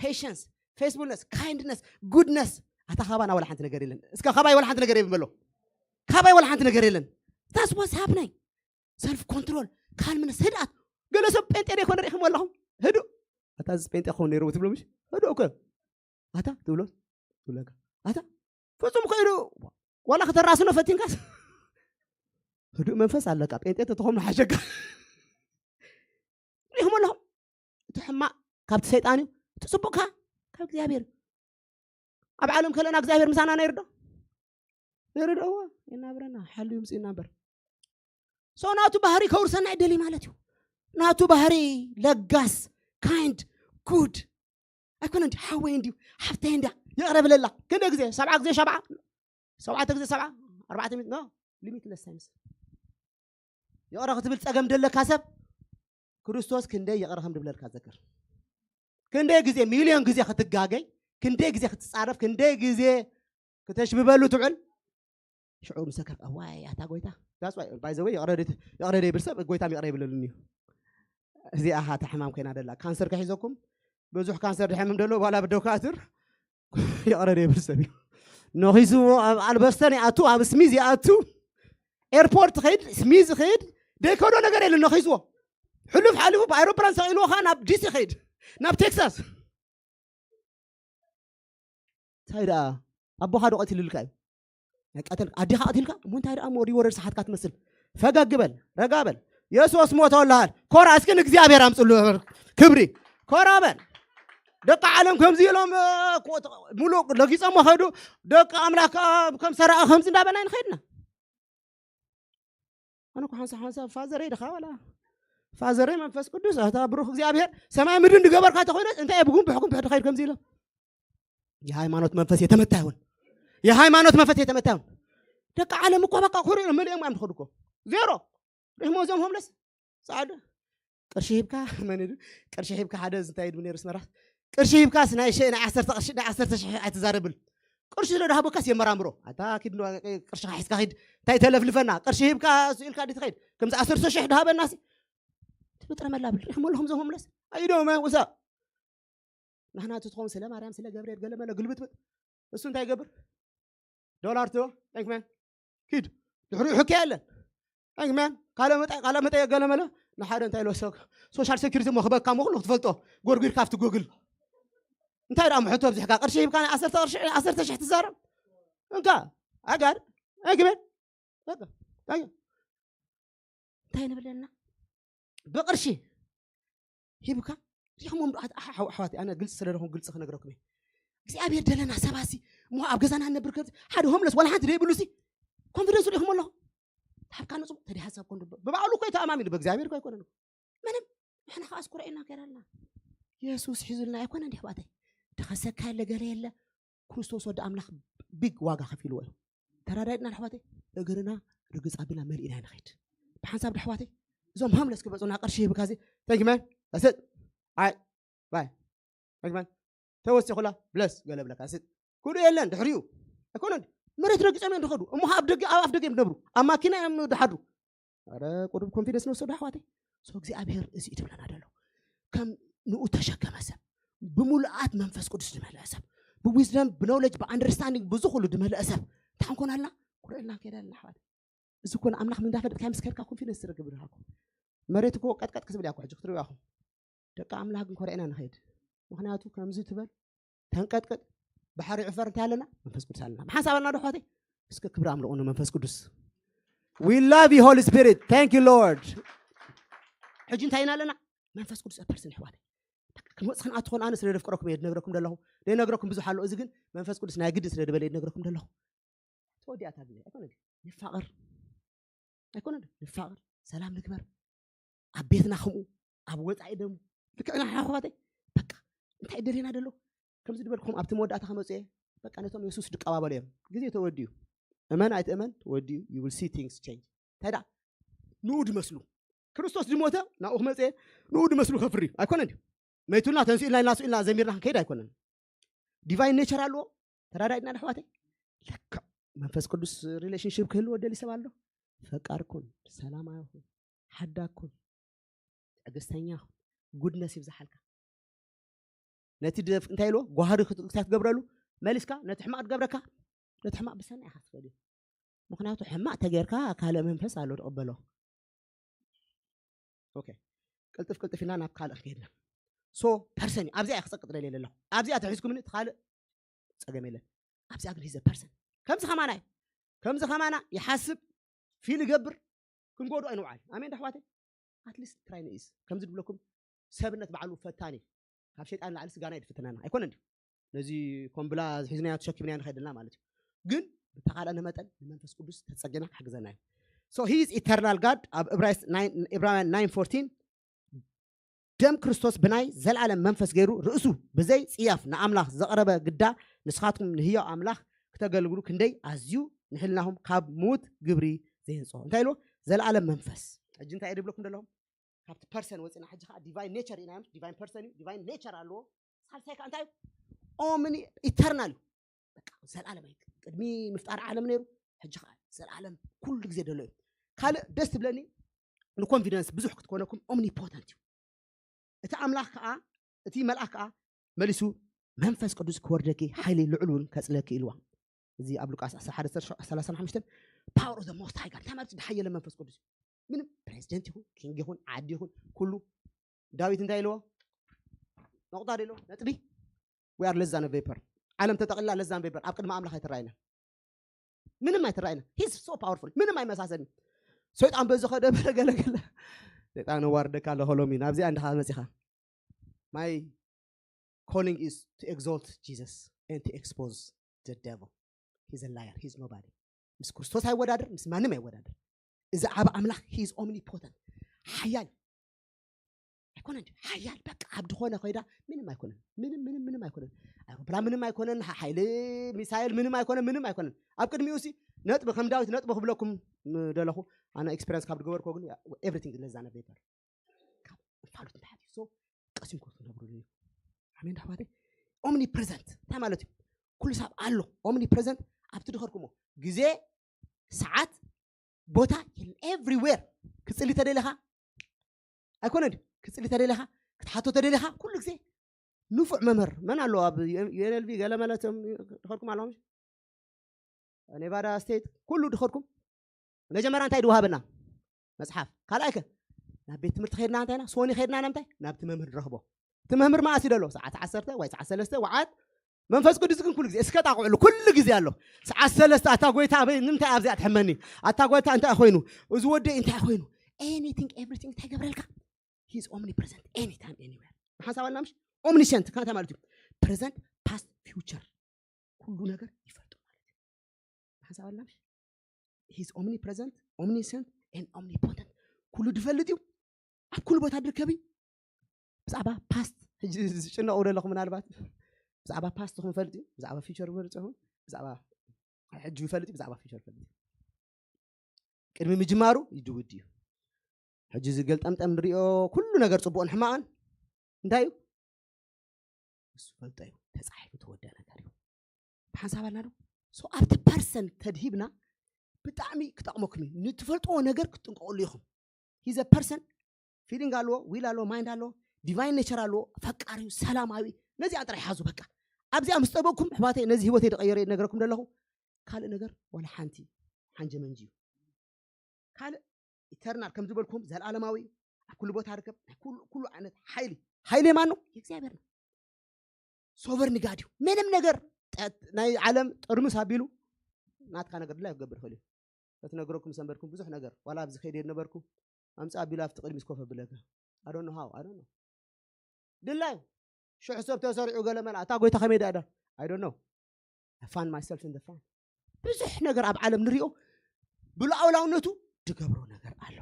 ፔሽንስ፣ ፌስቡልነስ፣ ካይንድነስ፣ ጉድነስ። ኣታ ካባና ወላ ሓንቲ ነገር የለን። እስከ ካባይ ወላ ሓንቲ ነገር የብን በሎ። ካባይ ወላ ሓንቲ ነገር የለን። ታስ ዋስ ሃፕናይ ሰልፍ ኮንትሮል፣ ካልምነስ፣ ህድኣት። ገለ ሰብ ጴንጤ ዶ ይኮነ ርኢኹም ኣለኹም? ህዱእ። ኣታ እዚ ጴንጤ ክኸውን ነይርዎ ትብሎ ምሽ? ህዱእ እኮ። ኣታ ትብሎ ትብለካ። ኣታ ፍጹም እኮ ኢሉ ዋላ ከተራስኖ ፈቲንካስ ህዱእ መንፈስ ኣለካ። ጴንጤ ተትኾኑ ሓሸካ። ርኢኹም ኣለኹም? እቲ ሕማቕ ካብቲ ሰይጣን እዩ፣ እቲ ጽቡቕካ ካብ እግዚኣብሔር እዩ። ኣብ ዓለም ከለና እግዚኣብሔር ምሳና ነይሩ ዶ? ነይሩ ዶ? እዎ፣ ይናብረና፣ ሓልዩ ምጽኡ ይናበር። ሶ ናቱ ባህሪ ከውርሰና ይደሊ ማለት እዩ። ናቱ ባህሪ ለጋስ፣ ካይንድ፣ ጉድ ኣይኮነ እንዲ ሓወይ እንዲዩ ሓፍተይ እንዲያ ይቕረ ብለላ። ክንደ ግዜ? ሰብዓ ግዜ ሸብዓ፣ ሸውዓተ ግዜ ሰብዓ፣ ኣርባዕተ ሚእቲ፣ ኖ፣ ሊሚትለስ ታይምስ። ይቕረ ክትብል ጸገም ደለካ ሰብ ክርስቶስ ክንደይ ይቕረ ከም ድብለልካ ዘክር። ክንደይ ግዜ፣ ሚልዮን ግዜ ክትጋገይ፣ ክንደይ ግዜ ክትጻረፍ፣ ክንደይ ግዜ ክተሽብበሉ ትውዕል። ሽዑ ምሰከፍ፣ "እዋይ፣ ኣታ ጎይታ." That's why, by the way, ይቕረ ደ-፣ ይቕረ ደይብል ሰብ ጎይታ ይቕረ ይብለሉን እዩ። እዚኣ እኻ እታ ሕማም ኮይና ደላ። ካንሰር ከሒዘኩም፣ ብዙሕ ካንሰር ድሕምም ደሎ፣ ዋላ ብደውካ ኣትር፣ ይቕረ ደይብል ሰብ እዩ። ነኺስዎ፣ ኣብ ኣልበስተን ይኣቱ፣ ኣብ ስሚዝ ይኣቱ፣ ኤርፖርት ኸይድ፣ ስሚዝ ኸይድ፣ ደይከዶ ነገር የለን፣ ነኺስዎ። ሕሉፍ ሓሊፉ ብኣይሮፕላን ሰቒልዎ ኸዓ ናብ ዲሲ ኸይድ፣ ናብ ቴክሳስ። እንታይ ደኣ ኣቦኻ ዶ ቀቲልልካ እዩ? ናይ ቀተል ኣዴኻ ቀቲልካ? እሞ እንታይ ደኣ እሞ ሪወርድ ሰሓትካ ትመስል? ፈገግ በል፣ ረጋ በል። የሱስ ሞተልሃል። ኮራ እስኪ ንእግዚኣብሔር ኣምጽሉ ክብሪ። ኮራ በል። ደቂ ዓለም ከምዚ ኢሎም፣ እ፣ ኮ-፣ ሙሉእ ለጊጾሞ ኸዱ። ደቂ ኣምላኽ ከኣ ከም ሰራቒ ከምዚ እንዳበልና ንኸይድና። ኣነ እኮ ሓንሳብ ሓንሳብ ፋዘረይ ድኻ ዋላ ፋዘረይ መንፈስ ቅዱስ ኣታ ብሩኽ እግዚኣብሔር ሰማይ ምድሪ እንድገበርካ ተኾይነ እንታይ እየ ብጉንብሕ ጉንብሕ ድኸይድ ከምዚ ኢሎም። የሃይማኖት መንፈስ የተመታ ይሁን። የሃይማኖት መንፈስ የተመታ ይሁን። ደቂ ዓለም እኮ በቃ ኮሪዑ መሊኦም እዮም ዝኸዱ እኮ። ዜሮ። ሪሕሞ እዞም ሆምለስ ጻዕዳ ቅርሺ ሂብካ መን ኢሉ? ቅርሺ ሂብካ ሓደ እንታይ ድም ነይሩ ስመራ? ቅርሺ ሂብካስ ናይ ሸ-፣ ናይ ዓሰርተ ቅርሺ፣ ናይ ዓሰርተ ሽሕ ኣይትዛረብል። ቅርሺ ስለ ድሃበካስ የመራምሮ። ኣታ ኪድ ን-፣ ቅርሽኻ ሒዝካ ኪድ። እንታይ ተለፍልፈና? ቅርሺ ሂብካ ስኢልካ ድትኸይድ። ከምዚ ዓሰርተ ሽሕ ድሃበናሲ። ትብጥረ መላብል። ሪሕሞ ኣለኹም ዞም ሆምለስ። ኣይዶም፣ ውሳ። ናህና ትትኾን ስለ ማርያም፣ ስለ ገብርኤል፣ ገለ መለ ግልብጥብጥ። እሱ እንታይ ይገብር? ዶላር ትቦ፣ ታንክ ማን። ኪድ። ድሕሪኡ ሕክያ የለን። ታንክ ማን። ካልእ መጠ-፣ ካልእ መጠየቅ ገለ መለ። ንሓደ እንታይ ኢልዎ? ሶ-፣ ሶሻል ሴኩሪቲ እሞ ክበካ እሞ ኩሉ ክትፈልጦ። ጎርጒርካ ኣብቲ ጉግል። እንታይ ደኣ ምሕቶ ኣብዚሕካ? ቅርሺ ሂብካ ናይ ዓሰርተ ቅርሺ፣ ዓሰርተ ሽሕ ትዛረብ? እንካ፣ ኣጋር፣ ኣይግበን። በቃ፣ ታንክ ዩ። እንታይ ንብለና? ብቕርሺ ሂብካ ሪኹሞም ዶ? ኣት-፣ ኣሕ-፣ ኣሕ-፣ ኣሕዋተይ፣ ኣነ ግልፂ ስለ ደኹም ግልፂ ክነግረኩም እየ። እግዚኣብሔር ደለና ሰባሲ እሞ ኣብ ገዛና ንነብር ከብቲ ሓደ ሆምለስ ዋላ ሓንቲ ደይብሉ ሲ ኮንፊደንስ ሪኹሞ ኣለኹ። ሃብካ ንፁ ተዲ ሓሳብ ኮን ብባዕሉ እኮ ተኣማሚኑ ብእግዚኣብሔር እኮ ኣይኮነን እኮ። ምንም ንሕና ከዓ ኣስኩረኤና ከይራልና የሱስ ሒዙልና ኣይኮነ እንዲ ኣሕዋተይ። ድኸሰካ የለ ገለ የለ ክርስቶስ ወዲ ኣምላኽ ቢግ ዋጋ ከፊልዎ እዩ። ተራዳድና ኣሕዋተይ እግርና ርግፅ ኣቢልና መሊእና ንኸይድ። ብሓንሳብ ዶ ኣሕዋተይ እዞም ሃምለስ ክበፁና ቅርሺ ሂብካ እዚ thank you man that's it ኣይ ባይ thank you man ተወሲኹላ ብለስ ገለ ብለካ ስጥ ኩሉ የለን ድሕሪኡ ኣይኮነን መሬት ረጊፆም እዮም ዝኸዱ እሞ ኣብ ደገ ኣብ ኣፍ ደገ እዮም ዝነብሩ ኣብ ማኪና እዮም ዝሓድሩ ኧረ ቁሩብ ኮንፊደንስ ንወሰዱ ኣሕዋተይ ሶ እግዚኣብሔር እዚ እዩ ትብለና ደሎ ከም ንኡ ተሸከመ ሰብ ብምሉኣት መንፈስ ቅዱስ ዝመልአ ሰብ ብዊዝደም ብኖውለጅ ብኣንደርስታንዲንግ ብዙ ኩሉ ዝመልአ ሰብ እንታይ ክንኮን ኣለና ኩርዕልና ከይዳልና ኣሕዋት እዚ ኮነ ኣምላኽ እንዳፈለጥካ ምስ ከድካ ኮንፊደንስ ትረክብ ኢልካ መሬት እኮ ቀጥቀጥ ክስብል ያኮ ሕጂ ክትሪኡ ያኹም ደቂ ኣምላኽ ግን ኮርዕና ንኸይድ ምክንያቱ ከምዚ ትበል ተንቀጥቅጥ ባሕሪ ዕፈር እንታይ ኣለና መንፈስ ቅዱስ ኣለና ብሓንሳብ ኣለና ዶ ኣሕዋተይ እስከ ክብሪ ኣምልቑ ንመንፈስ ቅዱስ we love you Holy Spirit thank you Lord ሕጂ እንታይ ኢና ኣለና መንፈስ ቅዱስ ፐርሰን ኣሕዋተይ ክንወፅ ክንኣትኾን ኣነ ስለ ደፍቅረኩም እየ ድነግረኩም ደለኹ ደይነግረኩም ብዙሕ ኣሎ እዚ ግን መንፈስ ቅዱስ ናይ ግድን ስለ ድበለ እየ ድነግረኩም ደለኹ ተወዲኣታ ግዜ ኣይኮነ ንፋቐር ኣይኮነን። ንፋቐር፣ ሰላም ንግበር፣ ኣብ ቤትና ከምኡ፣ ኣብ ወፃኢ ደሞ ልክዕና ሓሕዋተይ። በቃ እንታይ ደሌና ደሎ ከምዚ ዝበልኩም ኣብቲ መወዳእታ ከመፁ እየ። በቃ ነቶም የሱስ ድቀባበሉ እዮም። ግዜ ተወዲዩ፣ እመን ኣይትእመን ተወዲዩ። You will see things change። እንታይ ደኣ ንኡ ድመስሉ፣ ክርስቶስ ዝሞተ ናብኡ ክመፀ ንኡ ድመስሉ ከፍሪ ኣይኮነን እዩ። መይቱልና ተንስኡ ኢልና ኢልና ስኡ ኢልና ዘሚርና ክንከይድ ኣይኮነን። ዲቫይን ኔቸር ኣለዎ። ተራዳኢትና ኣሕዋተይ። ለካ መንፈስ ቅዱስ ሪሌሽንሽፕ ክህልዎ ደሊ ሰብ ኣሎ። ፈቃር ኩን፣ ሰላማዊ ኩን፣ ሓዳግ ኩን፣ ትዕግስተኛ ኩን፣ ጉድነስ ይብዝሓልካ። ነቲ ደፍ እንታይ ኢልዎ ጓህሪ ክት- ክሳይ ክትገብረሉ መሊስካ ነቲ ሕማቕ ትገብረካ፣ ነቲ ሕማቕ ብሰናይ ኢኻ ትፈልዮ። ምክንያቱ ሕማቕ ተጌርካ ካልእ መንፈስ ኣሎ ትቕበሎ። ኦኬ፣ ቅልጥፍ ቅልጥፍ ኢና ናብ ካልእ ከይድና። ሶ ፐርሰን ኣብዚኣ ክፀቅጥ ደልየ ዘለኹ። ኣብዚኣ ተሒዝኩምኒ እቲ ካልእ ፀገም የለን። ኣብዚኣ ግን ሂዘ ፐርሰን ከምዚ ከማና እዩ። ከምዚ ከማና ይሓስብ፣ ፊል ይገብር፣ ክንጎድኦ ኣይንውዓል። ኣሜን ዳሕዋተይ። ኣትሊስት ትራይ ንኢስ ከምዚ ድብለኩም፣ ሰብነት ባዕሉ ፈታኒ፣ ካብ ሸይጣን ላዕሊ ስጋና ይድፍትናና ኣይኮነ እንዲ። ነዚ ኮምብላ ሒዝናዮ ተሸኪምናዮ ንኸይድልና ማለት እዩ። ግን ብተኻእለኒ መጠን ንመንፈስ ቅዱስ ተጸጊና ክሕግዘና እዩ። So he is eternal God ኣብ ዕብራውያን ናይን ፎርቲን። ደም ክርስቶስ ብናይ ዘለኣለም መንፈስ ገይሩ ርእሱ ብዘይ ጽያፍ ንኣምላኽ ዘቕረበ ግዳ፣ ንስኻትኩም ንህያው ኣምላኽ ክተገልግሉ ክንደይ ኣዝዩ ንሕልናኹም ካብ ምዉት ግብሪ ዘየንጽሆ። እንታይ ኢልዎ? ዘለኣለም መንፈስ። ሕጂ እንታይ እየ ድብለኩም ዘለኹም? ካብቲ ፐርሰን ወፂና ሕጂ ከዓ ዲቫይን ኔቸር ኢና። ዲቫይን ፐርሰን እዩ፣ ዲቫይን ኔቸር ኣለዎ። ሳልሳይ ከዓ እንታይ እዩ? ኦምኒ ኢተርናል እዩ። በቃ ዘለኣለም እዩ። ቅድሚ ምፍጣር ዓለም ነይሩ፣ ሕጂ ከዓ ዘለኣለም ኩሉ ግዜ ደሎ እዩ። ካልእ ደስ ትብለኒ ንኮንፊደንስ ብዙሕ ክትኮነኩም ኦምኒፖተንት እዩ። እቲ ኣምላኽ ከዓ፣ እቲ መልኣኽ ከዓ መሊሱ መንፈስ ቅዱስ ክወርደኪ ሓይሊ ልዑል እውን ከጽለኪ ኢልዋ። እዚ ኣብ ሉቃስ ዓሰርተ ሓደ ሰላሳ ሓሙሽተ power of the most high God እንታይ ማለት እዩ? ዝሓየለ መንፈስ ቅዱስ እዩ። ምንም ፕሬዚደንት ይኹን ኪንግ ይኹን ዓዲ ይኹን ኩሉ ዳዊት እንታይ ኢልዎ? ነቑጣ ዶ ኢልዎ? ነጥቢ። We are less than a vapor። ዓለም ተጠቕልላ less than vapor ኣብ ቅድሚ ኣምላኽ ኣይትረኣይና። ምንም ኣይትረኣይና። He's so powerful። ምንም ኣይመሳሰልን። ሰይጣን በዚ ከደ በለ ገለ ገለ። ሰይጣን ዋርደካ ኣሎ ከሎሚ ናብዚኣ እንድኻ መጺኻ። My calling is to exalt Jesus and to expose the devil. He's a liar. He's nobody. ምስ ክርስቶስ ኣይወዳደር፣ ምስ ማንም ኣይወዳደር። እዚ ዓብ ኣምላኽ he is omnipotent። ሓያል ኣይኮነን። ሓያል በቃ ኣብ ዝኾነ ኮይዳ ምንም ኣይኮነን። ምንም ምንም ምንም ኣይኮነን። ኣይሮፕላን ምንም ኣይኮነን። ሓይሊ ሚሳይል ምንም ኣይኮነን። ምንም ኣይኮነን። ኣብ ቅድሚኡ ሲ ነጥቢ ከም ዳዊት ነጥቢ ክብለኩም ደለኹ። ኣነ ኤክስፒሪንስ ካብ ዝገበርኮ ግን everything ለዛ ነበይበር ካብ እንፋሉት እንተሓት so ቀሲምኩም ክትነብሩ እዩ። ኣሜን ኣሕዋተይ። ኦምኒ ፕሬዘንት እንታይ ማለት እዩ? ኩሉ ሰብ ኣሎ። ኦምኒ ፕሬዘንት ኣብቲ ድኸድኩሞ ግዜ፣ ሰዓት፣ ቦታ everywhere። ክጽሊ ተደሊኻ ኣይኮነ ድዩ? ክጽሊ ተደሊኻ ክትሓቶ ተደሊኻ ኩሉ ግዜ ንፉዕ መምህር መን ኣሎ ኣብ ዩኤንኤልቪ ገለ መለትም ድኸድኩም ኣለኹም። ኔቫዳ ስቴት ኩሉ ድኸድኩም መጀመርያ እንታይ ድወሃበና? መጽሓፍ። ካልኣይ ከ ናብ ቤት ትምህርቲ ከድና እንታይ ኢና ሶኒ ከድና ንምንታይ ናብቲ መምህር ንረኽቦ። እቲ መምህር መዓስ እዩ ደሎ? ሰዓት ዓሰርተ ወይ ሰዓት ሰለስተ ወዓት። መንፈስ ቅዱስ ግን ኩሉ ግዜ እስከ ጣቕዕሉ ኩሉ ግዜ ኣሎ። ሰዓት ሰለስተ ኣታ ጎይታ ኣበይ ንምንታይ ኣብዚኣ ትሕመኒ? ኣታ ጎይታ እንታይ ኮይኑ? እዚ ወደይ እንታይ ኮይኑ? Anything everything እንታይ ገብረልካ? He is omnipresent anytime anywhere። ሓሳብ ኣለና ምሽ? ኦምኒሸንት እንታይ ማለት እዩ? ፕሬዘንት ፓስት ፊውቸር ኩሉ ነገር ይፈልጡ ማለት እዩ። ሓሳብ ኣለና ምሽ? He is omnipresent, omniscient and omnipotent። ኩሉ ድፈልጥ እዩ። ኣብ ኩሉ ቦታ ድርከብ እዩ። ብዛዕባ ፓስት ሕጂ ዝጭነቑ ዘለኹም ምናልባት ብዛዕባ ፓስት ኹም ፈልጥ እዩ፣ ብዛዕባ ፊውቸር ፈልጥ ይኹም፣ ብዛዕባ ሕጂ ፈልጥ እዩ፣ ብዛዕባ ፊውቸር ፈልጥ እዩ። ቅድሚ ምጅማሩ ይድውድ እዩ። ሕጂ እዚ ገልጠምጠም ንሪኦ ኩሉ ነገር ጽቡቕን ሕማቕን እንታይ እዩ? እሱ ፈልጦ እዩ። ተጻሒፉ ተወደ ነገር እዩ። ብሓንሳብ ኣለና ዶ? So ኣብቲ ፐርሰን ተድሂብና ብጣዕሚ ክጠቕመኩም እዩ። ንትፈልጥዎ ነገር ክትጥንቀቑሉ ኢኹም። He's a person፣ ፊሊንግ ኣለዎ፣ ዊል ኣለዎ፣ ማይንድ ኣለዎ፣ ዲቫይን ኔቸር ኣለዎ፣ ፈቃሪ እዩ፣ ሰላማዊ። ነዚኣ ጥራይ ሓዙ በቃ። ኣብዚኣ ምስ ጠበቅኩም ኣሕዋተይ ነዚ ህይወተይ ዝቐየረ ነገረኩም ዘለኹ ካልእ ነገር ዋላ ሓንቲ ሓንጀመንጂ እዩ። ካልእ ኢተርናል ከም ዝበልኩም ዘለኣለማዊ ኣብ ኩሉ ቦታ ርከብ ናይ ኩሉ ኩሉ ዓይነት ሓይሊ ሓይሊ ማን ነው? የእግዚኣብሔር ነው። ሶቨርኒ ጋድ እዩ። ምንም ነገር ጠ- ናይ ዓለም ጥርምስ ኣቢሉ ናትካ ነገር ድላይ ክገብር ይኽእል እዩ። ተትነግረኩም ሰንበድኩም ብዙሕ ነገር ዋላ ኣብዚ ከይደ ነበርኩ ኣምፃ ኣቢሉ ኣብቲ ቅድሚ ስኮፍ ኣብለካ ኣዶኖ ሃው ኣዶኖ ድላዩ ሽሕ ሰብ ተሰሪዑ ገለ መላ እታ ጎይታ ከመይ ዳዳ ኣይ ዶንት ኖ። I found myself in the fun። ብዙሕ ነገር ኣብ ዓለም ንሪኦ ብሉዓውላውነቱ ድገብሮ ነገር ኣሎ።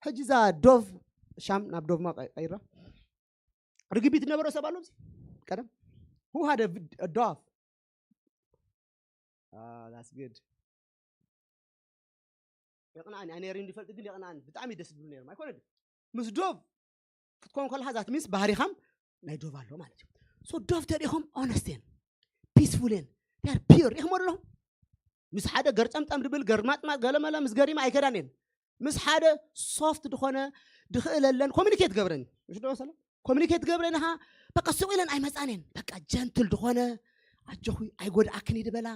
ሕጂ እዛ ዶቭ ሻም ናብ ዶቭ ማ ቀይራ ርግቢት ነበረ ሰብ ኣሎ ቀደም who had a dove that's good የቕናኒ ኣነ ሪም ዝፈልጥ ግን የቕናኒ ብጣዕሚ ደስ ዝብሉ ነይሮም ኣይኮነ ምስ ዶቭ ክትኮን ከለካ ዛት ሚንስ ባህሪኻም ናይ ዶቭ ኣሎ ማለት እዩ ሶ ዶቭ ተሪኢኹም ኦነስቴን ፒስፉልን ር ፒር ሪኢኹም ኣለኹም ምስ ሓደ ገርፀምጠም ድብል ገርማጥማጥ ገለመለ ምስ ገሪማ ኣይከዳን እየን ምስ ሓደ ሶፍት ዝኾነ ድኽእለለን ኮሚኒኬት ገብረኒ ምሽ ዶ ሰለ ኮሚኒኬት ገብረኒ ኻ በቃ ስቕ ኢለን ኣይመፃን እየን በቃ ጀንትል ዝኾነ ኣጆኹ ኣይጎድኣክን ይድበላ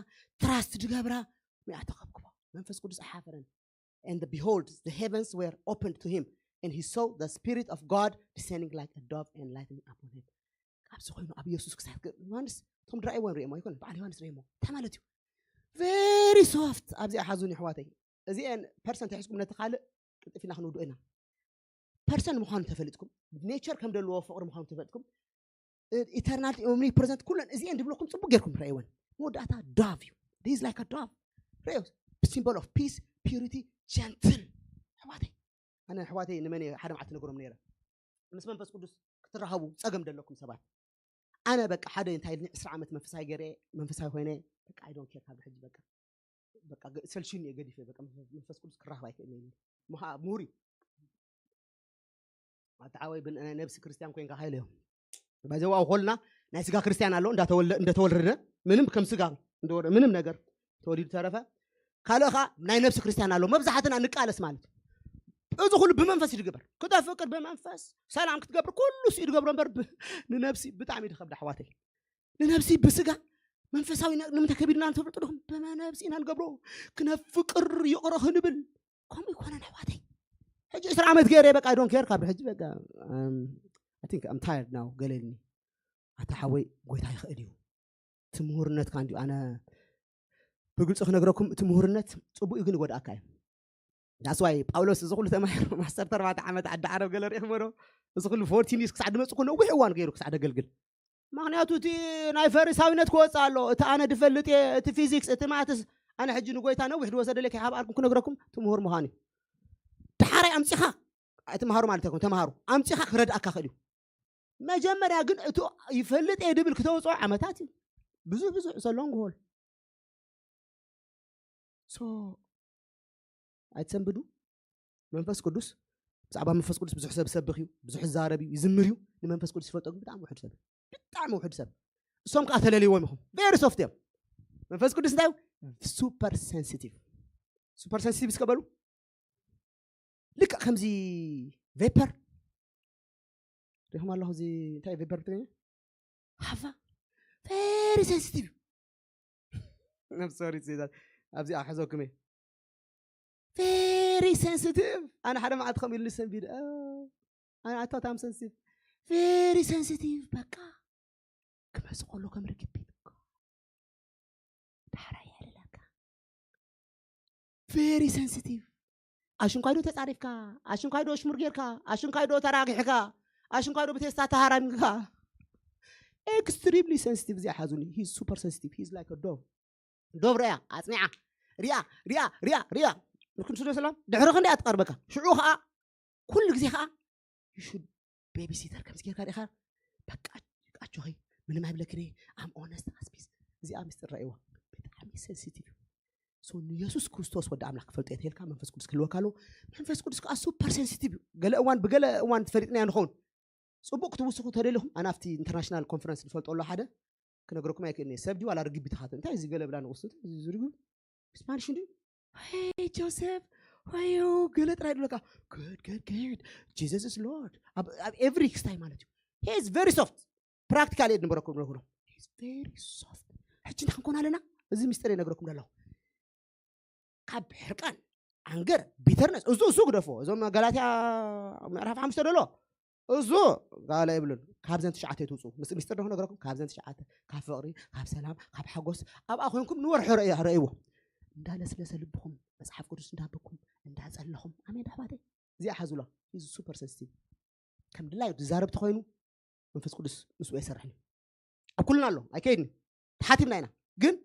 ትራስት ድገብራ ሚኣ ተኸብክቦ መንፈስ ቅዱስ ኣይሓፈረን and behold the heavens were opened to him and he saw the spirit of God descending like a dove and lightning upon him ኣብዚ ኮይኑ ኣብ ኢየሱስ ክሳብ ዮሃንስ እቶም ድራእይዎ ንሪኦሞ ኣይኮነ በዓል ዮሃንስ ሪኦሞ እንታይ ማለት እዩ very soft ኣብዚኣ ሓዙን ይሕዋተይ እዚአን ፐርሰንት ተሒዝኩም ነቲ ካልእ ቅልጥፊና ክንውድኦ ኢና ፐርሰንት ምዃኑ ተፈሊጥኩም ኔቸር ከም ዘለዎ ፍቕሪ ምዃኑ ተፈሊጥኩም ኢተርናል ኦምኒ ፕረዘንት ኩለን እዚአን ድብለኩም ፅቡቅ ጌርኩም ረእይወን መወዳእታ ዳቭ እዩ ዲዝ ላይክ ዳቭ ረዮ symbol of peace purity gentle ኣሕዋተይ ኣነ ኣሕዋተይ ንመን ሓደ መዓልቲ ነግሮም ነይረ ምስ መንፈስ ቅዱስ ክትራኸቡ ጸገም ደለኩም ሰባት ኣነ በቃ ሓደ እንታይ ኢልኒ ዕስራ ዓመት መንፈሳዊ ገይረ መንፈሳዊ ኮይነ በቃ I don't care ካብ ሕጂ በቃ በቃ ሰልሽን እየ ገዲፈ በቃ መንፈስ ቅዱስ ክራኸብ ኣይክእል እየ ምሁር እዩ ኣተዓወይ ብናይ ነብሲ ክርስቲያን ኮይንካ ሃይለ እዮም ባይዘዋው ኮልና ናይ ስጋ ክርስቲያን ኣሎ እንደተወልደ ምንም ከም ስጋ ምንም ነገር ተወሊዱ ተረፈ ካልእ ኸዓ ናይ ነብሲ ክርስቲያን ኣሎ መብዛሕትና ንቃለስ ማለት እዚ ኩሉ ብመንፈስ ይድግበር ክተፍቅር ብመንፈስ ሰላም ክትገብር ኩሉ ሲ ይድገብሮ እምበር ንነብሲ ብጣዕሚ ድከብድ ኣሕዋተይ ንነብሲ ብስጋ መንፈሳዊ ንምንታይ ከቢድና ንተፈልጡ ዶኹም ብመነብሲ ኢና ንገብሮ ክነፍቅር ይቕረ ክንብል ከምኡ ይኮነን ኣሕዋተይ ሕጂ ዕስራ ዓመት ገይረ በቃ ዶን ኬር ካብ ሕጂ በቃ I think I'm tired now ገለልኒ ኣታ ሓወይ ጎይታ ይኽእል እዩ እቲ ምሁርነትካ እንዲዩ ኣነ ብግልፂ ክነግረኩም እቲ ምሁርነት ፅቡቅ እዩ ግን ይጎድኣካ እዩ ዳስዋይ ጳውሎስ እዚ ኩሉ ተማሂሩ ዓሰርተ ኣርባዕተ ዓመት ዓዲ ዓረብ ገለ ርኢኽሞ ዶ እዚ ኩሉ ፎርቲን ይርስ ክሳዕ ድመፅኩ ነዊሕ እዋን ገይሩ ክሳዕ ደገልግል ምክንያቱ እቲ ናይ ፈሪሳዊነት ክወፅእ ኣሎ እቲ ኣነ ድፈልጥ እየ እቲ ፊዚክስ እቲ ማትስ ኣነ ሕጂ ንጎይታ ነዊሕ ድወሰደለይ ከይሃብኣልኩም ክነግረኩም ትምህር ምዃን እዩ ዳሓራይ ኣምፂኻ ኣይትምሃሩ ማለት ኣይኮን ተምሃሩ ኣምፂኻ ክረድኣካ ክእል እዩ መጀመርያ ግን እቲ ይፈልጥ እየ ድብል ክተውፅኦ ዓመታት እዩ ብዙሕ ብዙሕ it's a long haul so ኣይትሰንብዱ መንፈስ ቅዱስ ብዛዕባ መንፈስ ቅዱስ ብዙሕ ሰብ ሰብኽ እዩ ብዙሕ ዛረብ እዩ ይዝምር እዩ ንመንፈስ ቅዱስ ይፈልጦ ግን ብጣዕሚ ውሕድ ሰብ ብጣዕሚ ውሕድ ሰብ እሶም ከዓ ተለልይዎም ኢኹም very soft እዮም መንፈስ ቅዱስ እንታይ super sensitive super sensitive እስከ በሉ ልክዕ ከምዚ ቬፐር ሪኹም ኣለኹ እዚ እንታይ ቬፐር ብትግርኛ ሃፋ very sensitive I'm sorry to say that ኣብዚኣ ሕዘኩም እየ very sensitive ኣነ ሓደ መዓልቲ ከም ኢሉ ሰንቢድ ኣነ ኣታታም sensitive very sensitive በቃ ክመጽእ ከሎ ከም ርግቢ ዳሕራይ የዕልለካ very sensitive ኣሽንኳይ ዶ ተጻሪፍካ ኣሽንኳይ ዶ ሽሙር ጌርካ ኣሽንኳይ ዶ ተራጊሕካ ኣሽንኳይ ዶ ብቴስታ ተሃራሚካ extremely sensitive እዚኣ ሓዙኒ he's super sensitive he's like a dove ዶብ ርያ ኣጽኒዓ ሪኣ ሪኣ ሪኣ ሪኣ ንክንስዶ ሰላም ድሕሪ ክንደይ ኣትቀርበካ ሽዑ ከዓ ኩሉ ግዜ ከዓ you should babysitter ከምዚ ጌርካ ዲኻ በቃ ኣጆኺ ምንም ኣይብለክን እየ I'm honest as peace እዚኣ ምስጢር ረእይዋ ብጣዕሚ sensitive so ንየሱስ ክርስቶስ ወዲ ኣምላኽ ክፈልጦ እየ ተልካ መንፈስ ቅዱስ ክህልወካ ኣለዎ መንፈስ ቅዱስ ከዓ super sensitive እዩ ገለ እዋን ብገለ እዋን ትፈሊጥናዮ ንኸውን ፅቡቅ ክትውስኹ ተደሊኹም ኣነ ኣብቲ international conference ዝፈልጦ ኣሎ ሓደ ክነግረኩም ኣይክእልን እየ ሰብ ድዩ ዋላ ርግቢት ኢኻ እንታይ እዚ ገለ ብላ ንቕስቱ ዝርግብ ስፓኒሽ እንድዩ Hey Joseph, how are you? ገለ ጥራይ ድብለካ good good good Jesus is Lord ኣብ every ክስታይ ማለት እዩ He is very soft practical እየ ድንበረኩም ነግሮ He is very soft ሕጂ እንታይ ክንኮን ኣለና እዚ ምስጢር እየ ነግረኩም ዘለኹ ካብ ሕርቃን ኣንገር ቢተርነስ እሱ እሱ ግደፎ እዞም ጋላትያ ምዕራፍ ሓሙሽተ ደሎ እሱ ጋላ ይብሉን ካብዘን ትሽዓተ ትውፁ ምስ ሚስጥር ደኹ ነገረኩም ካብዘን ትሽዓተ ካብ ፍቕሪ ካብ ሰላም ካብ ሓጎስ ኣብኣ ኮይንኩም ንወርሑ ረእይዎ እንዳለስለሰ ልብኹም መፅሓፍ ቅዱስ እንዳበኩም እንዳፀለኹም ኣሜን ኣሕዋተይ እዚኣ ሓዙላ እዚ super sensitive ከም ድላዩ ዝዛረብ ተኮይኑ መንፈስ ቅዱስ ምስኡ ኣይሰርሕን እዩ ኣብ ኩልና ኣሎ ኣይከይድን ተሓቲብና ኢና ግን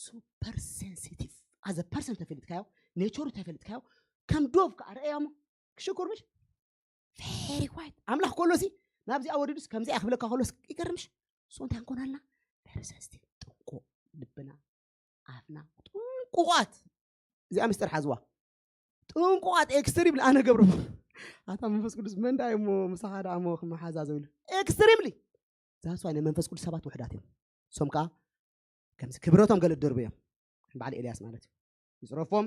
super sensitive as a person ተፈሊጥካዮ ኔቸሩ ተፈልጥካዮ ከም ዶቭ ከዓ ረእያሞ ክሽኩር ምሽ very white ኣምላኽ ከሎሲ ናብዚኣ ወሪዱስ ከምዚኣ ክብለካ ከሎስ ይገርምሽ። እሱ እንታይ ንኮናልና ደርሰስቲ ጥንቁ ልብና ኣፍና ጥንቁቋት እዚኣ ምስጢር ሓዝዋ ጥንቁቋት ኤክስትሪም ኣነ ገብርሞ ኣታ መንፈስ ቅዱስ መን ዳ እሞ ምሳኻ ዳ እሞ ክመሓዛዘብሉ ኤክስትሪምሊ ዛስዋይ ናይ መንፈስ ቅዱስ ሰባት ውሕዳት እዮም። እሶም ከዓ ከምዚ ክብረቶም ገለ ደርቡ እዮም። በዓል ኤልያስ ማለት እዩ። ይፅረፎም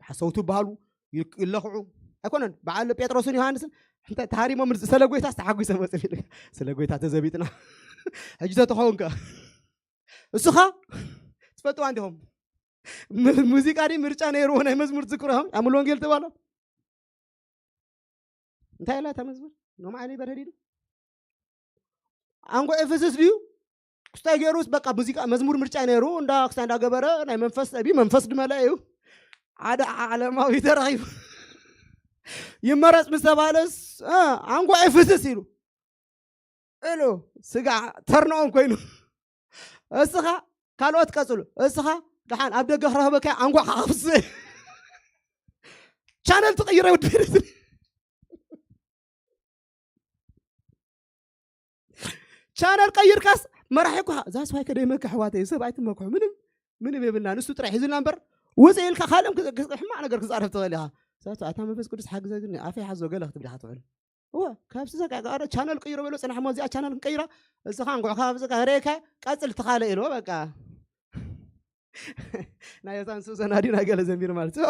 ሓሰውቱ ይበሃሉ ይለኽዑ ኣይኮነን። በዓል ጴጥሮስን ዮሃንስን እንተ ተሃሪሞም ስለ ጎይታስ ተሓጒሰ መፅእ ስለ ጎይታ ተዘቢጥና ሕጂ ተተኸውን ከ እሱኻ ትፈልጥዋ እንዲኹም ሙዚቃ ዲ ምርጫ ነይርዎ ናይ መዝሙር ዝክርም ኣምል ወንጌል ተባሎ እንታይ ኢላ እታ መዝሙር ኖም ዓይነይ በርሀ ዲዱ ኣንጎ ኤፌሶስ ድዩ ክስታይ ገይሩስ በቃ ሙዚቃ መዝሙር ምርጫ ነይሩ እንዳ ክስታይ እንዳገበረ ናይ መንፈስ ጠቢ መንፈስ ድመለ እዩ ሓደ ዓለማዊ ተረኺቡ ይመረፅ ምስ ተባለስ ኣንጎ ኤፌሶስ ኢሉ እሉ ስጋ ተርንኦም ኮይኑ እስኻ ካልኦት ቀፅሉ እስኻ ደሓን ኣብ ደገ ክረኽበካ ኣንጓ ካፍስ ቻነል ትቕይረ ውድ ቻነል ቀይርካስ መራሒ እኳ እዛ ስዋይ ከደይመካ ኣሕዋተይ ሰብ ኣይትመክሑ ምንም ምንም የብልና ንሱ ጥራይ ሒዙልና እምበር ውፅእ ኢልካ ካልእም ሕማቕ ነገር ክዛረብ ትኽእል ኢኻ እታ መንፈስ ቅዱስ ሓግዘ ግን ኣፈይ ሓዞ ገለ ክትብል ኢኻ ትውዕል እወ ካብዚ ዘቃ ቻነል ቅይሮ በሎ ፅናሕ ሞ እዚኣ ቻነል ክንቀይራ እስኻ እንኳዕ ካብ ዝካ ረእካ ቀፅል ትኻለ ኢልዎ በቃ ናይ ዮሳን ሱሰን ኣድዩ ናይ ገለ ዘሚር ማለት እዩ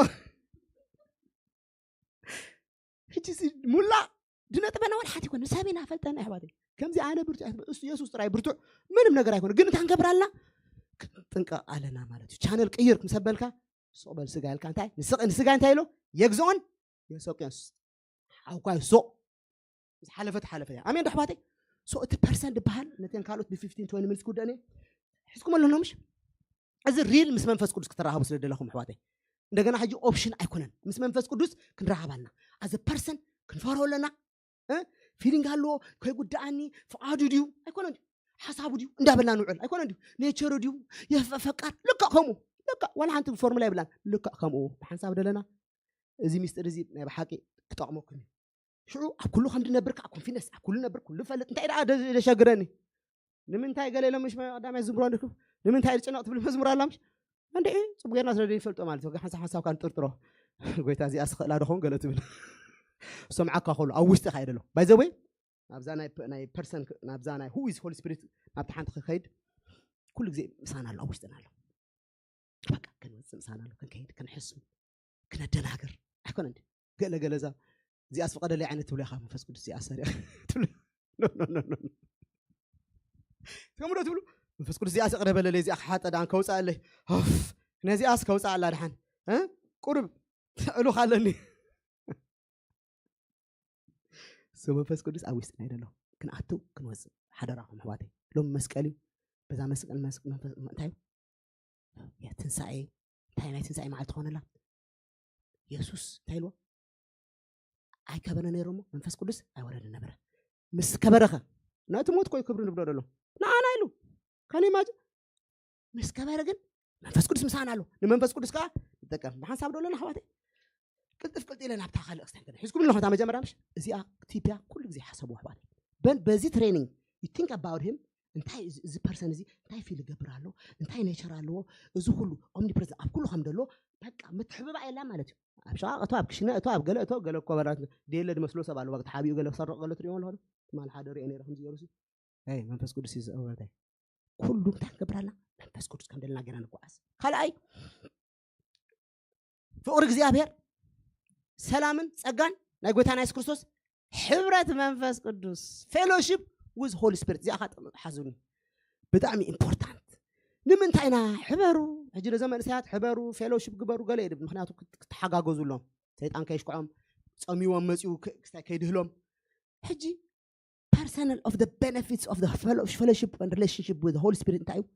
ሕጂ ሙላ ድነጥበና ወላ ሓንቲ ይኮን ንሳብ ኢና ፈልጠና ኣሕዋተይ ከምዚ ኣነ ብርቱዕ እሱ የሱስ ጥራይ ብርቱዕ ምንም ነገር ኣይኮነ ግን እታ ንገብራልና ክንጥንቀቕ ኣለና ማለት እዩ ቻነል ቅይር ምስ ኣበልካ ስቕ በል ስጋ ኢልካ እንታይ ንስጋ እንታይ ኢሎ የግዝኦን የሰቅዮን ሓውኳ ሱቕ ምስ ሓለፈት ሓለፈ እያ ኣሜን ዶ ኣሕዋተይ so እቲ ፐርሰንት ዝበሃል ነተን ካልኦት ብ15 20 ሚኒትስ ክውደእን ሒዝኩም ኣለና ምሽ እዚ ሪል ምስ መንፈስ ቅዱስ ክትራሃቡ ስለ ደለኹም ኣሕዋተይ እንደገና ሕጂ ኦፕሽን ኣይኮነን ምስ መንፈስ ቅዱስ ክንረሃባልና ኣዘ ፐርሰን ክንፈርሆ ኣለና ፊሊንግ ኣለዎ ከይጉዳኣኒ ፍቓዱ ድዩ ኣይኮነን ድዩ ሓሳቡ ድዩ እንዳበልና ንውዕል ኣይኮነን ድዩ ኔቸሩ ድዩ ፈቃድ ልክዕ ከምኡ ልክዕ ዋላ ሓንቲ ፎርሙላ ይብላን ልክዕ ከምኡ ብሓንሳብ ደለና እዚ ሚስጥር እዚ ናይ ብሓቂ ክጠቕመኩም እዩ ሽዑ ኣብ ኩሉ ከም ድነብር ከዓ ኮንፊደንስ ኣብ ኩሉ ነብር ኩሉ ፈልጥ እንታይ ደኣ ደሸግረኒ ንምንታይ ገለ ኢሎም ምሽ ቀዳማይ ዝምሮ ንክብ ንምንታይ ዝጭነቕ ትብል መዝሙር ኣላ ምሽ እንደ ፅቡቅ ጌርና ስለ ዘይፈልጦ ማለት እዩ ሓንሳብ ሓንሳብ ካን ጥርጥሮ ጎይታ እዚኣ ስኽእላ ደኸውን ገለ ትብል ሰምዓካ ከሉ ኣብ ውሽጢ ካ ይደሎ ባይዘወይ ናብዛ ናይ ፐርሰን ናብዛ ናይ who is Holy Spirit ናብቲ ሓንቲ ክኸይድ ኩሉ ግዜ ምሳና ኣሎ ኣብ ውሽጥና ኣሎ በቃ ክንወፅእ ምሳና ኣሎ ክንከይድ ክንሕሱ ክነደናግር ኣይኮነ እንዲ ገለ ገለ እዛ እዚኣስ ፍቀደለይ ዓይነት ትብሎ ኢኻ መንፈስ ቅዱስ እዚኣ ሰሪቕ ትብሎ ትምዶ ትብሉ መንፈስ ቅዱስ እዚኣ ስቕረ በለለይ እዚኣ ክሓጠ ደኣን ከውፃእለይ ነዚኣስ ከውፃእ ኣላ ድሓን ቁሩብ እሉኽ ኣለኒ መንፈስ ቅዱስ ኣብ ውስጥና ይደሎ ክንኣቱ ክንወፅእ ሓደራኹም ኣሕዋተይ ሎም መስቀል እዩ በዛ መስቀል እንታይ እዩ ትንሳኤ እንታይ ናይ ትንሳኤ መዓልቲ ትኾነላ የሱስ እንታይ ኢልዎ ኣይከበነ ነይሩ እሞ መንፈስ ቅዱስ ኣይወረደ ነበረ ምስ ከበረኸ ነቲ ሞት ኮይ ክብሪ ንብሎ ደሎ ንዓና ኢሉ ካን ኢማጅን ምስ ከበረ ግን መንፈስ ቅዱስ ምሳና ኣሎ ንመንፈስ ቅዱስ ከዓ ንጠቀም ብሓንሳብ ደሎ ኣሕዋተይ ቅልጥፍ ቅልጥ ኢለ ናብታ ካልእ ክስተን ከደ ሒዝኩም ኣለኹም እታ መጀመርያ ምሽ እዚኣ ቲፕያ ኩሉ ግዜ ሓሰቡ ኣሕዋተይ በን በዚ ትሬኒንግ you think about him እንታይ እዚ ፐርሰን እዚ እንታይ ፊል ይገብር ኣሎ እንታይ ኔቸር ኣለዎ እዚ ኩሉ ኦምኒፕረዘንት ኣብ ኩሉ ከም ደሎ በቃ ምትሕብባ የላ ማለት እዩ ኣብ ሸቃቅ እቶ ኣብ ክሽነ እቶ ኣብ ገለ እቶ ገለ ኮበራት ደየለ ዝመስሎ ሰብ ኣለዋ ተሓቢኡ ገለ ክሰርቕ ገለ ትሪኦ ኣለኹ ትማል ሓደ ሪኦ ነይረ ከምዚ ገይሩ ይ መንፈስ ቅዱስ እዩ ዝእወታይ ኩሉ እንታይ ክንገብር ኣለና መንፈስ ቅዱስ ከም ደለና ገና ንጓዓዝ ካልኣይ ፍቕሪ እግዚኣብሔር ሰላምን ጸጋን ናይ ጎይታና የሱስ ክርስቶስ ሕብረት መንፈስ ቅዱስ ፌሎሺፕ with Holy Spirit እዚኣ ካ ሓዙኒ ብጣዕሚ ኢምፖርታንት ንምንታይ ኢና ሕበሩ ሕጂ ነዞም መንእሰያት ሕበሩ ፌሎሺፕ ግበሩ ገለ የድብ ምክንያቱ ክትሓጋገዙ ኣሎም ሰይጣን ከይሽክዖም ጸሚዎም መጺኡ ክስታይ ከይድህሎም ሕጂ personal of the benefits of the fellowship and relationship with the Holy Spirit እንታይ እዩ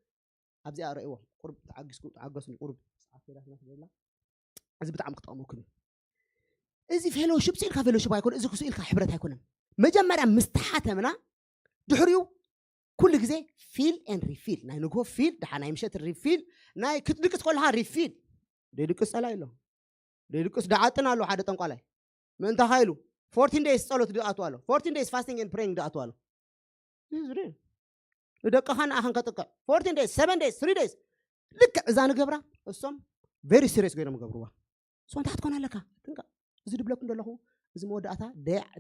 ኣብዚኣ ረእዎ ቁርብ ተዓጊስኩ ተዓገስኒ ቁርብ ሰዓት ሄዳትና ስለላ እዚ ብጣዕሚ ክጠቕመኩም እዩ እዚ ፌሎሽፕ ስኢልካ ፌሎሽፕ ኣይኮነ እዚ ስኢልካ ሕብረት ኣይኮነን መጀመርያ ምስ ተሓተምና ድሕሪኡ ኩሉ ግዜ ፊል ን ሪፊል ናይ ንግሆ ፊል ድሓ ናይ ምሸት ሪፊል ናይ ክትድቅስ ከለካ ሪፊል ደይድቅስ ጸላ የሎ ደይድቅስ ደዓጥን ኣሎ ሓደ ጠንቋላይ። ምእንታኻ ኢሉ fourteen days ጸሎት ድኣቱ ኣሎ። Fourteen days fasting and praying ድኣቱ ኣሎ። ንደቅኻ ንኣኸን ከጥቅዕ fourteen days, seven days, three days ልክዕ እዛ ንገብራ እሶም very serious ገይሮም ገብርዋ። ሶ እንታይ ክትኮን ኣለካ? ጥንቃ። እዚ ድብለኩም ዘለኹ እዚ መወዳእታ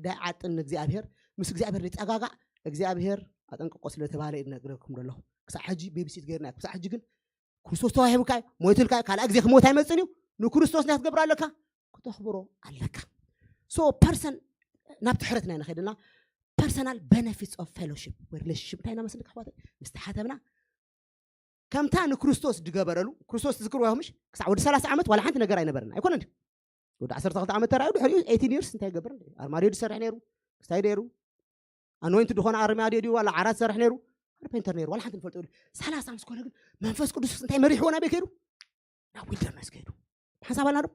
ደይዓጥን እግዚኣብሔር ምስ እግዚኣብሔር ይጸጋጋዕ። እግዚኣብሔር ኣጠንቅቆ ስለተባለ ይነግረኩም ዘለኹ። ክሳዕ ሕጂ ቤቢሲት ገይርና ክሳዕ ሕጂ ግን ክርስቶስ ተዋሂብካ ሞይትልካ ካልኣ ግዜ ክሞት ኣይመፅን እዩ። ንክርስቶስ እንታይ ክትገብር ኣለካ? ክተኽብሮ ኣለካ። ሶ ፐርሰን ናብ ትሕረት ናይ ንኸይድና personal benefits of fellowship ወይ relationship እንታይ ኢና መስልካ ኣሕዋተይ? ምስ ተሓተብና ከምታ ንክርስቶስ ዝገበረሉ ክርስቶስ ትዝክርዋ ምሽ ክሳዕ ወዲ ሰላሳ ዓመት ዋላ ሓንቲ ነገር ኣይነበረና ኣይኮነ እንዲ ወዲ ዓሰርተ ክልተ ዓመት ተራዩ ድሕሪኡ eighteen years እንታይ ይገብር እንዲ ኣርማድዮ ዝሰርሕ ነይሩ ክስታይ ነይሩ ኣኖይንት ዝኾነ ኣርማድዮ ድዩ ዋላ ዓራት ዝሰርሕ ነይሩ ካርፔንተር ነይሩ ዋላ ሓንቲ ንፈልጦ የብሉ ሰላሳ ምስ ኮነ ግን መንፈስ ቅዱስ እንታይ መሪሕዎ ናበይ ከይዱ ናብ ዊልደርነስ ከይዱ ሓሳብ ኣልና ዶ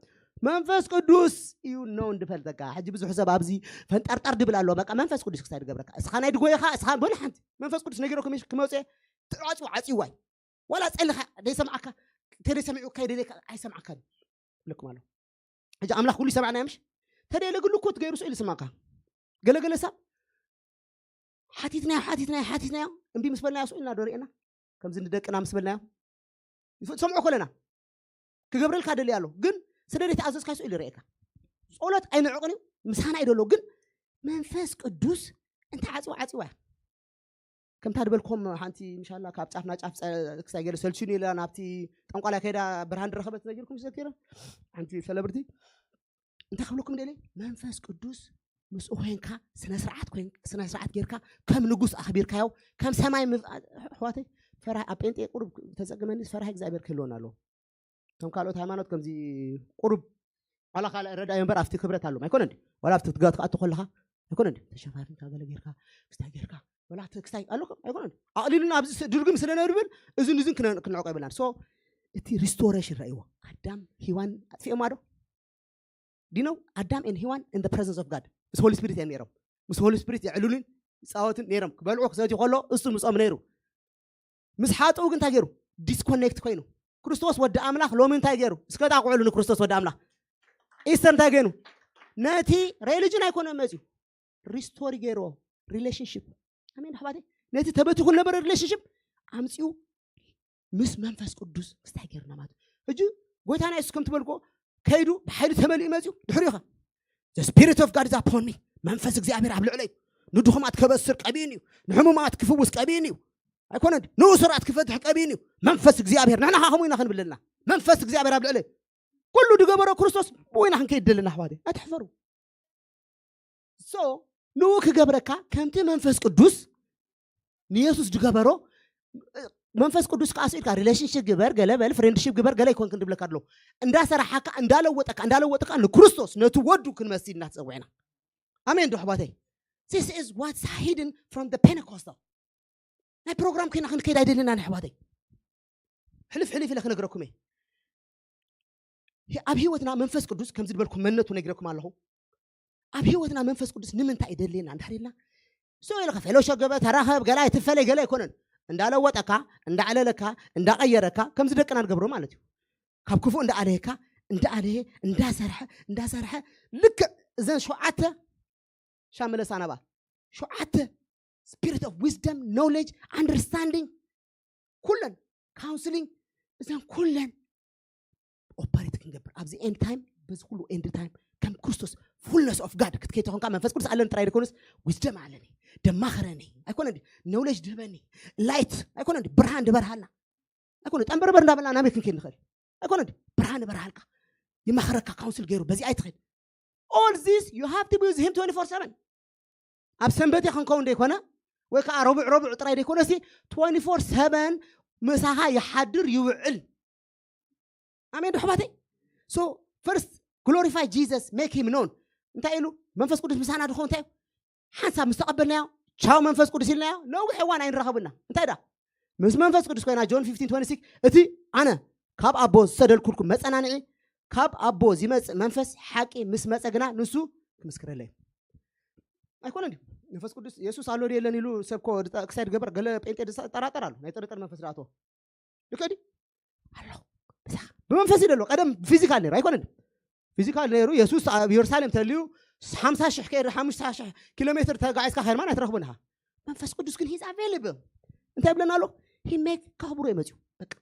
መንፈስ ቅዱስ እዩ ነው እንድፈልጠካ ሕጂ ብዙሕ ሰብ ኣብዚ ፈንጠርጠር ድብል ኣሎ በቃ መንፈስ ቅዱስ ክሳይ ድገብረካ እስኻ ናይ ድጎይኻ እስኻ በሉ ሓንቲ መንፈስ ቅዱስ ነጊረኩም ክመፅእ ትዓፅው ዓፅዋይ ዋላ ፀልኻ ደይሰምዓካ ተደይሰሚዑካ ይደልየካ ኣይሰምዓካን ይብለኩም ኣሎ ሕጂ ኣምላኽ ኩሉ ይሰምዓና ምሽ ተደየለ ግሉ እኮ ትገይሩ ስኡ ኢሉ ይስማዕካ ገለገለ ሰብ ሓቲትናዮ ሓቲትናዮ ሓቲትናዮ እምቢ ምስ በልናዮ ስኡ ኢልና ዶ ርኤና ከምዚ ንደቅና ምስ በልናዮ ይፍ- ሰምዖ ኮለና ክገብረልካ ደልያ ኣሎ ግን ስለ ዘይተኣዘዝካ ስኡ ኢሉ ርኤካ ጸሎት ኣይንዕቕን እዩ ምሳና እዩ ደሎ ግን መንፈስ ቅዱስ እንተ ዓፅዋ ዓፅዋ እያ ከምታ ድበልኮም ሓንቲ ምሻላ ካብ ጫፍና ጫፍ ክሳይ ገለ ሰልችኑ ኢላ ናብቲ ጠንቋላይ ከይዳ ብርሃን ዝረኸበት ነጊርኩም ዘኪረ ሓንቲ ሰለብርቲ እንታይ ክብለኩም ደለ መንፈስ ቅዱስ ምስኡ ኮይንካ ስነስርዓት ኮይን ስነስርዓት ጌርካ ከም ንጉስ ኣኽቢርካዮ ከም ሰማይ ኣሕዋተይ ፈራህ ኣብ ጴንጤ ቁሩብ ተጸገመኒ ፈራህ እግዚኣብሔር ክህልወና ኣለዎ እቶም ካልኦት ሃይማኖት ከምዚ ቁሩብ ዋላ ካልእ ረዳዩ እምበር ኣብቲ ክብረት ኣለዎም ኣይኮነ እንዲ ዋላ ኣብቲ ትጋት ክኣቱ ከለኻ ኣይኮነ እንዲ ተሸፋፊንካ ገለ ጌርካ ክስታይ ጌርካ ወላ ክስታይ ኣለኩም ኣይኮነ እንዲ ኣቕሊሉና ኣብዚ ድርግም ስለ ነርብል እዝን እዝን ክንዕቆ ይብላን ሶ እቲ ሪስቶሬሽን ረእይዎ ኣዳም ሂዋን ኣጥፊኦማ ዶ ዲነው ኣዳም ን ሂዋን in the presence of God ምስ ሆሊ ስፒሪት እዮም ነይሮም ምስ ሆሊ ስፒሪት የዕልሉን ይፃወትን ነይሮም ክበልዑ ክሰትዩ ከሎ እሱ ምፆም ነይሩ ምስ ሓጥኡ ግን እንታይ ገይሩ ዲስኮኔክት ኮይኑ ክርስቶስ ወዲ ኣምላኽ ሎሚ እንታይ ገይሩ እስከ ጣቕዕሉ ንክርስቶስ ወዲ ኣምላኽ ኢስተር እንታይ ገይሩ ነቲ ሬሊጅን ኣይኮነ መፅዩ ሪስቶሪ ገይርዎ ሪሌሽንሽፕ ኣሜን ኣሕዋተይ ነቲ ተበቲኹ ነበረ ሪሌሽንሽፕ ኣምፅኡ ምስ መንፈስ ቅዱስ ክስታይ ገይርና ማለት ሕጂ ጎይታና የሱስ ከም ትበልኮ ከይዱ ብሓይሊ ተመሊኡ መፅዩ ድሕሪኡ ኸ the spirit of God is upon me መንፈስ እግዚኣብሔር ኣብ ልዕለይ ንድኹማት ከበስር ቀቢኡኒ እዩ ንሕሙማት ክፍውስ ቀቢኡኒ እዩ ኣይኮነን ንእሱራት ክፈትሕ ቀቢኡኒ እዩ መንፈስ እግዚኣብሔር ንሕና ኸ ከምኡ ኢና ክንብለልና መንፈስ እግዚኣብሔር ኣብ ልዕለይ ኩሉ ድገበሮ ክርስቶስ ብኡ ኢና ክንከይድ ደለና ኣሕዋተይ ኣይትሕፈሩ so ንኡ ክገብረካ ከምቲ መንፈስ ቅዱስ ንየሱስ ዝገበሮ መንፈስ ቅዱስ ከዓ ስኢልካ ሪሌሽንሽፕ ግበር ገለ በል ፍሬንድሽፕ ግበር ገለ ይኮን ክንድብለካ ኣሎ እንዳሰራሓካ እንዳለወጠካ እንዳለወጠካ ንክርስቶስ ነቲ ወዱ ክንመስል እናተፀውዕና ኣሜን ዶ ኣሕዋተይ this is what's hidden from the Pentecostal ናይ ፕሮግራም ኮይና ክንከይድ ኣይደለና ኣሕዋተይ ሕልፍ ሕልፍ ኢለ ክነግረኩም እየ ኣብ ህይወትና መንፈስ ቅዱስ ከም ዝድበልኩም መነቱ ነግረኩም ኣለኹ ኣብ ህይወትና መንፈስ ቅዱስ ንምንታይ ይደልየና እንድሕር ኢልና ሰው ኢልካ ፌሎሾ ገበ ተራኸብ ገላ ይትፈለይ ገለ ኣይኮነን እንዳለወጠካ እንዳዕለለካ እንዳቀየረካ ከምዚ ደቅና ንገብሮ ማለት እዩ ካብ ክፉእ እንዳኣለየካ እንዳኣለየ እንዳሰርሐ እንዳሰርሐ ልክዕ እዘን ሸውዓተ ሻመለሳ ናባ ሸውዓተ spirit of wisdom knowledge understanding ኩለን counselling እዘን ኩለን ኦፐሬት ክንገብር ኣብዚ end time በዚ ኩሉ end time ከም ክርስቶስ fullness of God ክትከይድ ተኾንካ መንፈስ ቅዱስ ኣለኒ ጥራይ ደይኮነስ wisdom ኣለኒ ደማኸረኒ ኣይኮነ knowledge ድህበኒ light ኣይኮነ ብርሃን ድበርሃልና ኣይኮነ ጠንበርበር እንዳበልና ናበይ ክንከይድ ንኽእል ኣይኮነ ብርሃን ይበርሃልካ ይመኽረካ counsel ገይሩ በዚ ኣይትኸይድ all this you have to be with him twenty-four seven ኣብ ሰንበት ክንከውን ደይኮነ ወይ ከዓ ረቡዕ ረቡዕ ጥራይ ደይኮነ ሲ twenty-four seven ምሳኻ ይሓድር ይውዕል ኣሜን ዶ ኣሕዋተይ so first glorify Jesus make him known እንታይ ኢሉ መንፈስ ቅዱስ ምሳና ድኾን እንታይ ሓንሳብ ምስ ተቐበልናዮ ቻው መንፈስ ቅዱስ ኢልናዮ ነዊሕ እዋን ኣይንራኸብና እንታይ ዳ ምስ መንፈስ ቅዱስ ኮይና ጆን fifteen twenty-six እቲ ኣነ ካብ ኣቦ ዝሰደድኩልኩም መፀናንዒ ካብ ኣቦ ዝመፅእ መንፈስ ሓቂ ምስ መፀ ግና ንሱ ክምስክረለይ ኣይኮነ እንዲ መንፈስ ቅዱስ የሱስ ኣሎ የለን ኢሉ ሰብኮ ክሳይ ድገበር ገለ ጴንጤ ጠራጠር ኣሎ ናይ ጥርጥር መንፈስ ድኣቶ ልከዲ ኣሎ ብመንፈስ ይደሎ ቀደም ፊዚካል ነይሩ ኣይኮነ እንዲ ፊዚካል ነይሩ። የሱስ ኣብ የሩሳሌም ተልዩ ሓምሳ ሽሕ ከይደ ሓሙሽተ ሽሕ ኪሎ ሜትር ተጋዒዝካ ከርማን ኣይትረኽቡን ኢኻ። መንፈስ ቅዱስ ግን he's available። እንታይ ይብለና ኣሎ? He make ከኽብሮ እዩ መፅኡ። በቃ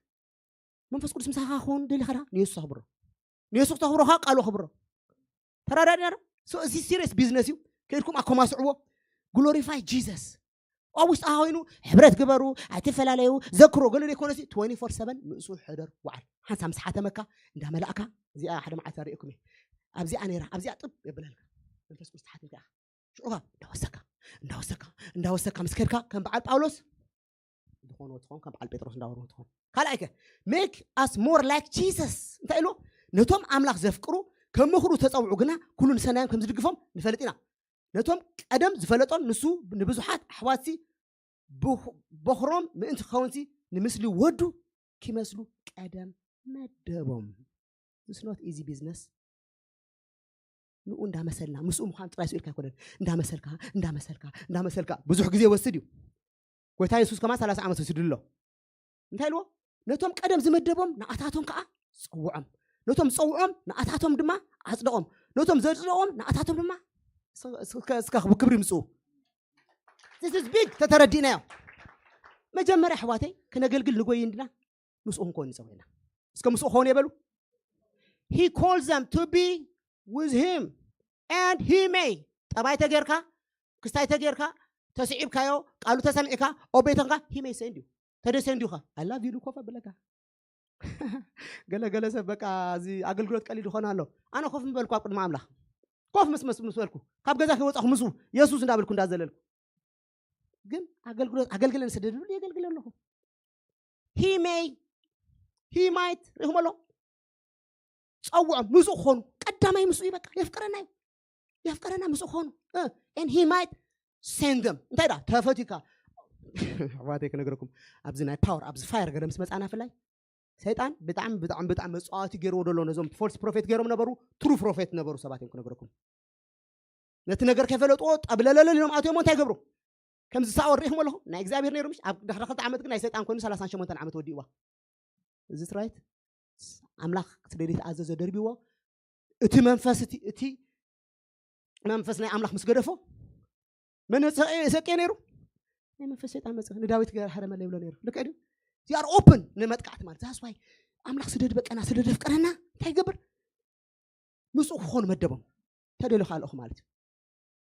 መንፈስ ቅዱስ ምሳኻ ክኸውን ደሊኻ ዳ ንየሱስ ኣኽብሮ። ንየሱስ ክተኽብሮ ከዓ ቃሉ ኣኽብሮ። ተራዳድና ዶ? So እዚ ሲሪየስ ቢዝነስ እዩ። ከይድኩም ኣኮማስዕዎ። ግሎሪፋይ ጂሰስ። ኣብ ውሽጢ ኮይኑ ሕብረት ግበሩ፣ ኣይትፈላለዩ፣ ዘክሮ ገለ ዘይኮነሲ twenty four seven ምስኡ ሕደር ወዓል። ሓንሳብ ምስ ሓተመካ እንዳመላእካ እዚኣ ሓደ መዓልቲ ኣርእየኩም እየ። ኣብዚኣ ነይራ ኣብዚኣ ጥብ የብለልካ። መንፈስ ቅዱስ ተሓቲምካ ኢኻ። ሽዑኻ እንዳወሰካ እንዳወሰካ እንዳወሰካ ምስ ከድካ ከም በዓል ጳውሎስ ዝኾነ ትኾን ከም በዓል ጴጥሮስ እንዳወሩ ትኾን። ካልኣይከ make us more like Jesus እንታይ ኢሉ? ነቶም ኣምላኽ ዘፍቅሩ ከም ምኽሩ ተጸውዑ ግና ኩሉ ንሰናዮም ከም ዝድግፎም ንፈልጥ ኢና። ነቶም ቀደም ዝፈለጦም ንሱ ንብዙሓት ኣሕዋትሲ በኹሮም ምእንቲ ክኸውንሲ ንምስሊ ወዱ ኪመስሉ ቀደም መደቦም። It's not easy business። ንኡ እንዳመሰልና ምስኡ ምዃን ጥራይ ስኢልካ ኣይኮነን። እንዳመሰልካ እንዳመሰልካ እንዳመሰልካ ብዙሕ ግዜ ወስድ እዩ። ጎይታ የሱስ ከማ ሰላሳ ዓመት ወሲዱ ኣሎ። እንታይ ኢልዎ? ነቶም ቀደም ዝመደቦም ንኣታቶም ከዓ ጸውዖም፣ ነቶም ዝጸውዖም ንኣታቶም ድማ ኣጽደቖም፣ ነቶም ዘጽደቖም ንኣታቶም ድማ እስከ ብክብሪ ምጽኡ። This is big። ተተረዲእናዮ። መጀመርያ ኣሕዋተይ ክነገልግል ንጎይ እንድና ምስኡ ክንኮን ንጸውዕና። እስከ ምስኡ ክኾኑ የበሉ። He calls them to be with him and he may። ጠባይ ተጌርካ፣ ክስታይ ተጌርካ፣ ተስዒብካዮ፣ ቃሉ ተሰሚዕካ፣ ኦቤተንካ he may send you። ተደ send you ኸ I love you ኮፍ ኣብለካ። ገለ ገለ ሰብ በቃ እዚ ኣገልግሎት ቀሊል ይኾን ኣሎ። ኣነ ኮፍ ምበልኩ ኣብ ቅድሚ ኣምላኽ ኮፍ ምስ ምስ ምስ በልኩ ካብ ገዛ ከይወፃኹ ምስኡ የሱስ እንዳበልኩ እንዳዘለልኩ ግን ኣገልግሎት ኣገልግለን ስደድሉ የገልግል ኣለኹ። He may he might ሪኹም ኣሎ። ጸውዖም ምስኡ ክኾኑ ቀዳማይ ምስኡ እዩ። በቃ የፍቅረና እዩ የፍቅረና ምስኡ ክኾኑ and he might send them። እንታይ ዳ ተፈቲካ ኣሕዋተይ ክነግረኩም ኣብዚ ናይ ፓወር ኣብዚ ፋየር ገለ ምስ መጻና ፍላይ ሰይጣን ብጣዕሚ ብጣዕሚ ብጣዕሚ መጻወቲ ገይርዎ ደሎ ነዞም ፎልስ ፕሮፌት ገይሮም ነበሩ ትሩ ፕሮፌት ነበሩ ሰባት እዮም ክነግረኩም። ነቲ ነገር ከይፈለጥዎ ጠብለለለ ኢሎም ኣትዮም እንታይ ገብሩ ከምዚ ሳኦል ሪኢኹም ኣለኹ ናይ እግዚኣብሔር ነይሩ ምሽ ኣብ ድሕሪ ክልተ ዓመት ግን ናይ ሰይጣን ኮይኑ ሰላሳን ሸሞንተን ዓመት ወዲእዋ። እዚ ትራይት ኣምላኽ ክትደሊ ተኣዘዘ ደርቢዎ እቲ መንፈስ እቲ እቲ መንፈስ ናይ ኣምላኽ ምስ ገደፎ መነፀቂ ሰቂ ነይሩ ናይ መንፈስ ሰይጣን መፀ ንዳዊት ገር ሀረመለ ይብሎ ነይሩ ልክዕ ድዩ? ዚኣር ኦፕን ንመጥቃዕቲ ማለት ዛስዋይ ኣምላኽ ስደድ በቀና ስደድ ኣፍቀረና እንታይ ይገብር ምስኡ ክኾኑ መደቦም ተደልዩ ካልኦኹ ማለት እዩ።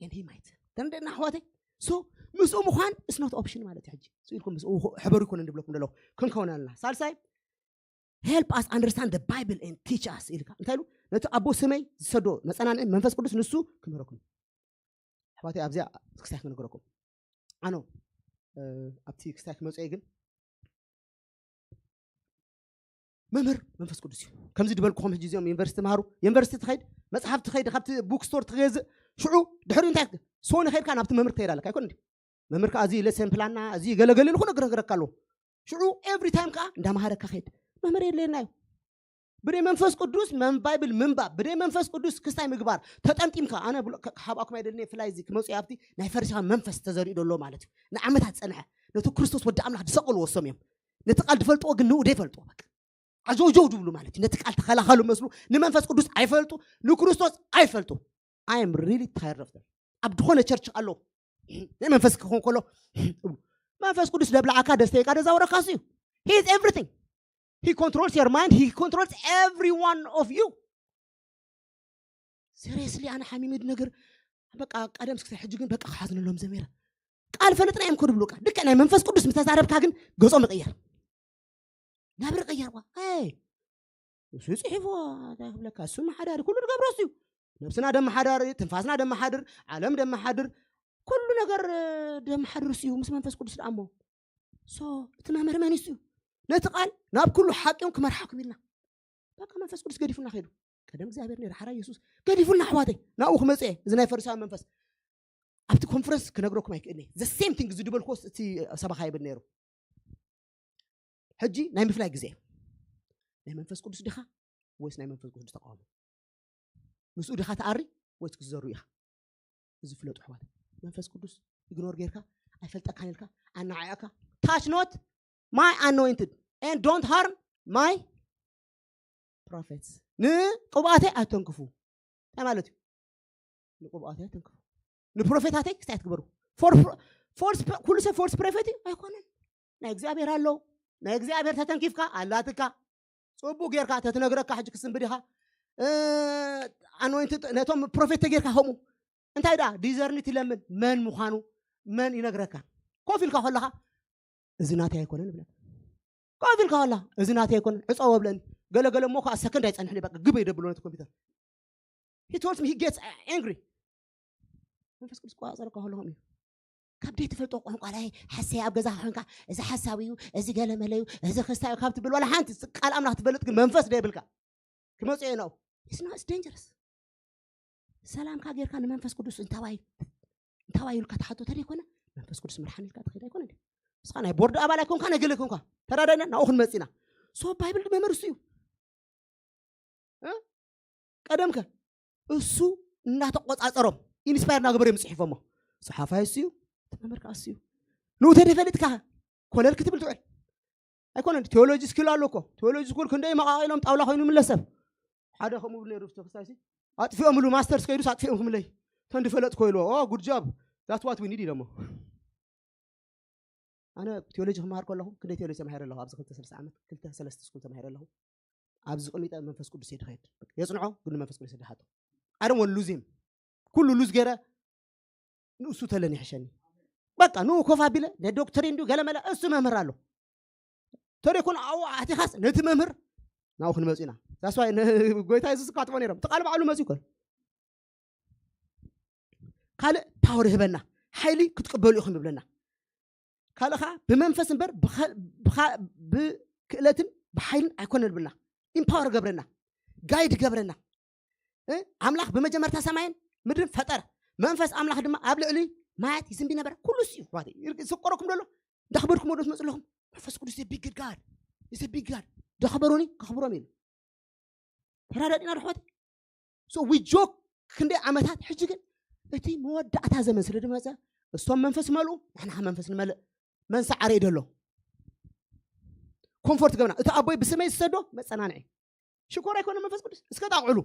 And he might ተንደና ኣሕዋተይ so ምስኡ ምዃን is not option ማለት እዩ። ሕጂ ስኢልኩም ምስኡ ሕበሩ ይኮነ ንብለኩም ደለኹ ክንከውን ኣለና። ሳልሳይ help us understand the Bible and teach us ኢልካ እንታይ ኢሉ ነቲ ኣቦ ስመይ ዝሰዶ መጸናንዒ መንፈስ ቅዱስ ንሱ ክምህረኩም። ኣሕዋተይ ኣብዚኣ ክስታይ ክነግረኩም ኣኖ ኣብቲ ክስታይ ክመጽኦ ግን መምህር መንፈስ ቅዱስ እዩ። ከምዚ ዝበልኩኹም ሕጂ እዚኦም ዩኒቨርሲቲ ተምሃሩ ዩኒቨርሲቲ ትኸይድ መፅሓፍ ትኸይድ ካብቲ ቡክ ስቶር ትገዝእ ሽዑ ድሕሪኡ እንታይ ሶኒ ኸይድካ ናብቲ መምህር ትኸይድ ኣለካ ኣይኮን እንዲ መምህር ከዓ እዚ ለሰን ፕላንና እዚ ገለገለ ኢሉ ክነግረግረካ ኣለዎ። ሽዑ ኤቭሪ ታይም ከዓ እንዳምሃረካ ኸይድ መምህር የድልየና እዩ። ብደይ መንፈስ ቅዱስ መን ባይብል ምንባብ ብደይ መንፈስ ቅዱስ ክስታይ ምግባር ተጠምጢምካ ኣነ ብሎ- ከ- ክሃብኣኩም ኣይደልን ፍላይ እዚ ክመፁ ኣብቲ ናይ ፈሪሳውያን መንፈስ ተዘሪኡ ደሎ ማለት እዩ። ንዓመታት ፀንሐ ነቲ ክርስቶስ ወዲ ኣምላኽ ዝሰቀሉ ወሶም እዮም። ነቲ ቃል ዝፈልጥዎ ግን ንኡ ዘይፈልጥዎ በቃ ዓጀውጀው ዝብሉ ማለት እዩ። ነቲ ቃል ተኸላኸሉ መስሉ ንመንፈስ ቅዱስ ኣይፈልጡ ንክርስቶስ ኣይፈልጡ። I am really tired of them። ኣብ ዝኾነ ቸርች ኣሎ ናይ መንፈስ ክኾን ከሎ እብሉ መንፈስ ቅዱስ ደብላዓካ ደስተይቃ ደዛውረካ እዩ። He is everything. He controls your mind. He controls every one of you. Seriously ኣነ ሓሚመ ነገር በቃ ቀደም እስክሳይ ሕጂ ግን በቃ ክሓዝንሎም ዘሜረ ቃል ፈልጥና እዮም ከድብሉካ ልክዕ ናይ መንፈስ ቅዱስ ምተዛረብካ ግን ገጾም ይቕየር ናብሪ ቀየርዋ ይ እሱ ይፅሒፍዎ እንታይ ክብለካ እሱ መሓዳሪ ኩሉ ዝገብሮ እሱ እዩ። ነብስና ደመሓዳሪ ትንፋስና ደመሓድር ዓለም ደመሓድር ኩሉ ነገር ደመሓድር እሱ እዩ ምስ መንፈስ ቅዱስ ደኣሞ so እቲ መምህር መን እዩ ነቲ ቃል ናብ ኩሉ ሓቂውን ክመርሓኩም ኢልና በቃ መንፈስ ቅዱስ ገዲፉና ከይዱ ቀደም እግዚኣብሔር ነይሩ ሓራ የሱስ ገዲፉና ኣሕዋተይ ናብኡ ክመፅእ እዚ ናይ ፈሪሳዊ መንፈስ ኣብቲ ኮንፈረንስ ክነግረኩም ኣይክእል እየ the same thing ዝድበልክዎስ እቲ ሰባኻ ይብል ነይሩ ሕጂ ናይ ምፍላይ ግዜ ናይ መንፈስ ቅዱስ ድኻ ወይስ ናይ መንፈስ ቅዱስ ተቃውሞ ምስኡ ድኻ ተኣሪ ወይስ ክትዘሩ ኢኻ እዚ ፍለጡ ኣሕዋት መንፈስ ቅዱስ ኢግኖር ጌርካ ኣይፈልጠካን ኢልካ ኣናዓያካ touch not my anointed and don't harm my prophets ንቅብኣተይ ኣይተንክፉ እንታይ ማለት እዩ? ንቅብኣተይ ኣይትንክፉ፣ ንፕሮፌታተይ ክስታይ ትግበሩ። ኩሉ ሰብ ፎልስ ፕሮፌት እዩ ኣይኮነን። ናይ እግዚኣብሔር ኣሎ። ናይ እግዚኣብሔር ተተንኪፍካ ኣላትካ። ጽቡቅ ጌርካ ተትነግረካ ሕጂ ክስንብድ ኢኻ። ኣኖይንት ነቶም ፕሮፌት ተጌርካ ከምኡ እንታይ ደኣ ዲዘርኒ ትለምን መን ምዃኑ መን ይነግረካ። ኮፍ ኢልካ ከለኻ እዚ ናተይ ኣይኮነን ይብለካ። ኮፍ ኢልካ ከላ እዚ ናተይ ኣይኮነን ዕፀው ኣብለኒ። ገለገለ እሞ ከዓ ሰከንድ ኣይፀንሕን በቃ ግበ ይደብሎ ነቲ ኮምፒውተር። He tells me he gets angry። መንፈስ ቅዱስ ቆፃፀረካ ከለኹም እዩ። ካብ ደይ ትፈልጦ ቋንቋ ላይ ሓሰይ ኣብ ገዛ ኮንካ እዚ ሓሳብ እዩ፣ እዚ ገለመለ እዩ፣ እዚ ክስታይ እዩ ካብ ትብል ዋላ ሓንቲ ቃል ኣምላኽ ትፈልጥ ግን መንፈስ ደይብልካ ክመፅኦ እዩ ነው። It's not, it's dangerous። ሰላምካ ጌርካ ንመንፈስ ቅዱስ እንታዋይ እንታዋይ ኢልካ ትሓቶ ተደይኮነ መንፈስ ቅዱስ ምርሓን ኢልካ ትኸይድ ኣይኮነ። ንስኻ ናይ ቦርድ ኣባል ኣይኮንካ፣ ናይ ገለ ኮንካ፣ ተራዳይና ናብኡ ክንመጽእ ኢና። So ባይብል መምህር እሱ እዩ። እ? ቀደምከ እሱ እናተቆጻጸሮም ኢንስፓየር እናገበሩ እዮም ጽሒፎሞ። ጸሓፋይ እሱ እዩ፣ እቲ መምህር ከዓ እሱ እዩ። ንኡ ተደይ ፈሊጥካ ኮለል ክትብል ትውዕል ኣይኮነን። ቴዎሎጂ ስኪል ኣሎ እኮ። ቴዎሎጂ ስኩል ክንደይ መቃቒሎም ጣውላ ኮይኑ ይምለስ ሰብ። ሓደ ከምኡ ብለ ሩፍ ተክሳይሲ ኣጥፊኦም ብሉ ማስተርስ ከይዱስ ኣጥፊኦም ክምለይ ተንዲ ፈለጥ ኮይልዎ። Oh, good job, that's what we need ኢሎሞ። ኣነ ቴዎሎጂ ክመሃር ከለኹ ክንደይ ቴዎሎጂ ተማሂረ ኣለኹ። ኣብዚ ክልተ ሰለስተ ዓመት ክልተ ሰለስተ ስኩል ተማሂረ ኣለኹ። ኣብዚ ቅሚጠ መንፈስ ቅዱስ እየ ድኸይድ የጽንዖ፣ ግን መንፈስ ቅዱስ ድሓቶ። I don't want lose him። ኩሉ ሉዝ ገይረ ንእሱ ተለኒ ይሕሸኒ። በቃ ንኡ ኮፍ ኣቢለ ንዶክትሪን ድዩ ገለመለ እሱ መምህር ኣሎ። ተደይኮን ኣብኡ ኣቲኻስ ነቲ መምህር ናብኡ ክንመፁ ኢና። ዛስዋይ ጎይታ የሱስ እኳ ትቦ ነይሮም እቲ ቃል ባዕሉ መፅኡ ይኮን። ካልእ ፓወር ይህበና፣ ሓይሊ ክትቅበሉ ኢኹም ይብለና። ካልእ ከዓ ብመንፈስ እምበር ብኸ- ብኻ- ብክእለትን ብሓይልን ኣይኮነን ይብለና። ኢምፓወር ገብረና፣ ጋይድ ገብረና። እ? ኣምላኽ ብመጀመርታ ሰማይን ምድርን ፈጠረ። መንፈስ ኣምላኽ ድማ ኣብ ልዕሊ ማያት ይዝንቢ ነበረ። ኩሉ እሱ እዩ ኣሕዋተይ። ይር- ዝቆረኩም ደሎ እንዳኽበርኩም ወዶ ትመፁ ኣለኹም። መንፈስ ቅዱስ is a big God, is a big God። ዳኽበሩኒ ከኽብሮም ኢሉ። ተራዳዲና ዶ ኣሕዋተይ? So we joke ክንደይ ዓመታት፣ ሕጂ ግን እቲ መወዳእታ ዘመን ስለ ዝመፀ እሶም መንፈስ ይመልኡ፣ ንሕና ከዓ መንፈስ ንመልእ። መን ሰዓረ እዩ ደሎ? ኮምፎርት ገብና። እቲ ኣቦይ ብስመይ ዝሰዶ መፀናንዒ ሽኮር ኣይኮነ መንፈስ ቅዱስ። እስከ ጣቕዕሉ።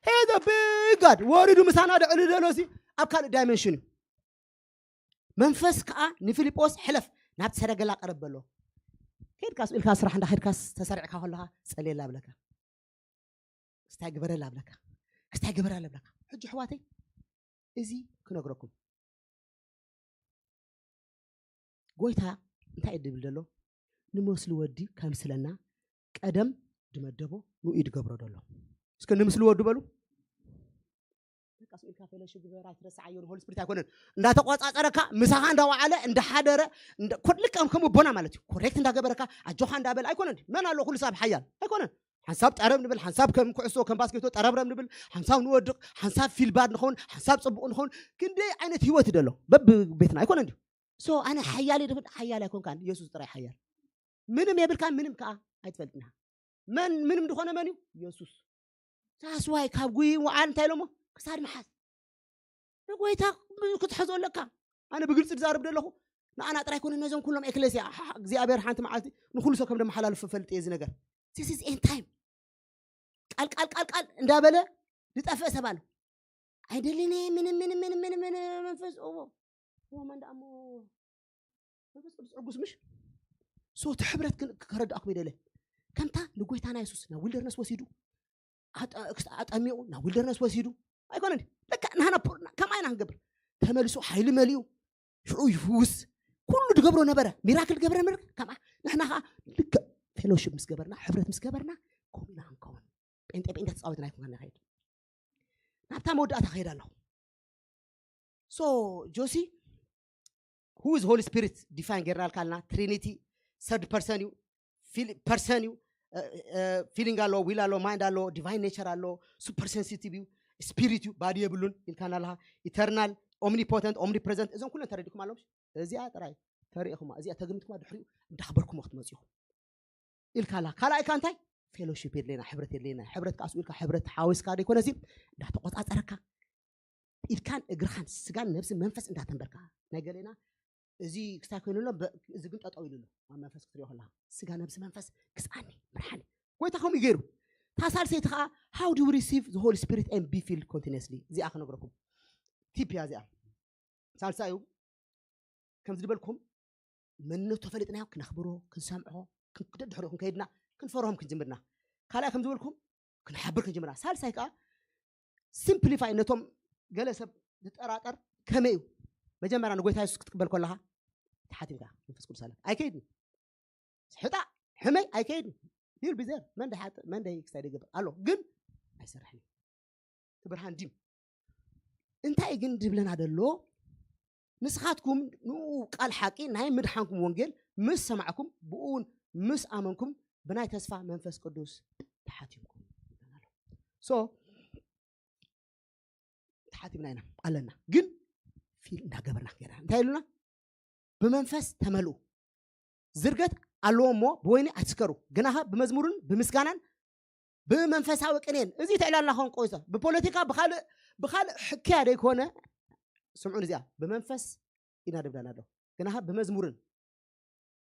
He's a big God። ወሪዱ ምሳና ደዕሊ ደሎ ሲ ኣብ ካልእ ዳይመንሽን እዩ። መንፈስ ከዓ ንፊልጶስ ሕለፍ ናብቲ ሰረገላ ቀረብ በሎ። ከይድካ ስኢልካ ስራሕ እንዳ ከይድካ ተሰሪዕካ ከለኻ ጸልየላ ብለካ። ክስታይ ግበረላ ብለካ። ክስታይ ግበረላ ብለካ። ሕጂ ኣሕዋተይ እዚ ክነግረኩም። ጎይታ እንታይ እዩ ድብል ዘሎ? ንመስሊ ወዲ ከምስለና ቀደም ድመደቦ ንኡ እዩ ድገብሮ ዘሎ። እስከ ንምስሊ ወዱ በሉ። በቃ ስኢልካ ፌሎሺፕ ግበር ኣይትረስዓዮ። ንሆሊ ስፒሪት ኣይኮነን እንዳተቆጻጸረካ ምሳኻ እንዳወዓለ እንዳሓደረ እንዳ- ኮ- ልክም ከም ኣቦና ማለት እዩ። ኮሬክት እንዳገበረካ ኣጆኻ እንዳበለ ኣይኮነን። መን ኣሎ ኩሉ ሰብ ሓያል ኣይኮነን። ሓንሳብ ጠረብ ንብል፣ ሓንሳብ ከም ኩዕሶ ከም ባስኬቶ ጠረብረብ ንብል፣ ሓንሳብ ንወድቕ፣ ሓንሳብ ፊል ባድ ንኸውን፣ ሓንሳብ ጽቡቕ ንኸውን። ክንደይ ዓይነት ህይወት እዩ ደሎ በብቤትና ኣይኮነን ድዩ? So ኣነ ሓያል እየ ድብል ሓያል ኣይኮንካን። ኢየሱስ ጥራይ ሓያል። ምንም የብልካን፣ ምንም ከዓ ኣይትፈልጥን ኢኻ። መን ምንም ዝኾነ መን እዩ? ኢየሱስ። ታስዋይ ካብ ጉይ ወዓል እንታይ ኢሎሞ? ክሳድ መሓዝ ንጎይታ ክትሕዞ ኣለካ። ኣነ ብግልፂ ዝዛርብ ደለኹ ንኣና ጥራይ ኮነ ነዞም ኩሎም ኤክሌስያ ሓ- እግዚኣብሔር ሓንቲ መዓልቲ ንኩሉ ሰብ ከም ደመሓላልፍ ፈልጥ እየ። እዚ ነገር this is end time። ቃል ቃል ቃል ቃል እንዳበለ ዝጠፍእ ሰብ ኣሎ። ኣይደልን እየ ምንም ምንም ምንም ምንም ምንም መንፈስ ኦቦ ኦቦ ማን ደኣ እሞ መንፈስ ቅዱስ ዕጉስ ምሽ። So እቲ ሕብረት ግን ከረዳእኩም ይደለ። ከምታ ንጎይታና የሱስ ናብ ዊልደርነስ ወሲዱ ኣጠ- ክስ- ኣጠሚቑ ናብ ዊልደርነስ ወሲዱ ኣይኮነን። ለካ ንሕና ፖ- ከምኣ ኢና ክንገብር። ተመልሱ ሓይሊ መሊኡ ሽዑ ይፍውስ። ኩሉ ዝገብሮ ነበረ። ሚራክል ገብረ ነበረ። ከምኣ ንሕና ከዓ ልክዕ ፌሎሺፕ ምስ ገበርና፣ ሕብረት ምስ ገበርና፣ ከምኡ ኢና ክንከውን። ጴንጤ ጴንጤ ተፃወትና ኣይኮንና ንኸይድ። ናብታ መወዳእታ ከይድ ኣለኹ። So ጆሲ who is Holy Spirit? ዲፋይን ጌርናልካ ኣለና። ትሪኒቲ፣ ሰርድ ፐርሰን እዩ፣ ፐርሰን እዩ። ፊሊንግ ኣሎ፣ ዊል ኣሎ፣ ማይንድ ኣሎ፣ ዲቫይን ኔቸር ኣሎ፣ ሱፐር ሴንሲቲቭ እዩ፣ ስፒሪት እዩ፣ ባዲ የብሉን ኢልካና ኣለኻ። ኢተርናል፣ ኦምኒፖተንት፣ ኦምኒፕሬዘንት፣ እዞም ኩለን ተረዲእኩም ኣለኹም። እዚኣ ጥራይ ተሪእኹማ፣ እዚኣ ተግምትኩማ፣ ድሕሪኡ እንዳኽበርኩሞ ክትመፁ ኢኹም ኢልካ ኣላ። ካልኣይ ከ እንታይ? ፌሎሺፕ የድለየና፣ ሕብረት የድለየና። ሕብረት ከኣ ስኡ ኢልካ ሕብረት ሓዊስካ ደይኮነ ሲ እንዳተቆጻጸረካ ኢድካን እግርኻን ስጋን ነብሲ መንፈስ እንዳተንበርካ ናይ ገሌና እዚ ክስታይ ኮይኑ ኣሎ፣ በ- እዚ ግን ጠጠው ኢሉ ኣሎ። ኣብ መንፈስ ክትሪኦ ከለኻ ስጋ ነብሲ መንፈስ ግዝኣኒ ምርሓኒ። ጎይታ ከምኡ እዩ ገይሩ። እታ ሳልሰይቲ ከዓ how do we receive the Holy Spirit and be filled continuously? እዚኣ ክነግረኩም ቲፕ እያ እዚኣ። ሳልሳዩ ከምዚ ዝበልኩም መንነቱ ፈሊጥናዮ ክነኽብሮ ክንሰምዖ ደድሕሪኡ ክንከይድና ክንፈርሆም ክንጅምርና ካልኣይ ከም ዝበልኩም ክንሓብር ክንጅምርና ሳልሳይ ከዓ ሲምፕሊፋይ ነቶም ገለ ሰብ ዝጠራጠር ከመይ እዩ መጀመርያ ንጎይታ የሱስ ክትቅበል ከለኻ ተሓቲምካ መንፈስ ቅዱስ ኣለካ ኣይከይድን ሕጣ ሕመይ ኣይከይድን ይል ቢዘር መን ደሓጥ መን ደይ ክሳይ ደገብር ኣሎ ግን ኣይሰርሕን እቲ ብርሃን ዲም እንታይ ግን ድብለና ደሎ ንስኻትኩም ንኡ ቃል ሓቂ ናይ ምድሓንኩም ወንጌል ምስ ሰማዕኩም ብኡውን ምስ ኣመንኩም ብናይ ተስፋ መንፈስ ቅዱስ ተሓቲምኩም ሶ ተሓቲምና ኢና ኣለና ግን ፊል እንዳገበርና ገና እንታይ ኢሉና ብመንፈስ ተመልኡ ዝርገት ኣለዎ እሞ ብወይኒ ኣይትስከሩ ግናኸ ብመዝሙርን ብምስጋናን ብመንፈሳዊ ቅኔን እዚ ትዕላልና ኸውን ቆይቶ ብፖለቲካ ብካልእ ብካልእ ሕክያ ደይኮነ ስምዑን እዚኣ ብመንፈስ ኢና ደብዳና ኣሎ ግናኸ ብመዝሙርን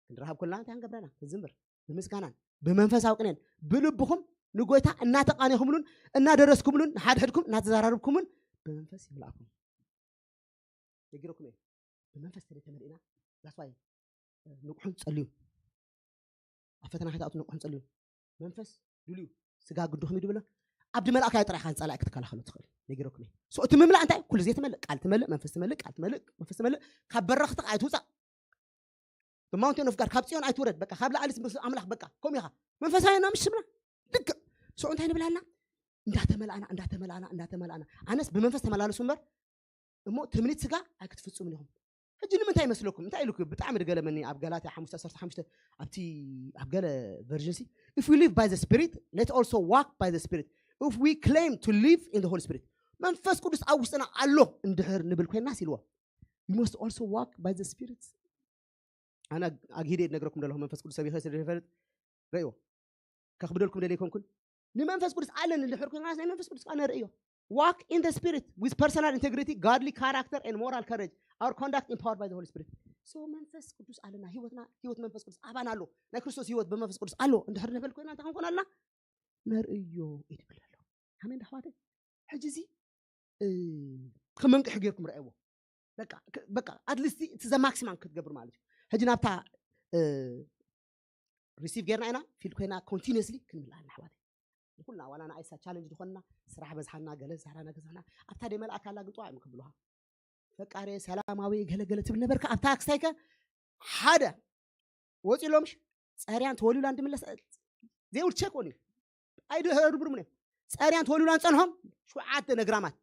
ክንረሃብ ከለና እንታይ ክንገብረና ክንዝምር ብምስጋናን ብመንፈሳዊ ቅኔን ብልብኹም ንጎይታ እናተቃኔኹምሉን እናደረስኩምሉን ንሓድሕድኩም እናተዘራረብኩምን ብመንፈስ ይምላእኩም ነጊረኩም እየ ብመንፈስ ተለይ ተመሊእና that's why ንቁሑን ጸልዩ ኣብ ፈተና ከይትኣቱ ንቁሑን ጸልዩ መንፈስ ድልዩ ስጋ ግድኹም ይድብሎ ኣብ ድመላእካ ጥራይካ ንጸላኢ ክትከላኸሉ ትኽእል ነጊረኩም እየ so እቲ ምምላእ እንታይ ኩሉ ግዜ ትመልእ ቃል ትመልእ መንፈስ ትመልእ ቃል ትመልእ መንፈስ ትመልእ ካብ በረኽቲ ኣይትውፃእ ብማውንቴን ኦፍ ጋድ ካብ ፅዮን ኣይትውረድ በቃ ካብ ላዕሊ ምስ ኣምላኽ በቃ ከምኡ ኢኻ መንፈሳዊ ኢና ምሽ ስምና ልክዕ so እንታይ ንብላልና እንዳተመላእና እንዳተመላእና እንዳተመላእና ኣነስ ብመንፈስ ተመላለሱ እምበር እሞ ትምኒት ስጋ ኣይክትፍፅሙን ኢኹም ሕጂ ንምንታይ ይመስለኩም እንታይ ኢሉ ብጣዕሚ ድገለመኒ ኣብ ገላትያ ሓሙሽተ ዓሰርተ ሓሙሽተ ኣብቲ ኣብ ገለ version ሲ if we live by the spirit let also walk by the spirit if we claim to live in the holy spirit መንፈስ ቅዱስ ኣብ ውስጥና ኣሎ እንድሕር ንብል ኮይንና ሲልዎ you must also walk by the spirit ኣነ ኣግሂደ ነግረኩም ዘለኹ መንፈስ ቅዱስ ሰቢኸ ስለ ዝፈልጥ ረእይዎ ከኽብደልኩም ደለ ይኮንኩን ንመንፈስ ቅዱስ ኣለን እንድሕር ኮይና ናይ መንፈስ ቅዱስ ከዓ ነርእዮ walk in the spirit with personal integrity godly character and moral courage our conduct empowered by the holy spirit so መንፈስ ቅዱስ ኣለና ህይወትና ህይወት መንፈስ ቅዱስ ኣባና ኣሎ ናይ ክርስቶስ ህይወት ብመንፈስ ቅዱስ ኣሎ እንድሕር ንብል ኮይና እንታይ ክንኮን ኣለና ነርእዮ ይድብል ኣሎ ኣሜን ኣሕዋተይ ሕጂ እዚ ከመንቅሒ ጌርኩም ረእዎ በቃ ኣትሊስት እቲ ዘማክሲማም ክትገብር ማለት እዩ ሕጂ ናብታ ሪሲቭ ጌርና ኢና ፊል ኮይና ኮንቲኒስሊ ክንብል ኣለና ኣሕዋተይ ንኩልና ዋላ ንኣይሳ ቻለንጅ ዝኾንና ስራሕ በዝሓና ገለ ዝሳሕራና ገዝሕና ኣብታ ደይ መልኣካ ኣላ ግን ጥዋዕ ክብልሃ ፈቃሪ ሰላማዊ ገለገለ ትብል ነበርካ ኣብታ ክስታይከ ሓደ ወፂሎምሽ ፀርያን ተወሊውላ እንድምለስ they will check on you ኣይድህርብርምን እዮም ፀርያን ተወሊውላን ፀንሖም ሸውዓተ ነግራማት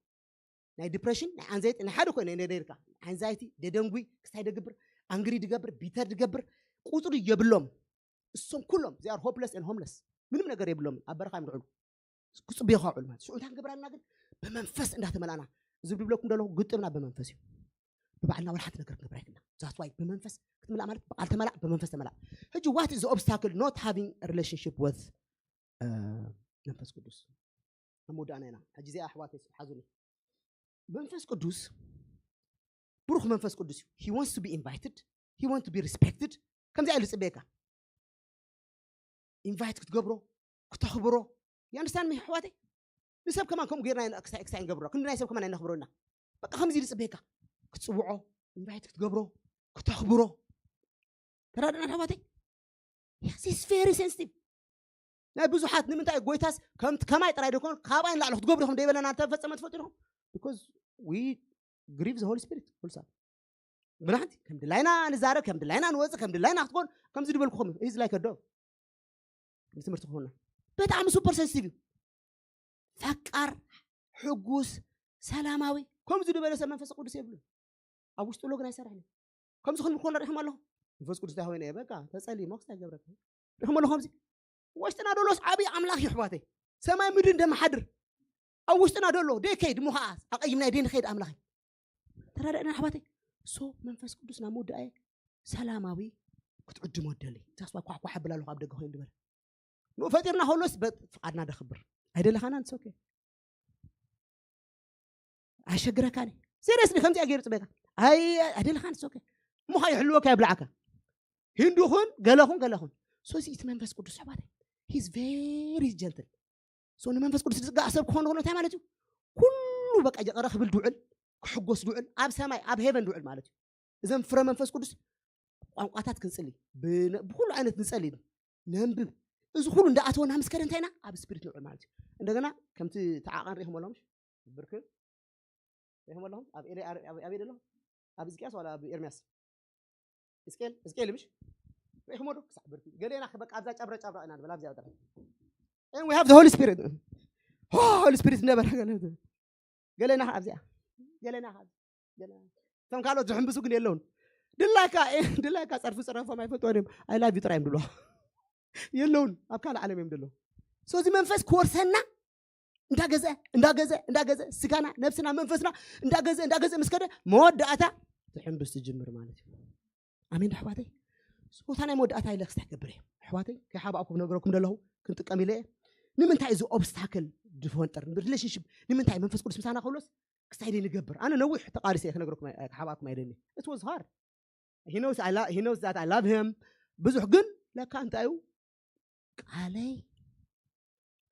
ናይ ዲፕሬሽን ናይ ኣንዛይቲ ናይ ሓደ ኮይነ ነደርካ ኣንዛይቲ ደደንጉይ ክስታይ ደግብር ኣንግሪ ድገብር ቢተር ድገብር ቁፅሪ የብሎም እሶም ኩሎም they are hopeless and homeless ምንም ነገር የብሎም ኣብ በረኻ እዮም ድዕሉ ክፅብዮ ከውዕሉ ማለት ሽዑ እንታይ ክገብር ኣለና ግን ብመንፈስ እንዳተመላእና እዚ ብብለኩም ደለኹ ግጥምና ብመንፈስ እዩ ብባዕልና ወላ ሓንቲ ነገር ክንገብር ኣይክልና that's why ብመንፈስ ክትምላእ ማለት ብቃል ተመላእ ብመንፈስ ተመላእ ሕጂ what is obstacle not having relationship with መንፈስ ቅዱስ ኣብ መወዳእና ኢና ሕጂ እዚኣ ኣሕዋተይ ሓዙኒ መንፈስ ቅዱስ ብሩኽ መንፈስ ቅዱስ እዩ he wants to be invited he wants to be respected ከምዚ ኢሉ ዝፅበየካ ኢንቫይት ክትገብሮ ክተኽብሮ you understand me ኣሕዋተይ ንሰብ ከማን ከምኡ ጌርና ክሳይ ክሳይ ንገብሮ ክንዲ ናይ ሰብ ከማን ኣይነኽብሮ ኢና በቃ ከምዚ ዝፅበየካ ክትፅውዖ ኢንቫይት ክትገብሮ ክተኽብሮ ተረድና ኣሕዋተይ this is very sensitive ናይ ብዙሓት ንምንታይ ጎይታስ ከምቲ ከማይ ጥራይ ደኮን ካባይ ንላዕሊ ክትገብሩ ኢኹም ደይበለና እንተፈጸመ ትፈልጡ ኢኹም because we grieve the Holy Spirit ኩሉ ሰብ ብናሕንቲ ከም ድላይና ንዛረብ ከም ድላይና ንወፅእ ከም ድላይና ክትኮን ከምዚ ዝበልኩኹም እዩ is like a dove ንትምህርቲ ክኾንና ብጣዕሚ super sensitive እዩ ፈቃር ሕጉስ ሰላማዊ ከምዚ ዝበለ ሰብ መንፈስ ቅዱስ የብሉን ኣብ ውሽጡ ሎ ግን ኣይሰርሕን እዩ ከምዚ ክንብል ኮና ሪኹም ኣለኹም መንፈስ ቅዱስ እንታይ ኮይነ በቃ ተፀሊሞ ክስታይ ገብረካ ሪኹም ኣለኹም እዚ ውሽጥና ደሎስ ዓብዪ ኣምላኽ እዩ ኣሕዋተይ ሰማይ ምድሪ እንደመሓድር ኣብ ውሽጥና ደሎ ደይ ከይድ እሞ ከዓ ኣቐይምናይ ደይ ንኸይድ ኣምላኽ እዩ ተረዳእና ኣሕዋተይ so መንፈስ ቅዱስ ናብ ምውዳእ ሰላማዊ ክትዕድሞ ደሊ ታስባ ኳሕኳሕ ኣብል ኣለኹ ኣብ ደገ ኮይኑ ዝበለ ንኡ ፈጢርና ከሎስ ፍቓድና ደኽብር ኣይደለኻና ንሶኬ ኣሸግረካኒ ሲሪየስሊ ከምዚኣ ገይሩ ፅበካ ኣይደለኻን ሶኬ እሞ ከዓ ይሕልወካ የብልዓካ ሂንዱኹን ገለኹን ገለኹን ሶዚ እቲ መንፈስ ቅዱስ ኣሕዋተይ he's very gentle So ንመንፈስ ቅዱስ ዝጽጋዕ ሰብ ክኾን ከሎ እንታይ ማለት እዩ? ኩሉ በቃ ይቕረ ክብል ድውዕል፣ ክሕጎስ ድውዕል፣ ኣብ ሰማይ ኣብ ሄቨን ድውዕል ማለት እዩ። እዘን ፍረ መንፈስ ቅዱስ ቋንቋታት ክንጽሊ፣ ብነ- ብኩሉ ዓይነት ንጸሊ፣ ነንብብ። እዚ ኩሉ እንዳኣተወና ምስ ከደ እንታይ ኢና ኣብ ስፒሪት ንውዕል ማለት እዩ። እንደገና ከምቲ ተዓቐን ሪኢኹም ኣለኹም ብርክ ሪኢኹም ኣለኹም ኣብ ኤልያ ኣብ ኣበይ ደሎ ኣብ ሕዝቅያስ ዋላ ኣብ ኤርምያስ ሕዝቅኤል ሕዝቅኤል ምሽ ሪኢኹም ዶ ክሳዕ ብርክ ገሌና በቃ ኣብዛ ጫብራ ጫብራ ኢና ንብል ኣብዚኣ ጥራይ and we have the Holy Spirit Holy Spirit ነበረ ገለ ገሌና ኣብዚኣ ገሌና ገሌና እቶም ካልኦት ዝሕምብሱ ግን የለውን ድላይካ ድላይካ ጸርፊ ጸረፎም ኣይፈልጥዎን እዮም I love you ጥራይ እዮም ድብሎ የለውን ኣብ ካልእ ዓለም እዮም ደለዉ so እዚ መንፈስ ክወርሰና እንዳገዘ እንዳገዘ እንዳገዘ ስጋና ነብስና መንፈስና እንዳገዘ እንዳገዘ ምስ ከደ መወዳእታ ትሕምብስ ትጅምር ማለት እዩ ኣሜን ኣሕዋተይ ስቦታ ናይ መወዳእታ ኢለ ክስታይ ገብር እየ ኣሕዋተይ ከይሓባእኩም ነገረኩም ደለኹ ክንጥቀም ኢለ እየ ንምንታይ እዚ ኦብስታክል ዝፈንጠር relationship ንምንታይ መንፈስ ቅዱስ ምሳና ከብሎስ ክስታይ ኢለ ንገብር ኣነ ነዊሕ ተቃሊሰ እየ ክነግረኩም ኣይ- ክሓባእኩም ኣይደኒ it was hard he knows I love he knows that I love him ብዙሕ ግን ለካ እንታይ እዩ ቃለይ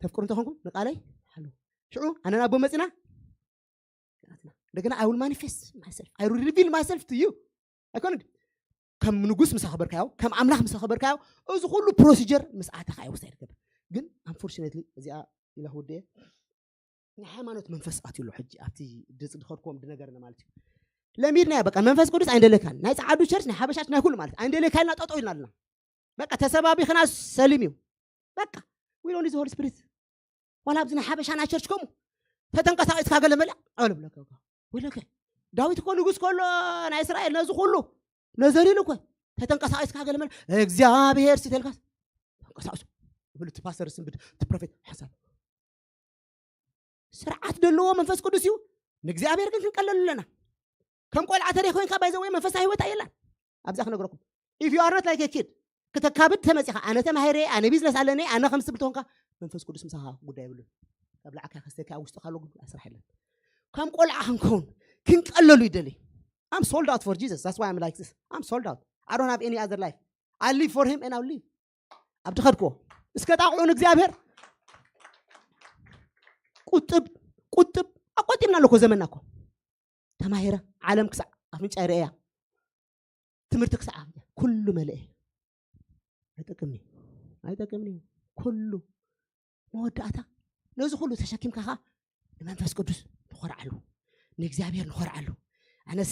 ተፍቅሩ እንተኾንኩም ንቃለይ ሓሉ ሽዑ ኣነ ናብ መፂና እንደገና I will manifest myself I will reveal myself to you ኣይኮነ ከም ንጉስ ምስ ኣኽበርካዮ ከም ኣምላኽ ምስ ኣኽበርካዮ እዚ ኩሉ procedure ምስ ኣተኻ እዩ ወሳኝ ትገብር ግን unfortunately እዚኣ ኢለ ክውድየ ናይ ሃይማኖት መንፈስ ኣትዩ ኣሎ ሕጂ ኣብቲ ዝኸድክዎም ዝነገርና ማለት እዩ ለሚድናዮ በቃ መንፈስ ቅዱስ ኣይንደለካን ናይ ፀዓዱ ቸርች ናይ ሓበሻ ናይ ኩሉ ማለት ኣይንደለካ ኢልና ጠጠው ኢልና ኣለና በቃ ተሰባቢኽና ሰሊም እዩ በቃ we don't need the Holy Spirit ዋላ ኣብዚ ናይ ሓበሻ ናይ ቸርች ከምኡ ተተንቀሳቂስካ ገለ መለ ኣለ ብለካ ወለከ ዳዊት እኮ ንጉስ ከሎ ናይ እስራኤል ነዚ ኩሉ ነዘሪሉ እኮ ተተንቀሳቂስካ ገለ መለ እግዚኣብሔር ሲተልካ ተንቀሳቅሱ ብሉ እቲ ፓስተር ስንብድ እቲ ፕሮፌት ሓሳብ ስርዓት ዘለዎ መንፈስ ቅዱስ እዩ ንእግዚኣብሔር ግን ክንቀለሉ ኣለና ከም ቆልዓ ተደይ ኮይንካ ባይዘወይ መንፈሳዊ ህይወት ኣየላን ኣብዛ ክነግረኩም if you are not like a kid ክተካብድ ተመፂኻ ኣነ ተማሂረ ኣነ ቢዝነስ ኣለኒ ኣነ ከም ስብል ተኾንካ መንፈስ ቅዱስ ምሳኻ ጉዳይ የብሉን ካብ ላዕካ ከስተካ ውስጥካ ኣሎ ግን ኣስራሕ የለን ከም ቆልዓ ክንከውን ክንቀለሉ ይደሊ I'm sold out for Jesus that's why I'm like this I'm sold out I don't have any other life I live for him and I live ኣብ ድኸድክዎ እስከ ጣቕዑ ንእግዚኣብሔር ቁጥብ ቁጥብ ኣቆጢብና ኣለኮ ዘመና እኮ ተማሂረ ዓለም ክሳዕ ኣፍንጫ ይርእያ ትምህርቲ ክሳዕ ኣፍንጫ ኩሉ መልአ ኣይጠቅምኒ ኣይጠቅምኒ ኩሉ መወዳእታ ነዚ ኩሉ ተሸኪምካ ኸዓ ንመንፈስ ቅዱስ ንኾርዓሉ ንእግዚኣብሔር ንኾርዓሉ ኣነስ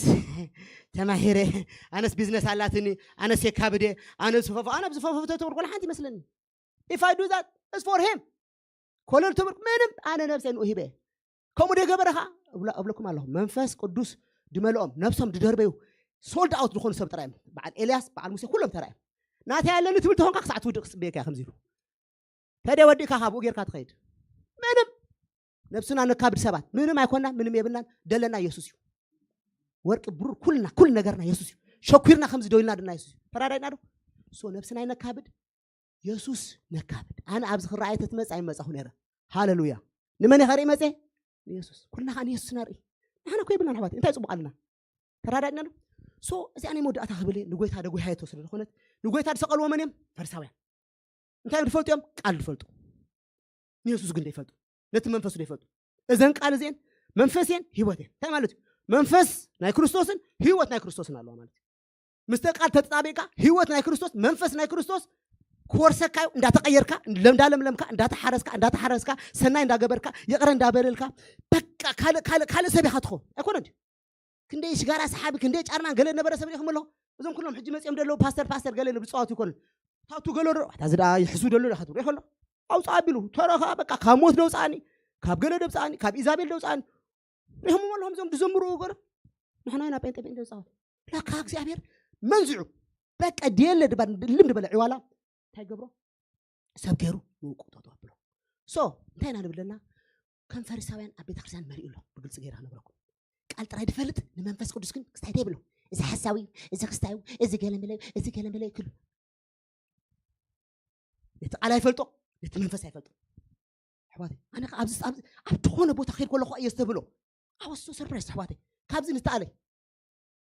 ተማሂረ ኣነስ ቢዝነስ ኣላትኒ ኣነስ የካብደ ኣነስ ዝፈፎ ኣነ ዝፈፎ ተትብል ሓንቲ ይመስለኒ if I do that it's for him ኮለል ትብል ምንም ኣነ ነብሰይ ንኡ ሂበ ከምኡ ደገበረኻ እብለኩም ኣለኹ መንፈስ ቅዱስ ድመልኦም ነብሶም ድደርበዩ sold out ዝኾኑ ሰብ ጥራዮም በዓል ኤልያስ በዓል ሙሴ ኩሎም ተራዮም ናተይ ኣለኒ ትብል ተኾንካ ክሳዕ ትውድቕ ክፅበየካ ከምዚ ኢሉ ተደ ወዲእካ ካብኡ ጌርካ ትኸይድ ምንም ነብስና ነካብድ ሰባት ምንም ኣይኮና ምንም የብልናን ደለና የሱስ እዩ ወርቂ ብሩር ኩልና ኩል ነገርና የሱስ እዩ ሸኩርና ከምዚ ደው ኢልና ድማ የሱስ እዩ ተራዳይና ዶ so ነብስና ይነካብድ የሱስ ነካብድ ኣነ ኣብዚ ክረኣየ ተትመጽእ ኣይመጻኹ ነረ ሃሌሉያ ንመን ኢኻ ርኢ መጸ ንየሱስ ኩልና ከዓ ንየሱስ ነርኢ ንሕና እኮ የብልናን ኣሕዋት እንታይ ጽቡቕ ኣለና ተራዳድና ዶ so እዚኣ ናይ መወዳእታ ክብል ንጎይታ ደጉሃየቶ ስለ ዝኾነት ንጎይታ ዝሰቐልዎ መን እዮም ፈሪሳውያን እንታይ ድፈልጡ እዮም ቃል ድፈልጡ ንየሱስ ግን ደይፈልጡ ነቲ መንፈሱ ደይፈልጡ እዘን ቃል እዚአን መንፈስ እየን ህይወት እየን እንታይ ማለት እዩ መንፈስ ናይ ክርስቶስን ህይወት ናይ ክርስቶስን ኣለዋ ማለት እዩ ምስተ ቃል ተጣቢቅካ ህይወት ናይ ክርስቶስ መንፈስ ናይ ክርስቶስ ክወርሰካ እዩ እንዳተቀየርካ ለምዳለምለምካ እንዳተሓረስካ እንዳተሓረስካ ሰናይ እንዳገበርካ ይቕረ እንዳበለልካ በቃ ካልእ ካልእ ካልእ ሰብ ኢኻ ትኸውን ኣይኮነ ድዩ ክንደይ ሽጋራ ሰሓቢ ክንደይ ጫርና ገለ ነበረ ሰብ ሪኹም ኣለኹ እዞም ኩሎም ሕጂ መፂኦም ዘለዉ ፓስተር ፓስተር ገለ ንብፅዋት ይኮኑ ታቱ ገለ ዶ ኣታ ዝዳ ይሕሱ ደሎ ዶ ክትብሎ ይኸሎ ኣውፃ ኣቢሉ ተረኻ በቃ ካብ ሞት ደውፃኒ ካብ ገለ ደውፃኒ ካብ ኢዛቤል ደውፃኒ ሪኹም ኣለኹም እዞም ዝዘምሩ ገረ ንሕና ኢና ጴንጠ ጴንጠ ደውፃወት ለካ እግዚኣብሔር መንዝዑ በቃ ድየለ ድባ ልም ድበለ ዕዋላ እንታይ ገብሮ ሰብ ገይሩ ንውቁ ተተብሎ so እንታይ ኢና ንብለና ከም ፈሪሳውያን ኣብ ቤተክርስትያን መሪኡ ኣሎ ብግልፂ ገይረ ክነግረኩም ቃል ጥራይ ድፈልጥ ንመንፈስ ቅዱስ ግን ክስታይ ዘይብሎ እዚ ሓሳዊ እዚ ክስታዩ እዚ ገለመለ እዚ ገለመለ ክሉ ነቲ ቃል ኣይፈልጦ ነቲ መንፈስ ኣይፈልጦ ኣሕዋተይ ኣነ ኣብዚ ኣብዚ ኣብ ዝኾነ ቦታ ከይድ ከለኹ እየ ዝተብሎ ኣወሶ ሰርፕራይዝ ኣሕዋተይ ካብዚ ንተኣለይ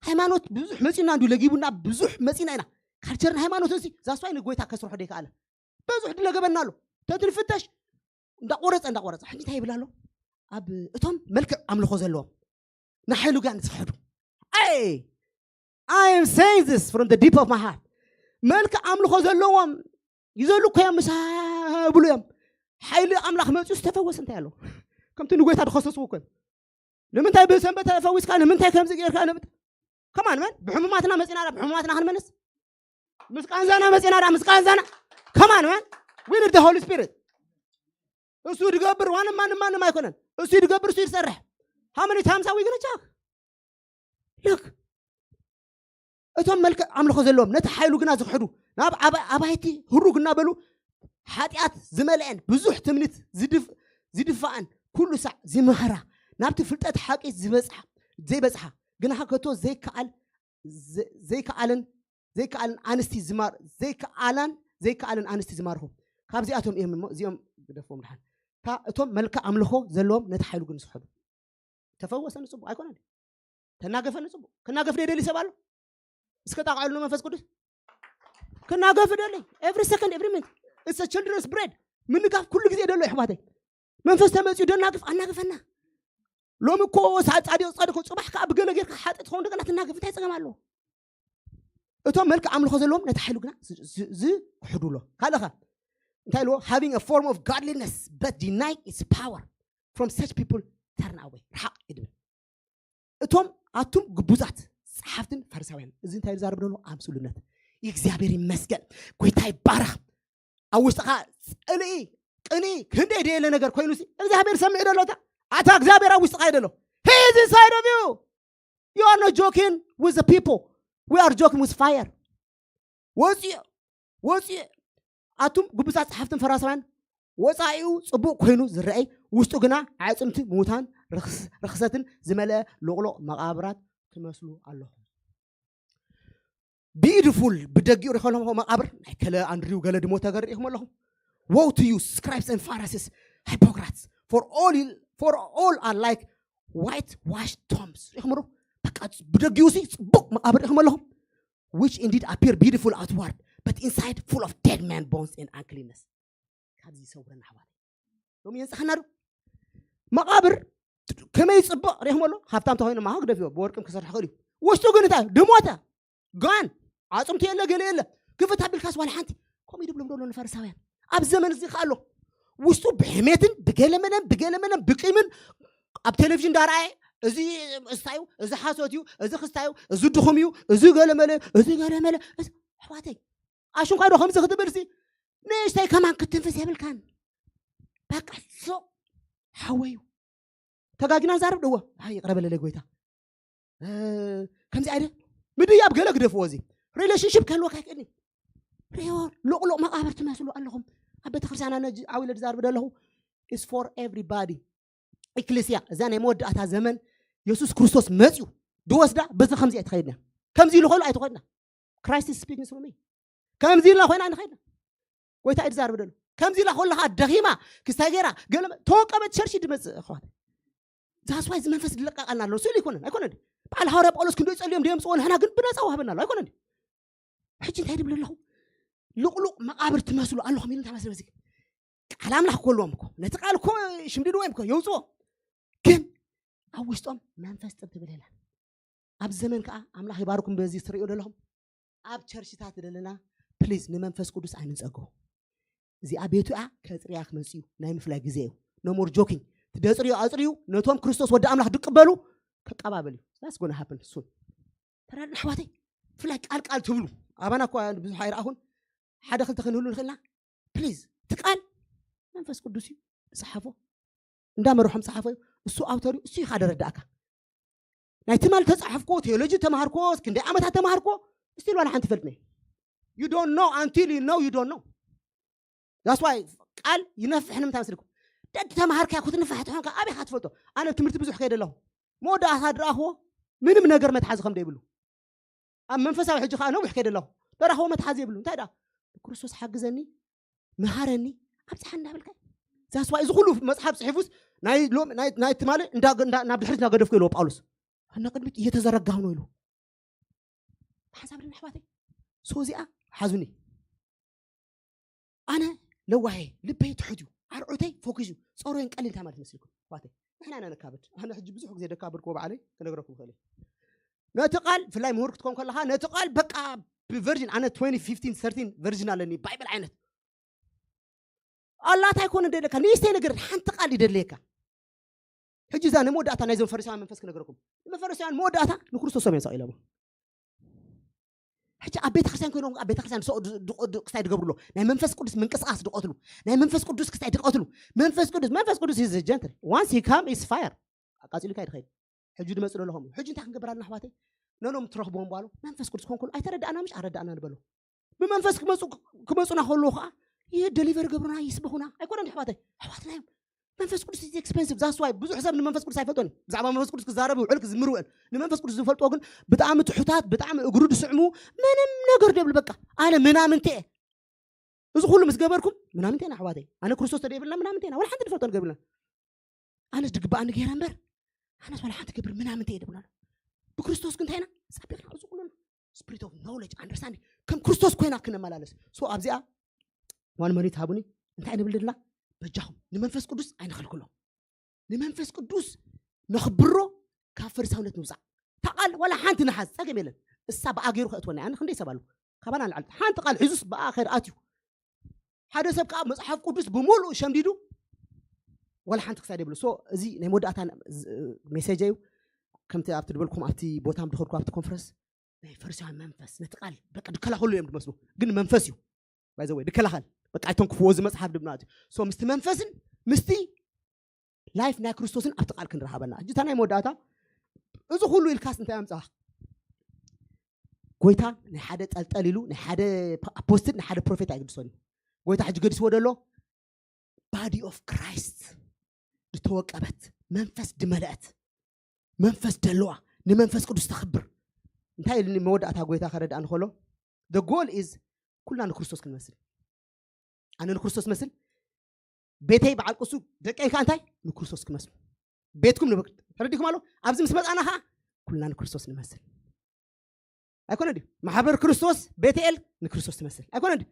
ሃይማኖት ብዙሕ መፂና እንዲ ለጊቡና ብዙሕ መፂና ኢና ካልቸርን ሃይማኖት እዚ ዛስዋይ ንጎይታ ከስርሖ ደይከኣለ ብዙሕ ድለገበና ኣሎ ተትንፍተሽ እንዳቆረፀ እንዳቆረፀ ሕጂ እንታይ ይብል ኣሎ? ኣብ እቶም መልክዕ ኣምልኾ ዘለዎም ንሓይሉ ጋር ንዝኽሕዱ፣ I I am saying this from the deep of my heart። መልክዕ ኣምልኾ ዘለዎም ይዘሉ እኮ እዮም፣ ምሳ ብሉ እዮም። ሓይሊ ኣምላኽ መፅኡ ዝተፈወስ እንታይ ኣሎ? ከምቲ ንጎይታ ዝኸሰስዎ እኮ እዮም። ንምንታይ ብሰንበት ተፈዊስካ? ንምንታይ ከምዚ ጌርካ? ንምንታይ ከማን መን ብሕሙማትና መፂና ዳ ብሕሙማትና ክንመልስ? ምስ ቃንዛና መፂና ዳ ምስ ቃንዛና? ከማን መን we need the Holy Spirit። እሱ ድገብር ዋንም ማንም ማንም ኣይኮነን። እሱ ድገብር እሱ ይሰርሕ። How many times are we gonna talk? Look፣ እቶም መልክዕ ኣምልኾ ዘለዎም ነቲ ሓይሉ ግና ዝኽሕዱ ናብ ኣባ- ኣባይቲ ህሩግ እናበሉ ሓጢኣት ዝመልአን ብዙሕ ትምኒት ዝድፍ- ዝድፋኣን ኩሉ ሳዕ ዝምህራ ናብቲ ፍልጠት ሓቂ ዝበፅሓ ዘይበፅሓ ግና ከቶ ዘይከኣል ዘ- ዘይከኣልን ዘይከኣልን ኣንስቲ ዝማር ዘይከኣላን ዘይከኣልን ኣንስቲ ዝማርኹ ካብዚኣቶም እዮም እሞ እዚኦም ግደፍዎም ድሓን። እታ እቶም መልክዕ ኣምልኾ ዘለዎም ነቲ ሓይሉ ግን ዝኽሕዱ። ተፈወሰ ንፅቡቅ ኣይኮነን። ተናገፈ ንፅቡቅ። ክናገፍ ደደሊ ሰብ ኣሎ? እስከ ጣቃሉ መንፈስ ቅዱስ ክናገፍ ደሊ። Every second, every minute it's a children's bread። ምንጋፍ ኩሉ ግዜ ደሎ ኣሕዋተይ። መንፈስ ተመፅዩ ደናግፍ ኣናግፈና። ሎሚ እኮ ሳ- ፃድቅ ፃድቅ እኮ ፅባሕ ከዓ ብገለ ጌርካ ሓጢ ትኸውን እንደገና ትናገፍ እንታይ ፀገም ኣለዎ? እቶም መልክዕ ኣምልኾ ዘለዎም ነቲ ሓይሉ ግና ዝ- ዝ- ዝክሕዱ ኣሎ። ካልእኻ እንታይ ኢልዎ? Having a form of godliness but deny its power, from such people turn away፣ ርሓቕ ይድብል። እቶም ኣቱም ግቡዛት ጸሓፍትን ፈሪሳውያን፣ እዚ እንታይ ዝዛረብ ዘሎ? ኣምስሉነት። እግዚኣብሔር ይመስገን፣ ጎይታ ይባረኽ። ኣብ ውሽጥኻ ጽልኢ፣ ቅንኢ፣ ክንደይ ደየለ ነገር ኮይኑ ሲ እግዚኣብሔር ሰሚዑ ደሎ። እታ ኣታ እግዚኣብሔር ኣብ ውሽጥኻ እዩ ደሎ። He is inside of you. You are not joking with the people. We are joking with fire. ወፂኡ ወፂኡ ኣቱም ግቡዛት ጸሓፍትን ፈሪሳውያን፣ ወፃኢኡ ፅቡቅ ኮይኑ ዝረአይ ውሽጡ ግና ኣዕፅምቲ ምውታን ርኽስ- ርኽሰትን ዝመልአ ሎቕሎቕ መቓብራት ትመስሉ ኣለኹም። ቢዩቲፉል ብደጊኡ ሪኸለኹም መቓብር ናይ ከለ ኣንድሪው ገለ ድሞ ተገር ሪኢኹም ኣለኹም። Woe to you, scribes and Pharisees, hypocrites, for all you, for all are like whitewashed tombs። ሪኢኹም ዶ? በቃ ብደጊኡ ሲ ፅቡቅ መቓብር ሪኢኹም ኣለኹም። Which indeed appear beautiful outward, but inside full of dead man bones and uncleanness። ካብዚ ይሰውረና ኣሕዋት። ሎሚ የንፅሐና ዶ? መቓብር ከመይ ይፅብቕ ሪኢኹም ኣሎ? ሃብታም ተኮይኑ ማሃ ግደፍዮ ብወርቅም ክሰርሕ ክእል እዩ። ውሽጡ ግን እንታይ ድሞተ ጋን ዓፅምቲ የለ ገለ የለ። ክፍት ኣቢልካስ ዋላ ሓንቲ። ከምኡ ይድብሎም ደሎ ንፈሪሳውያን ኣብ ዘመን እዚ ከኣሎ ውስጡ ብሕሜትን ብገለመለን ብገለመለን ብቂምን ኣብ ቴሌቪዥን እንዳረኣየ እዚ እስታዩ እዚ ሓሶት እዩ፣ እዚ ክስታዩ፣ እዚ ድኹም እዩ፣ እዚ ገለመለ፣ እዚ ገለመለ። እዚ ኣሕዋተይ ኣሽንኳይ ዶ ከምዚ ክትብል ሲ ንእሽተይ ከማን ክትንፍስ የብልካን። በቃ ሶ ሓወዩ ተጋጊና ንዛረብ ደዎ። ሃይ ይቕረ በለለይ ጎይታ። እ፣ ከምዚ ኣይደ ምድያብ ገለ ግደፍዎ። እዚ ሪሌሽንሽፕ ክህልወካ ይክእል እዩ። ሪዮ ሎቕሎቕ መቃብር ትመስሉ ኣለኹም። ኣብ ቤተክርስትያና ነዚ ዓው ኢለ ዝዛርብ ዘለኹ is for everybody። ኤክሌስያ እዛ ናይ መወዳእታ ዘመን የሱስ ክርስቶስ መፅዩ ድወስዳ በዚ ከምዚ ኣይትኸይድና። ከምዚ ኢሉ ከሉ ኣይትኸይድና። Christ is speaking through me። ከምዚ ኢልና ኮይና ንኸይድና። ጎይታ እዩ ዝዛርብ ደሎ። ከምዚ ኢላ ከለኻ ደኺማ ክስታይ ገይራ ገለ ተወቀበት ቸርች ድመፅእ ኣሕዋት። ዛስዋይ እዚ መንፈስ ዝለቀቃልና ኣሎ ስእሉ ይኮነን ኣይኮነን። በዓል ሃዋርያ ጳውሎስ ክንዶ ይፀልዮም ድየምፅዎ ንሕና ግን ብነፃ ዋህበና ኣሎ ኣይኮነን። ሕጂ እንታይ ድብል ኣለኹ? ልቕሉቕ መቃብር ትመስሉ ኣለኹም ኢሉ እንታይ መስለ በዚ ቃል ኣምላኽ ክኮልዎም እኮ ነቲ ቃል እኮ ሽምድድዎ እዮም እኮ የውፅዎ። ግን ኣብ ውሽጦም መንፈስ ጥብ ትብል የለን። ኣብ ዘመን ከዓ ኣምላኽ ይባርኩም በዚ ትርእዮ ዘለኹም ኣብ ቸርችታት ዘለና ፕሊዝ ንመንፈስ ቅዱስ ኣይንፀግቦ። እዚኣ ቤቱ እያ ከፅርያ ክመፅእ እዩ። ናይ ምፍላይ ግዜ እዩ። No more joking። ትደፅርዮ ኣፅርዩ ነቶም ክርስቶስ ወዲ ኣምላኽ ድቅበሉ ከቀባበል እዩ። That's gonna happen soon። ተራድን ኣሕዋተይ ብፍላይ ቃል ቃል ትብሉ ኣባና እኳ ብዙሕ ኣይረኣኹን ሓደ ክልተ ክንህሉ ንኽእልና ፕሊዝ እቲ ቃል መንፈስ ቅዱስ እዩ ዝፀሓፎ እንዳመርሖም ፀሓፎ እዩ። እሱ ኣውተር እዩ እሱ እዩ ካደረዳእካ ናይ ትማል ተፃሕፍኮ ቴዎሎጂ ተማሃርኮ ክንደይ ዓመታት ተማሃርኮ ስቲል ዋላ ሓንቲ ፈልጥኒ። You don't know until you know you don't know። That's why ቃል ይነፍሕ ንምንታይ መስልኩም ደድ ተማሃርካያ ክትንፋሕ ትኾንካ ኣበይ ካ ትፈልጦ? ኣነ ትምህርቲ ብዙሕ ከይደ ኣለኹ መወዳእታ ድረኣኽዎ ምንም ነገር መትሓዚ ከም ደይብሉ ኣብ መንፈሳዊ ሕጂ ከዓ ነዊሕ ከይደ ኣለኹ ደራኽዎ መትሓዚ የብሉ። እንታይ ደኣ ብክርስቶስ ሓግዘኒ ምሃረኒ ኣብፅሓ እንዳበልካ ዛስዋ እዚ ኩሉ መፅሓፍ ፅሒፉስ ናይ ሎም ናይ ናይ ትማሊ እንዳ እንዳ ናብ ድሕሪት እንዳገደፍኩ ኢልዎ ጳውሎስ። ኣነ ቅድሚት እየተዘረጋሁ ነው ኢሉ ሓሳብ ልን ኣሕዋተይ ሶ እዚኣ ሓዙኒ ኣነ ለዋሄ ልበይ ትሑት እዩ። ኣርዑተይ ፎኪሱ ጸሮየን ቀሊል እንታይ ማለት መስልኩም ኣሕዋተይ? ንሕና ኢና ነካብድ። ኣነ ሕጂ ብዙሕ ግዜ ደካብድክዎ ባዕለይ ክነግረኩም ይኽእል እየ። ነቲ ቃል ብፍላይ ምሁር ክትኮን ከለኻ ነቲ ቃል በቃ ብቨርዥን ኣነ twenty fifteen thirteen ቨርዥን ኣለኒ ባይብል ዓይነት ኣላት ኣይኮነ ደለካ ንእሽተይ ነገር ሓንቲ ቃል ይደለየካ። ሕጂ እዛ ናይ መወዳእታ ናይዞም ፈሪሳውያን መንፈስ ክነግረኩም። ንፈሪሳውያን መወዳእታ ንክርስቶስ እዮም ሰቒሎሞ። ሕጂ ኣብ ቤተክርስትያን ኮይኖም ኣብ ቤተክርስትያን ሰ- ድ- ድ- ድ- ክስታይ ድገብሩ ኣሎ ናይ መንፈስ ቅዱስ ምንቅስቃስ ድቐትሉ ናይ መንፈስ ቅዱስ ክስታይ ድቐትሉ መንፈስ ቅዱስ መንፈስ ቅዱስ is gentle once he come is fire ኣቃጺሉካ ይድኸይድ። ሕጂ ድመጽእ ደለኹም እዩ። ሕጂ እንታይ ክንገብር ኣለና ኣሕዋተይ? ነኖም ትረኽብዎም በሉ መንፈስ ቅዱስ ኮንኩሉ ኣይተረዳእና ምሽ ኣረዳእና ንበሎ። ብመንፈስ ክመፁ ክመፁና ከለዉ ከዓ ይህ ደሊቨር ገብሩና ይስበኹና ኣይኮነን ኣሕዋተይ ኣሕዋትና እዮም። መንፈስ ቅዱስ is expensive that's why ብዙሕ ሰብ ንመንፈስ ቅዱስ ኣይፈልጦን እዩ። ብዛዕባ መንፈስ ቅዱስ ክዛረብ ይውዕል ክዝምር ይውዕል። ንመንፈስ ቅዱስ ዝፈልጦ ግን ብጣዕሚ ትሑታት ብጣዕሚ እግሩ ዝስዕሙ ምንም ነገር ደብል በቃ ኣነ ምናምንተ እየ። እዚ ኩሉ ምስ ገበርኩም ምናምንተ ኢና ኣሕዋተይ። ኣነ ክርስቶስ ተደይብልና ምናምንተ ኢና ወላ ሓንቲ ንፈልጦ ነገር ብልና ኣነስ ድግባኣኒ ገይረ እምበር ኣነስ ዋላ ሓንቲ ክብር ምናምንተ እየ ደብላ ኣሎ። ብክርስቶስ ግን እንታይ ኢና ጸቢቕና እዚ ኩሉ ስፒሪት ኦፍ ኖሌጅ ኣንደርስታንዲንግ ከም ክርስቶስ ኮይና ክነመላለስ ሶ ኣብዚኣ ዋን መሪት ሃቡኒ እንታይ ንብል ድልና በጃኹም ንመንፈስ ቅዱስ ኣይንኸልክሎ ንመንፈስ ቅዱስ ነኽብሮ ካብ ፈሪሳውነት ንውፃእ ተቓል ዋላ ሓንቲ ንሓዝ ፀገም የለን እሳ ብኣ ገይሩ ከእትወና ኣነ ክንደይ ሰብ ኣሉ ካባና ንዓል ሓንቲ ቃል ሒዙስ ብኣ ከይድ ኣትዩ ሓደ ሰብ ከዓ መፅሓፍ ቅዱስ ብምሉእ ሸምዲዱ ዋላ ሓንቲ ክሳድ የብሉ ሶ እዚ ናይ መወዳእታ ሜሴጅ እዩ ከምቲ ኣብቲ ድበልኩም ኣብቲ ቦታ ድኸድኩ ኣብቲ ኮንፈረንስ ናይ ፈሪሳውያን መንፈስ ነቲ ቃል በቃ ድከላኸሉ እዮም ድመስሉ ግን መንፈስ እዩ ባይዘወይ ድከላኸል በቃ ኣይተንክፍዎ እዚ መፅሓፍ ድብና እዩ ሶ ምስቲ መንፈስን ምስቲ ላይፍ ናይ ክርስቶስን ኣብቲ ቃል ክንረሃበና ሕጂ እታ ናይ መወዳእታ እዚ ኩሉ ኢልካስ እንታይ ኣምፅኻ ጎይታ ናይ ሓደ ጠልጠል ኢሉ ናይ ሓደ ኣፖስትል ናይ ሓደ ፕሮፌት ኣይግድሶን እዩ ጎይታ ሕጂ ገዲስዎ ደሎ body of Christ ዝተወቀበት መንፈስ ድመልአት መንፈስ ደለዋ ንመንፈስ ቅዱስ ተኽብር እንታይ ኢልኒ መወዳእታ ጎይታ ከረድኣ ንኸሎ the goal is ኩልና ንክርስቶስ ክንመስል ኣነ ንክርስቶስ መስል ቤተይ በዓል ቅሱ ደቀይ ከዓ እንታይ ንክርስቶስ ክመስሉ ቤትኩም ንበ ተረዲኩም ኣሎ ኣብዚ ምስ መፃና ከዓ ኩልና ንክርስቶስ ንመስል ኣይኮነ ድዩ ማሕበር ክርስቶስ ቤተኤል ንክርስቶስ ትመስል ኣይኮነ ድዩ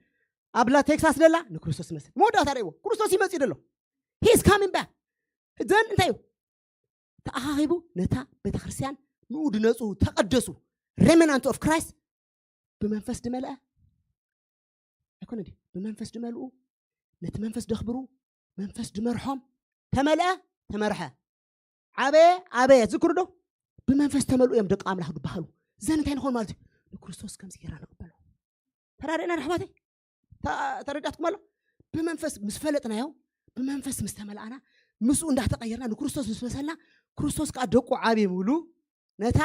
ኣብላ ቴክሳስ ደላ ንክርስቶስ ትመስል መወዳእታ ደይዎ ክርስቶስ ይመፅእ ደሎ he's coming back then እንታይ እዩ ተኣኻኺቡ ነታ ቤተክርስትያን ንኡ ድነፁ ተቐደሱ remnant of Christ ብመንፈስ ድመልአ ኣይኮነ ድዩ ብመንፈስ ድመልኡ ነቲ መንፈስ ደኽብሩ መንፈስ ድመርሖም ተመልአ ተመርሐ ዓበየ ኣበየ ዝክሩ ዶ ብመንፈስ ተመልኡ እዮም ደቂ ኣምላኽ ዝበሃሉ ዘን እንታይ ንኾን ማለት እዩ ንክርስቶስ ከምዚ ጌርና ንቕበሎ ተራድእና ኣሕዋተይ ተረዳትኩም ኣሎ ብመንፈስ ምስ ፈለጥናዮ ብመንፈስ ምስ ተመልኣና ምስኡ እንዳተቐየርና ንክርስቶስ ምስ መሰልና ክርስቶስ ከዓ ደቁ ዓብይ ምብሉ ነታ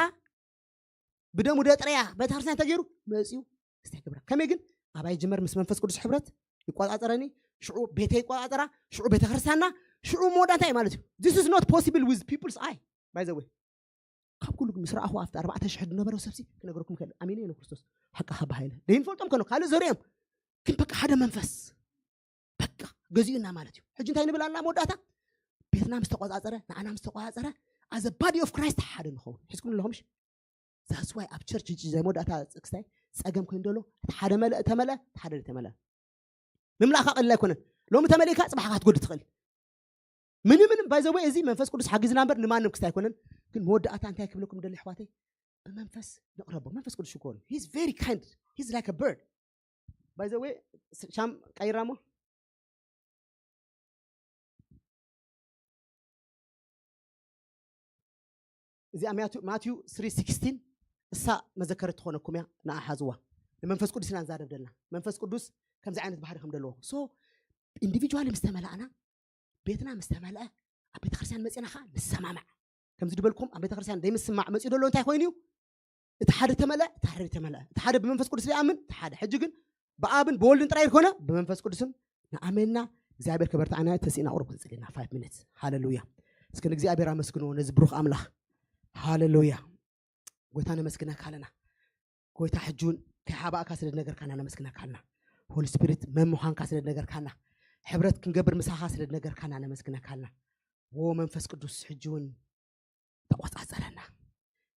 ብደሙ ደጥረያ ቤተክርስትያን ተገይሩ መፅዩ ስታይ ክብራ ከመይ ግን ኣባይ ጅመር ምስ መንፈስ ቅዱስ ሕብረት ይቆፃፀረኒ ሽዑ ቤተ ይቆፃፀራ ሽዑ ቤተክርስትያንና ሽዑ መወዳእታ እዩ ማለት እዩ this is not possible with people's eye by the way ካብ ኩሉ ምስ ረኣኹ ኣብቲ ኣርባዕተ ሽሕ ዝነበረ ሰብሲ ክነገረኩም ከል ኣሚነ ነው ክርስቶስ ሓቂ ካብ ሃይለ ደይንፈልጦም ከሎ ካልእ ዘርእዮም ግን በቃ ሓደ መንፈስ በቃ ገዚኡና ማለት እዩ ሕጂ እንታይ ንብል ኣለና መወዳእታ ቤትና ምስ ተቆፃፀረ ንዓና ምስ ተቆፃፀረ as a body of Christ ሓደ ንኸውን ሒዝኩም ኣለኹም that's why ኣብ ቸርች ሕጂ ዘይ መወዳእታ ክስታይ ፀገም ኮይኑ ደሎ እቲ ሓደ መለእ ተመለእ እቲ ሓደ ተመለእ ምምላእካ ቀሊል ኣይኮነን ሎሚ ተመሊእካ ፅባሕካ ክትጎዲ ትኽእል ምንምንም ባይዘወይ እዚ መንፈስ ቅዱስ ሓጊዝና እምበር ንማንም ክስታይ ኣይኮነን ግን መወዳእታ እንታይ ክብለኩም ደሊ ኣሕዋተይ ብመንፈስ ንቕረቦ መንፈስ ቅዱስ ሽኮኑ he's very kind he's like a bird ባይዘወይ ሻም ቀይራ ሞ እዚኣ ማትዩ ስሪ ሲክስቲን እሳ መዘከረት ትኾነኩም እያ ንኣ ሓዝዋ ንመንፈስ ቅዱስ ኢና ንዛረብ ዘለና መንፈስ ቅዱስ ከምዚ ዓይነት ባህሪ ከም ዘለዎ ሶ ኢንዲቪጁዋሊ ምስ ተመላእና ቤትና ምስ ተመልአ ኣብ ቤተክርስትያን መፂና ከዓ ንሰማማዕ ከምዚ ዝበልኩም ኣብ ቤተክርስትያን ዘይምስማዕ መፂኡ ደሎ እንታይ ኮይኑ እዩ እቲ ሓደ ተመልአ እቲ ሓደ ተመልአ እቲ ሓደ ብመንፈስ ቅዱስ ዘይኣምን እቲ ሓደ ሕጂ ግን ብኣብን ብወልድን ጥራይ ዝኾነ ብመንፈስ ቅዱስን ንኣመንና እግዚኣብሔር ከበርትዓና ተስኢና ቁሩብ ክንፅልና ፋይቭ ሚኒትስ ሃለሉያ እስኪ ንእግዚኣብሔር ኣመስግንዎ ነዚ ብሩኽ ኣምላኽ ሃለሉያ ጎይታ ነመስግነካ ኣለና ጎይታ ሕጂ እውን ከይሓባእካ ስለ ዝነገርካና ነመስግነካ ኣለና ሆሊ ስፒሪት መን ምዃንካ ስለ ዝነገርካና ሕብረት ክንገብር ምሳኻ ስለ ዝነገርካና ነመስግነካ ኣለና ዎ መንፈስ ቅዱስ ሕጂ እውን ተቆፃፀረና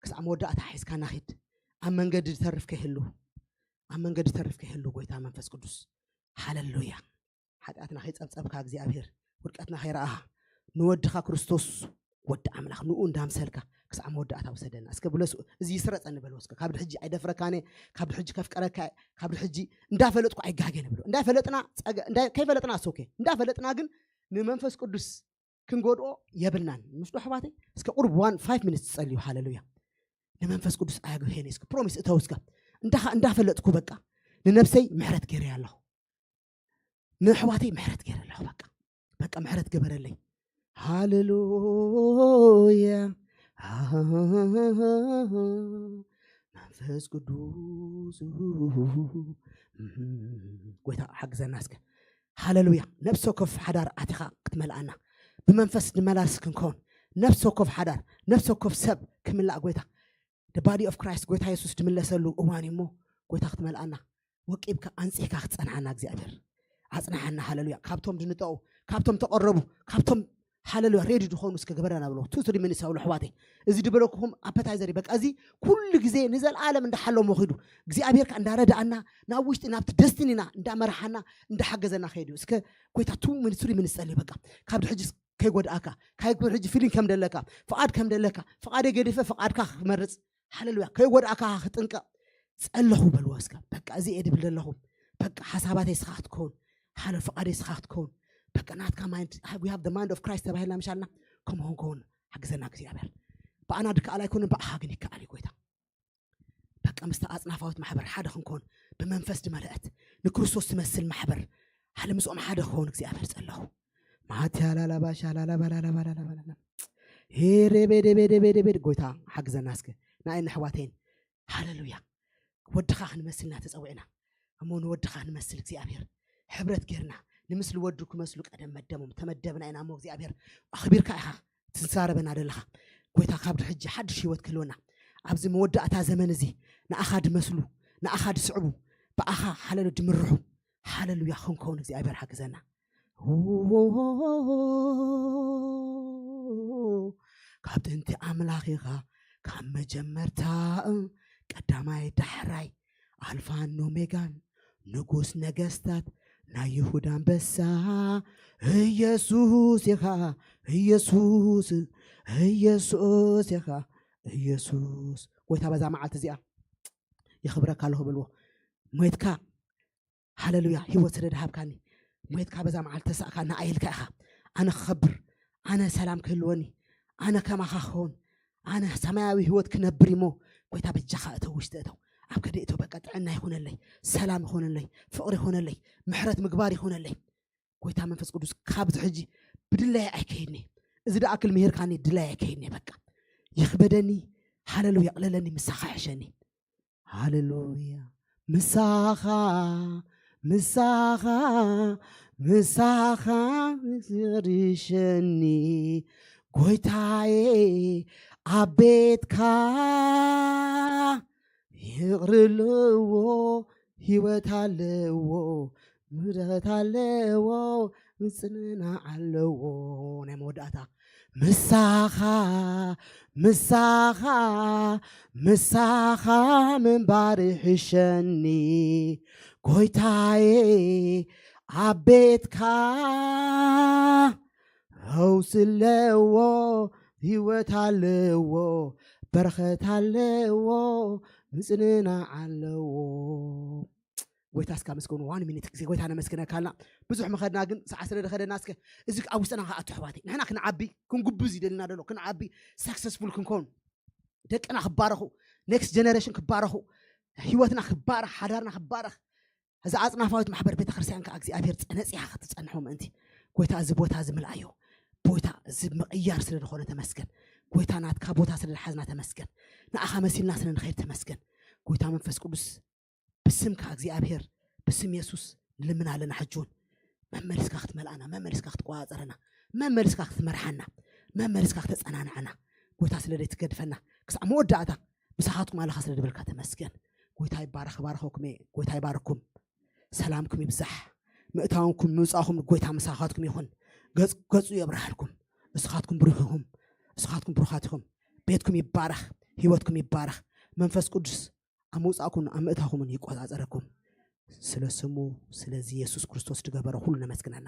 ክሳዕ መወዳእታ ሒዝካና ኺድ ኣብ መንገዲ ዝተርፍ ከይህሉ ኣብ መንገዲ ዝተርፍ ከይህሉ ጎይታ መንፈስ ቅዱስ ሃለሉያ ሓጢኣትና ከይፀብፀብካ እግዚኣብሔር ውድቀትና ከይረኣኻ ንወድኻ ክርስቶስ ወዲ ኣምላኽ ንኡ እንዳምሰልካ ክሳዕ መወዳእታ ውሰደና እስከ ብለስ። እዚ ይስረፀኒ በልዎ እስከ። ካብ ድሕጂ ኣይደፍረካነ፣ ካብ ድሕጂ ከፍቀረካ፣ ካብ ድሕጂ እንዳፈለጥኩ ኣይጋገን ብሎ። እንዳፈለጥና ጸገ- እንዳ- ከይፈለጥና ሶኬ እንዳፈለጥና ግን ንመንፈስ ቅዱስ ክንጎድኦ የብልናን። ምስ ዶ ኣሕዋተይ እስከ ቁርብ ዋን ፋይቭ ሚኒትስ ጸልዩ። ሃለሉያ። ንመንፈስ ቅዱስ ኣያግሄን እስከ ፕሮሚስ እተው እስከ። እንዳኻ እንዳፈለጥኩ በቃ ንነብሰይ ምሕረት ገይረ ኣለኹ፣ ንኣሕዋተይ ምሕረት ገይረ ኣለኹ። በቃ በቃ ምሕረት ገበረለይ። ሃሌሉያ። መንፈስ ቅዱስ ጎይታ ሓግዘና እስከ። ሃሌሉያ። ነፍሲ ወከፍ ሓዳር ኣቲኻ ክትመልኣና ብመንፈስ ንመላስ ክንከውን፣ ነፍሲ ወከፍ ሓዳር፣ ነፍሲ ወከፍ ሰብ ክምላእ ጎይታ፣ the body of Christ፣ ጎይታ የሱስ ድምለሰሉ እዋን እዩ እሞ ጎይታ ክትመልኣና፣ ወቂብካ ኣንጺህካ ክትጸንሓና እግዚኣብሔር ኣጽንሓና። ሃሌሉያ። ካብቶም ድንጠቑ፣ ካብቶም ተቐረቡ፣ ካብቶም ሃሌሉያ ሬዲ ዝኾኑ እስከ ግበረና ብሎ። ቱ ትሪ ሚኒትስ ኣውሎ ኣሕዋተይ። እዚ ድበለኩኹም ኣፐታይዘር እዩ። በቃ እዚ ኩሉ ግዜ ንዘለኣለም እንዳሓለሞ ኺዱ እግዚኣብሔር ከኣ እንዳረዳኣና ናብ ውሽጢ ናብቲ ደስቲኒና እንዳመርሓና እንዳሓገዘና ከይዱ። እስከ ጎይታ ቱ ሚኒትስ ትሪ ሚኒትስ ጸልዩ። በቃ ካብ ድሕጂ ከይጎድኣካ፣ ካብ ሕጂ ፊሊንግ ከም ደለካ፣ ፍቓድ ከም ደለካ፣ ፍቓደይ ገዲፈ ፍቓድካ ክመርጽ፣ ሃሌሉያ፣ ከይጎድኣካ ክጥንቀቕ ጸለኹ በልዎ እስከ። በቃ እዚ እየ ድብል ዘለኹ። በቃ ሓሳባተይ ስኻ ክትከውን፣ ሃለ ፍቓደይ ስኻ ክትከውን። በቃ ናትካ ማይንድ፣ we have the mind of Christ ተባሂልና ምሻልና። ከምኡ ክንከውን ሓግዘና እግዚኣብሔር። ብኣና ድከኣል ኣይኮነን፣ ብኣኻ ግን ይከኣል እዩ ጎይታ። በቃ ምስቲ ኣጽናፋዊት ማሕበር ሓደ ክንኮን፣ ብመንፈስ ድመልአት ንክርስቶስ ትመስል ማሕበር፣ ሃለ ምስኦም ሓደ ክኸውን እግዚኣብሔር ጸለኹ። ማትያ ላላባሻ ላላባላላባላላባላላ ሄሬቤዴቤዴቤዴቤድ ጎይታ ሓግዘና እስከ። ንኣይን ኣሕዋተይን ሃሌሉያ። ወድኻ ክንመስልና ተጸዊዕና እሞ ንወድኻ ንመስል እግዚኣብሔር ሕብረት ጌርና ንምስሊ ወዱ ክመስሉ ቀደም መደሞም ተመደብና ኢና እሞ እግዚኣብሔር ኣኽቢርካ ኢኻ ትዛረበና ዘለኻ። ጎይታ ካብ ድሕጂ ሓድሽ ህይወት ክህልወና ኣብዚ መወዳእታ ዘመን እዚ ንኣኻ ድመስሉ ንኣኻ ድስዕቡ ብኣኻ ሓለሉ ድምርሑ ሃሌሉያ ክንከውን እግዚኣብሔር ሓግዘና። ካብ ጥንቲ ኣምላኽ ኢኻ ካብ መጀመርታ ቀዳማይ ዳሕራይ ኣልፋን ኦሜጋን ንጉስ ነገስታት ናይ ይሁዳ ኣንበሳ ኢየሱስ ኢኻ ኢየሱስ ኢየሱስ ኢኻ ኢየሱስ። ጎይታ በዛ መዓልቲ እዚኣ የኽብረካ ኣለኹ በልዎ። ሞትካ ሃሌሉያ ህይወት ስለ ድሃብካኒ ሞትካ በዛ መዓልቲ ተሳእካ ንኣይልካ ኢኻ ኣነ ክኸብር ኣነ ሰላም ክህልወኒ ኣነ ከማኻ ክኸውን ኣነ ሰማያዊ ህይወት ክነብር እሞ ጎይታ በጃኻ እተው ውሽጢ እተው ኣብ ከደ እተው በቃ ጥዕና ይኾነለይ ሰላም ይኾነለይ ፍቕሪ ይኾነለይ ምሕረት ምግባር ይኾነለይ ጎይታ መንፈስ ቅዱስ ካብዚ ሕጂ ብድላይ ኣይከይድኒ እዚ ደኣክል ምሄርካኒ ድላይ ኣይከይድኒ በቃ ይኽበደኒ ሃሌሉያ ቅለለኒ ምሳኻ ሕሸኒ ሃሌሉያ ምሳኻ ምሳኻ ምሳኻ ዝርሸኒ ጎይታዬ ኣብ ቤትካ ይቕሪ ኣለዎ ህይወት ኣለዎ ምሕረት ኣለዎ ምጽንና ኣለዎ ናይ መወዳእታ ምሳኻ ምሳኻ ምሳኻ ምንባር ይሕሸኒ ጎይታዬ ኣብ ቤትካ ፈውሲ ኣለዎ ህይወት ኣለዎ በረኸት ኣለዎ ምጽንና ኣለዎ ጎይታ እስካ መስገኑ ዋን ሚኒት ግዜ ጎይታ ነመስግነካልና ብዙሕ መኸድና ግን ሰዓ ስለ ደኸደና እስከ እዚ ኣብ ውስጥና ከኣቱ ኣሕዋተይ ንሕና ክንዓቢ ክንጉብዝ ይደልና ደሎ ክንዓቢ ሳክሰስፉል ክንከውን ደቅና ክባረኹ ኔክስት ጀነሬሽን ክባረኹ ህይወትና ክባረኽ ሓዳርና ክባረኽ እዛ ኣጽናፋዊት ማሕበር ቤተክርስትያን ከዓ እግዚኣብሔር ነፂኻ ክትፀንሖ ምእንቲ ጎይታ እዚ ቦታ እዚ ምልኣዮ ጎይታ እዚ ምቕያር ስለ ዝኾነ ተመስገን ጎይታ ናትካ ቦታ ስለ ዝሓዝና ተመስገን ንኣኻ መሲልና ስለ ንኸይድ ተመስገን ጎይታ መንፈስ ቅዱስ ብስምካ እግዚኣብሔር ብስም የሱስ ንልምን ኣለና ሕጂ እውን መመሊስካ ክትመልኣና መመሊስካ ክትቆፃፀረና መመሊስካ ክትመርሓና መመሊስካ ክተፀናንዐና ጎይታ ስለ ዘይትገድፈና ክሳዕ መወዳእታ ምሳኻትኩም ኣለኻ ስለ ዝበልካ ተመስገን ጎይታ ይባረኽ ባረኸኩም እየ ጎይታ ይባረኩም ሰላምኩም ይብዛሕ ምእታውንኩም ምውፃእኹም ጎይታ ምሳኻትኩም ይኹን ገፁ የብርሃልኩም እስኻትኩም ብሩኽ ኢኹም እስኻትኩም ብሩኻት ኢኹም ቤትኩም ይባረኽ ህይወትኩም ይባረኽ መንፈስ ቅዱስ ኣብ ምውፃእኩምን ኣብ ምእታኹምን ይቆፃፀረኩም ስለ ስሙ ስለዚ የሱስ ክርስቶስ ዝገበረ ኩሉ ነመስግነና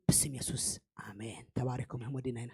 ብስም የሱስ ኣሜን። ተባሪኩም። ሕሞዲና ኢና።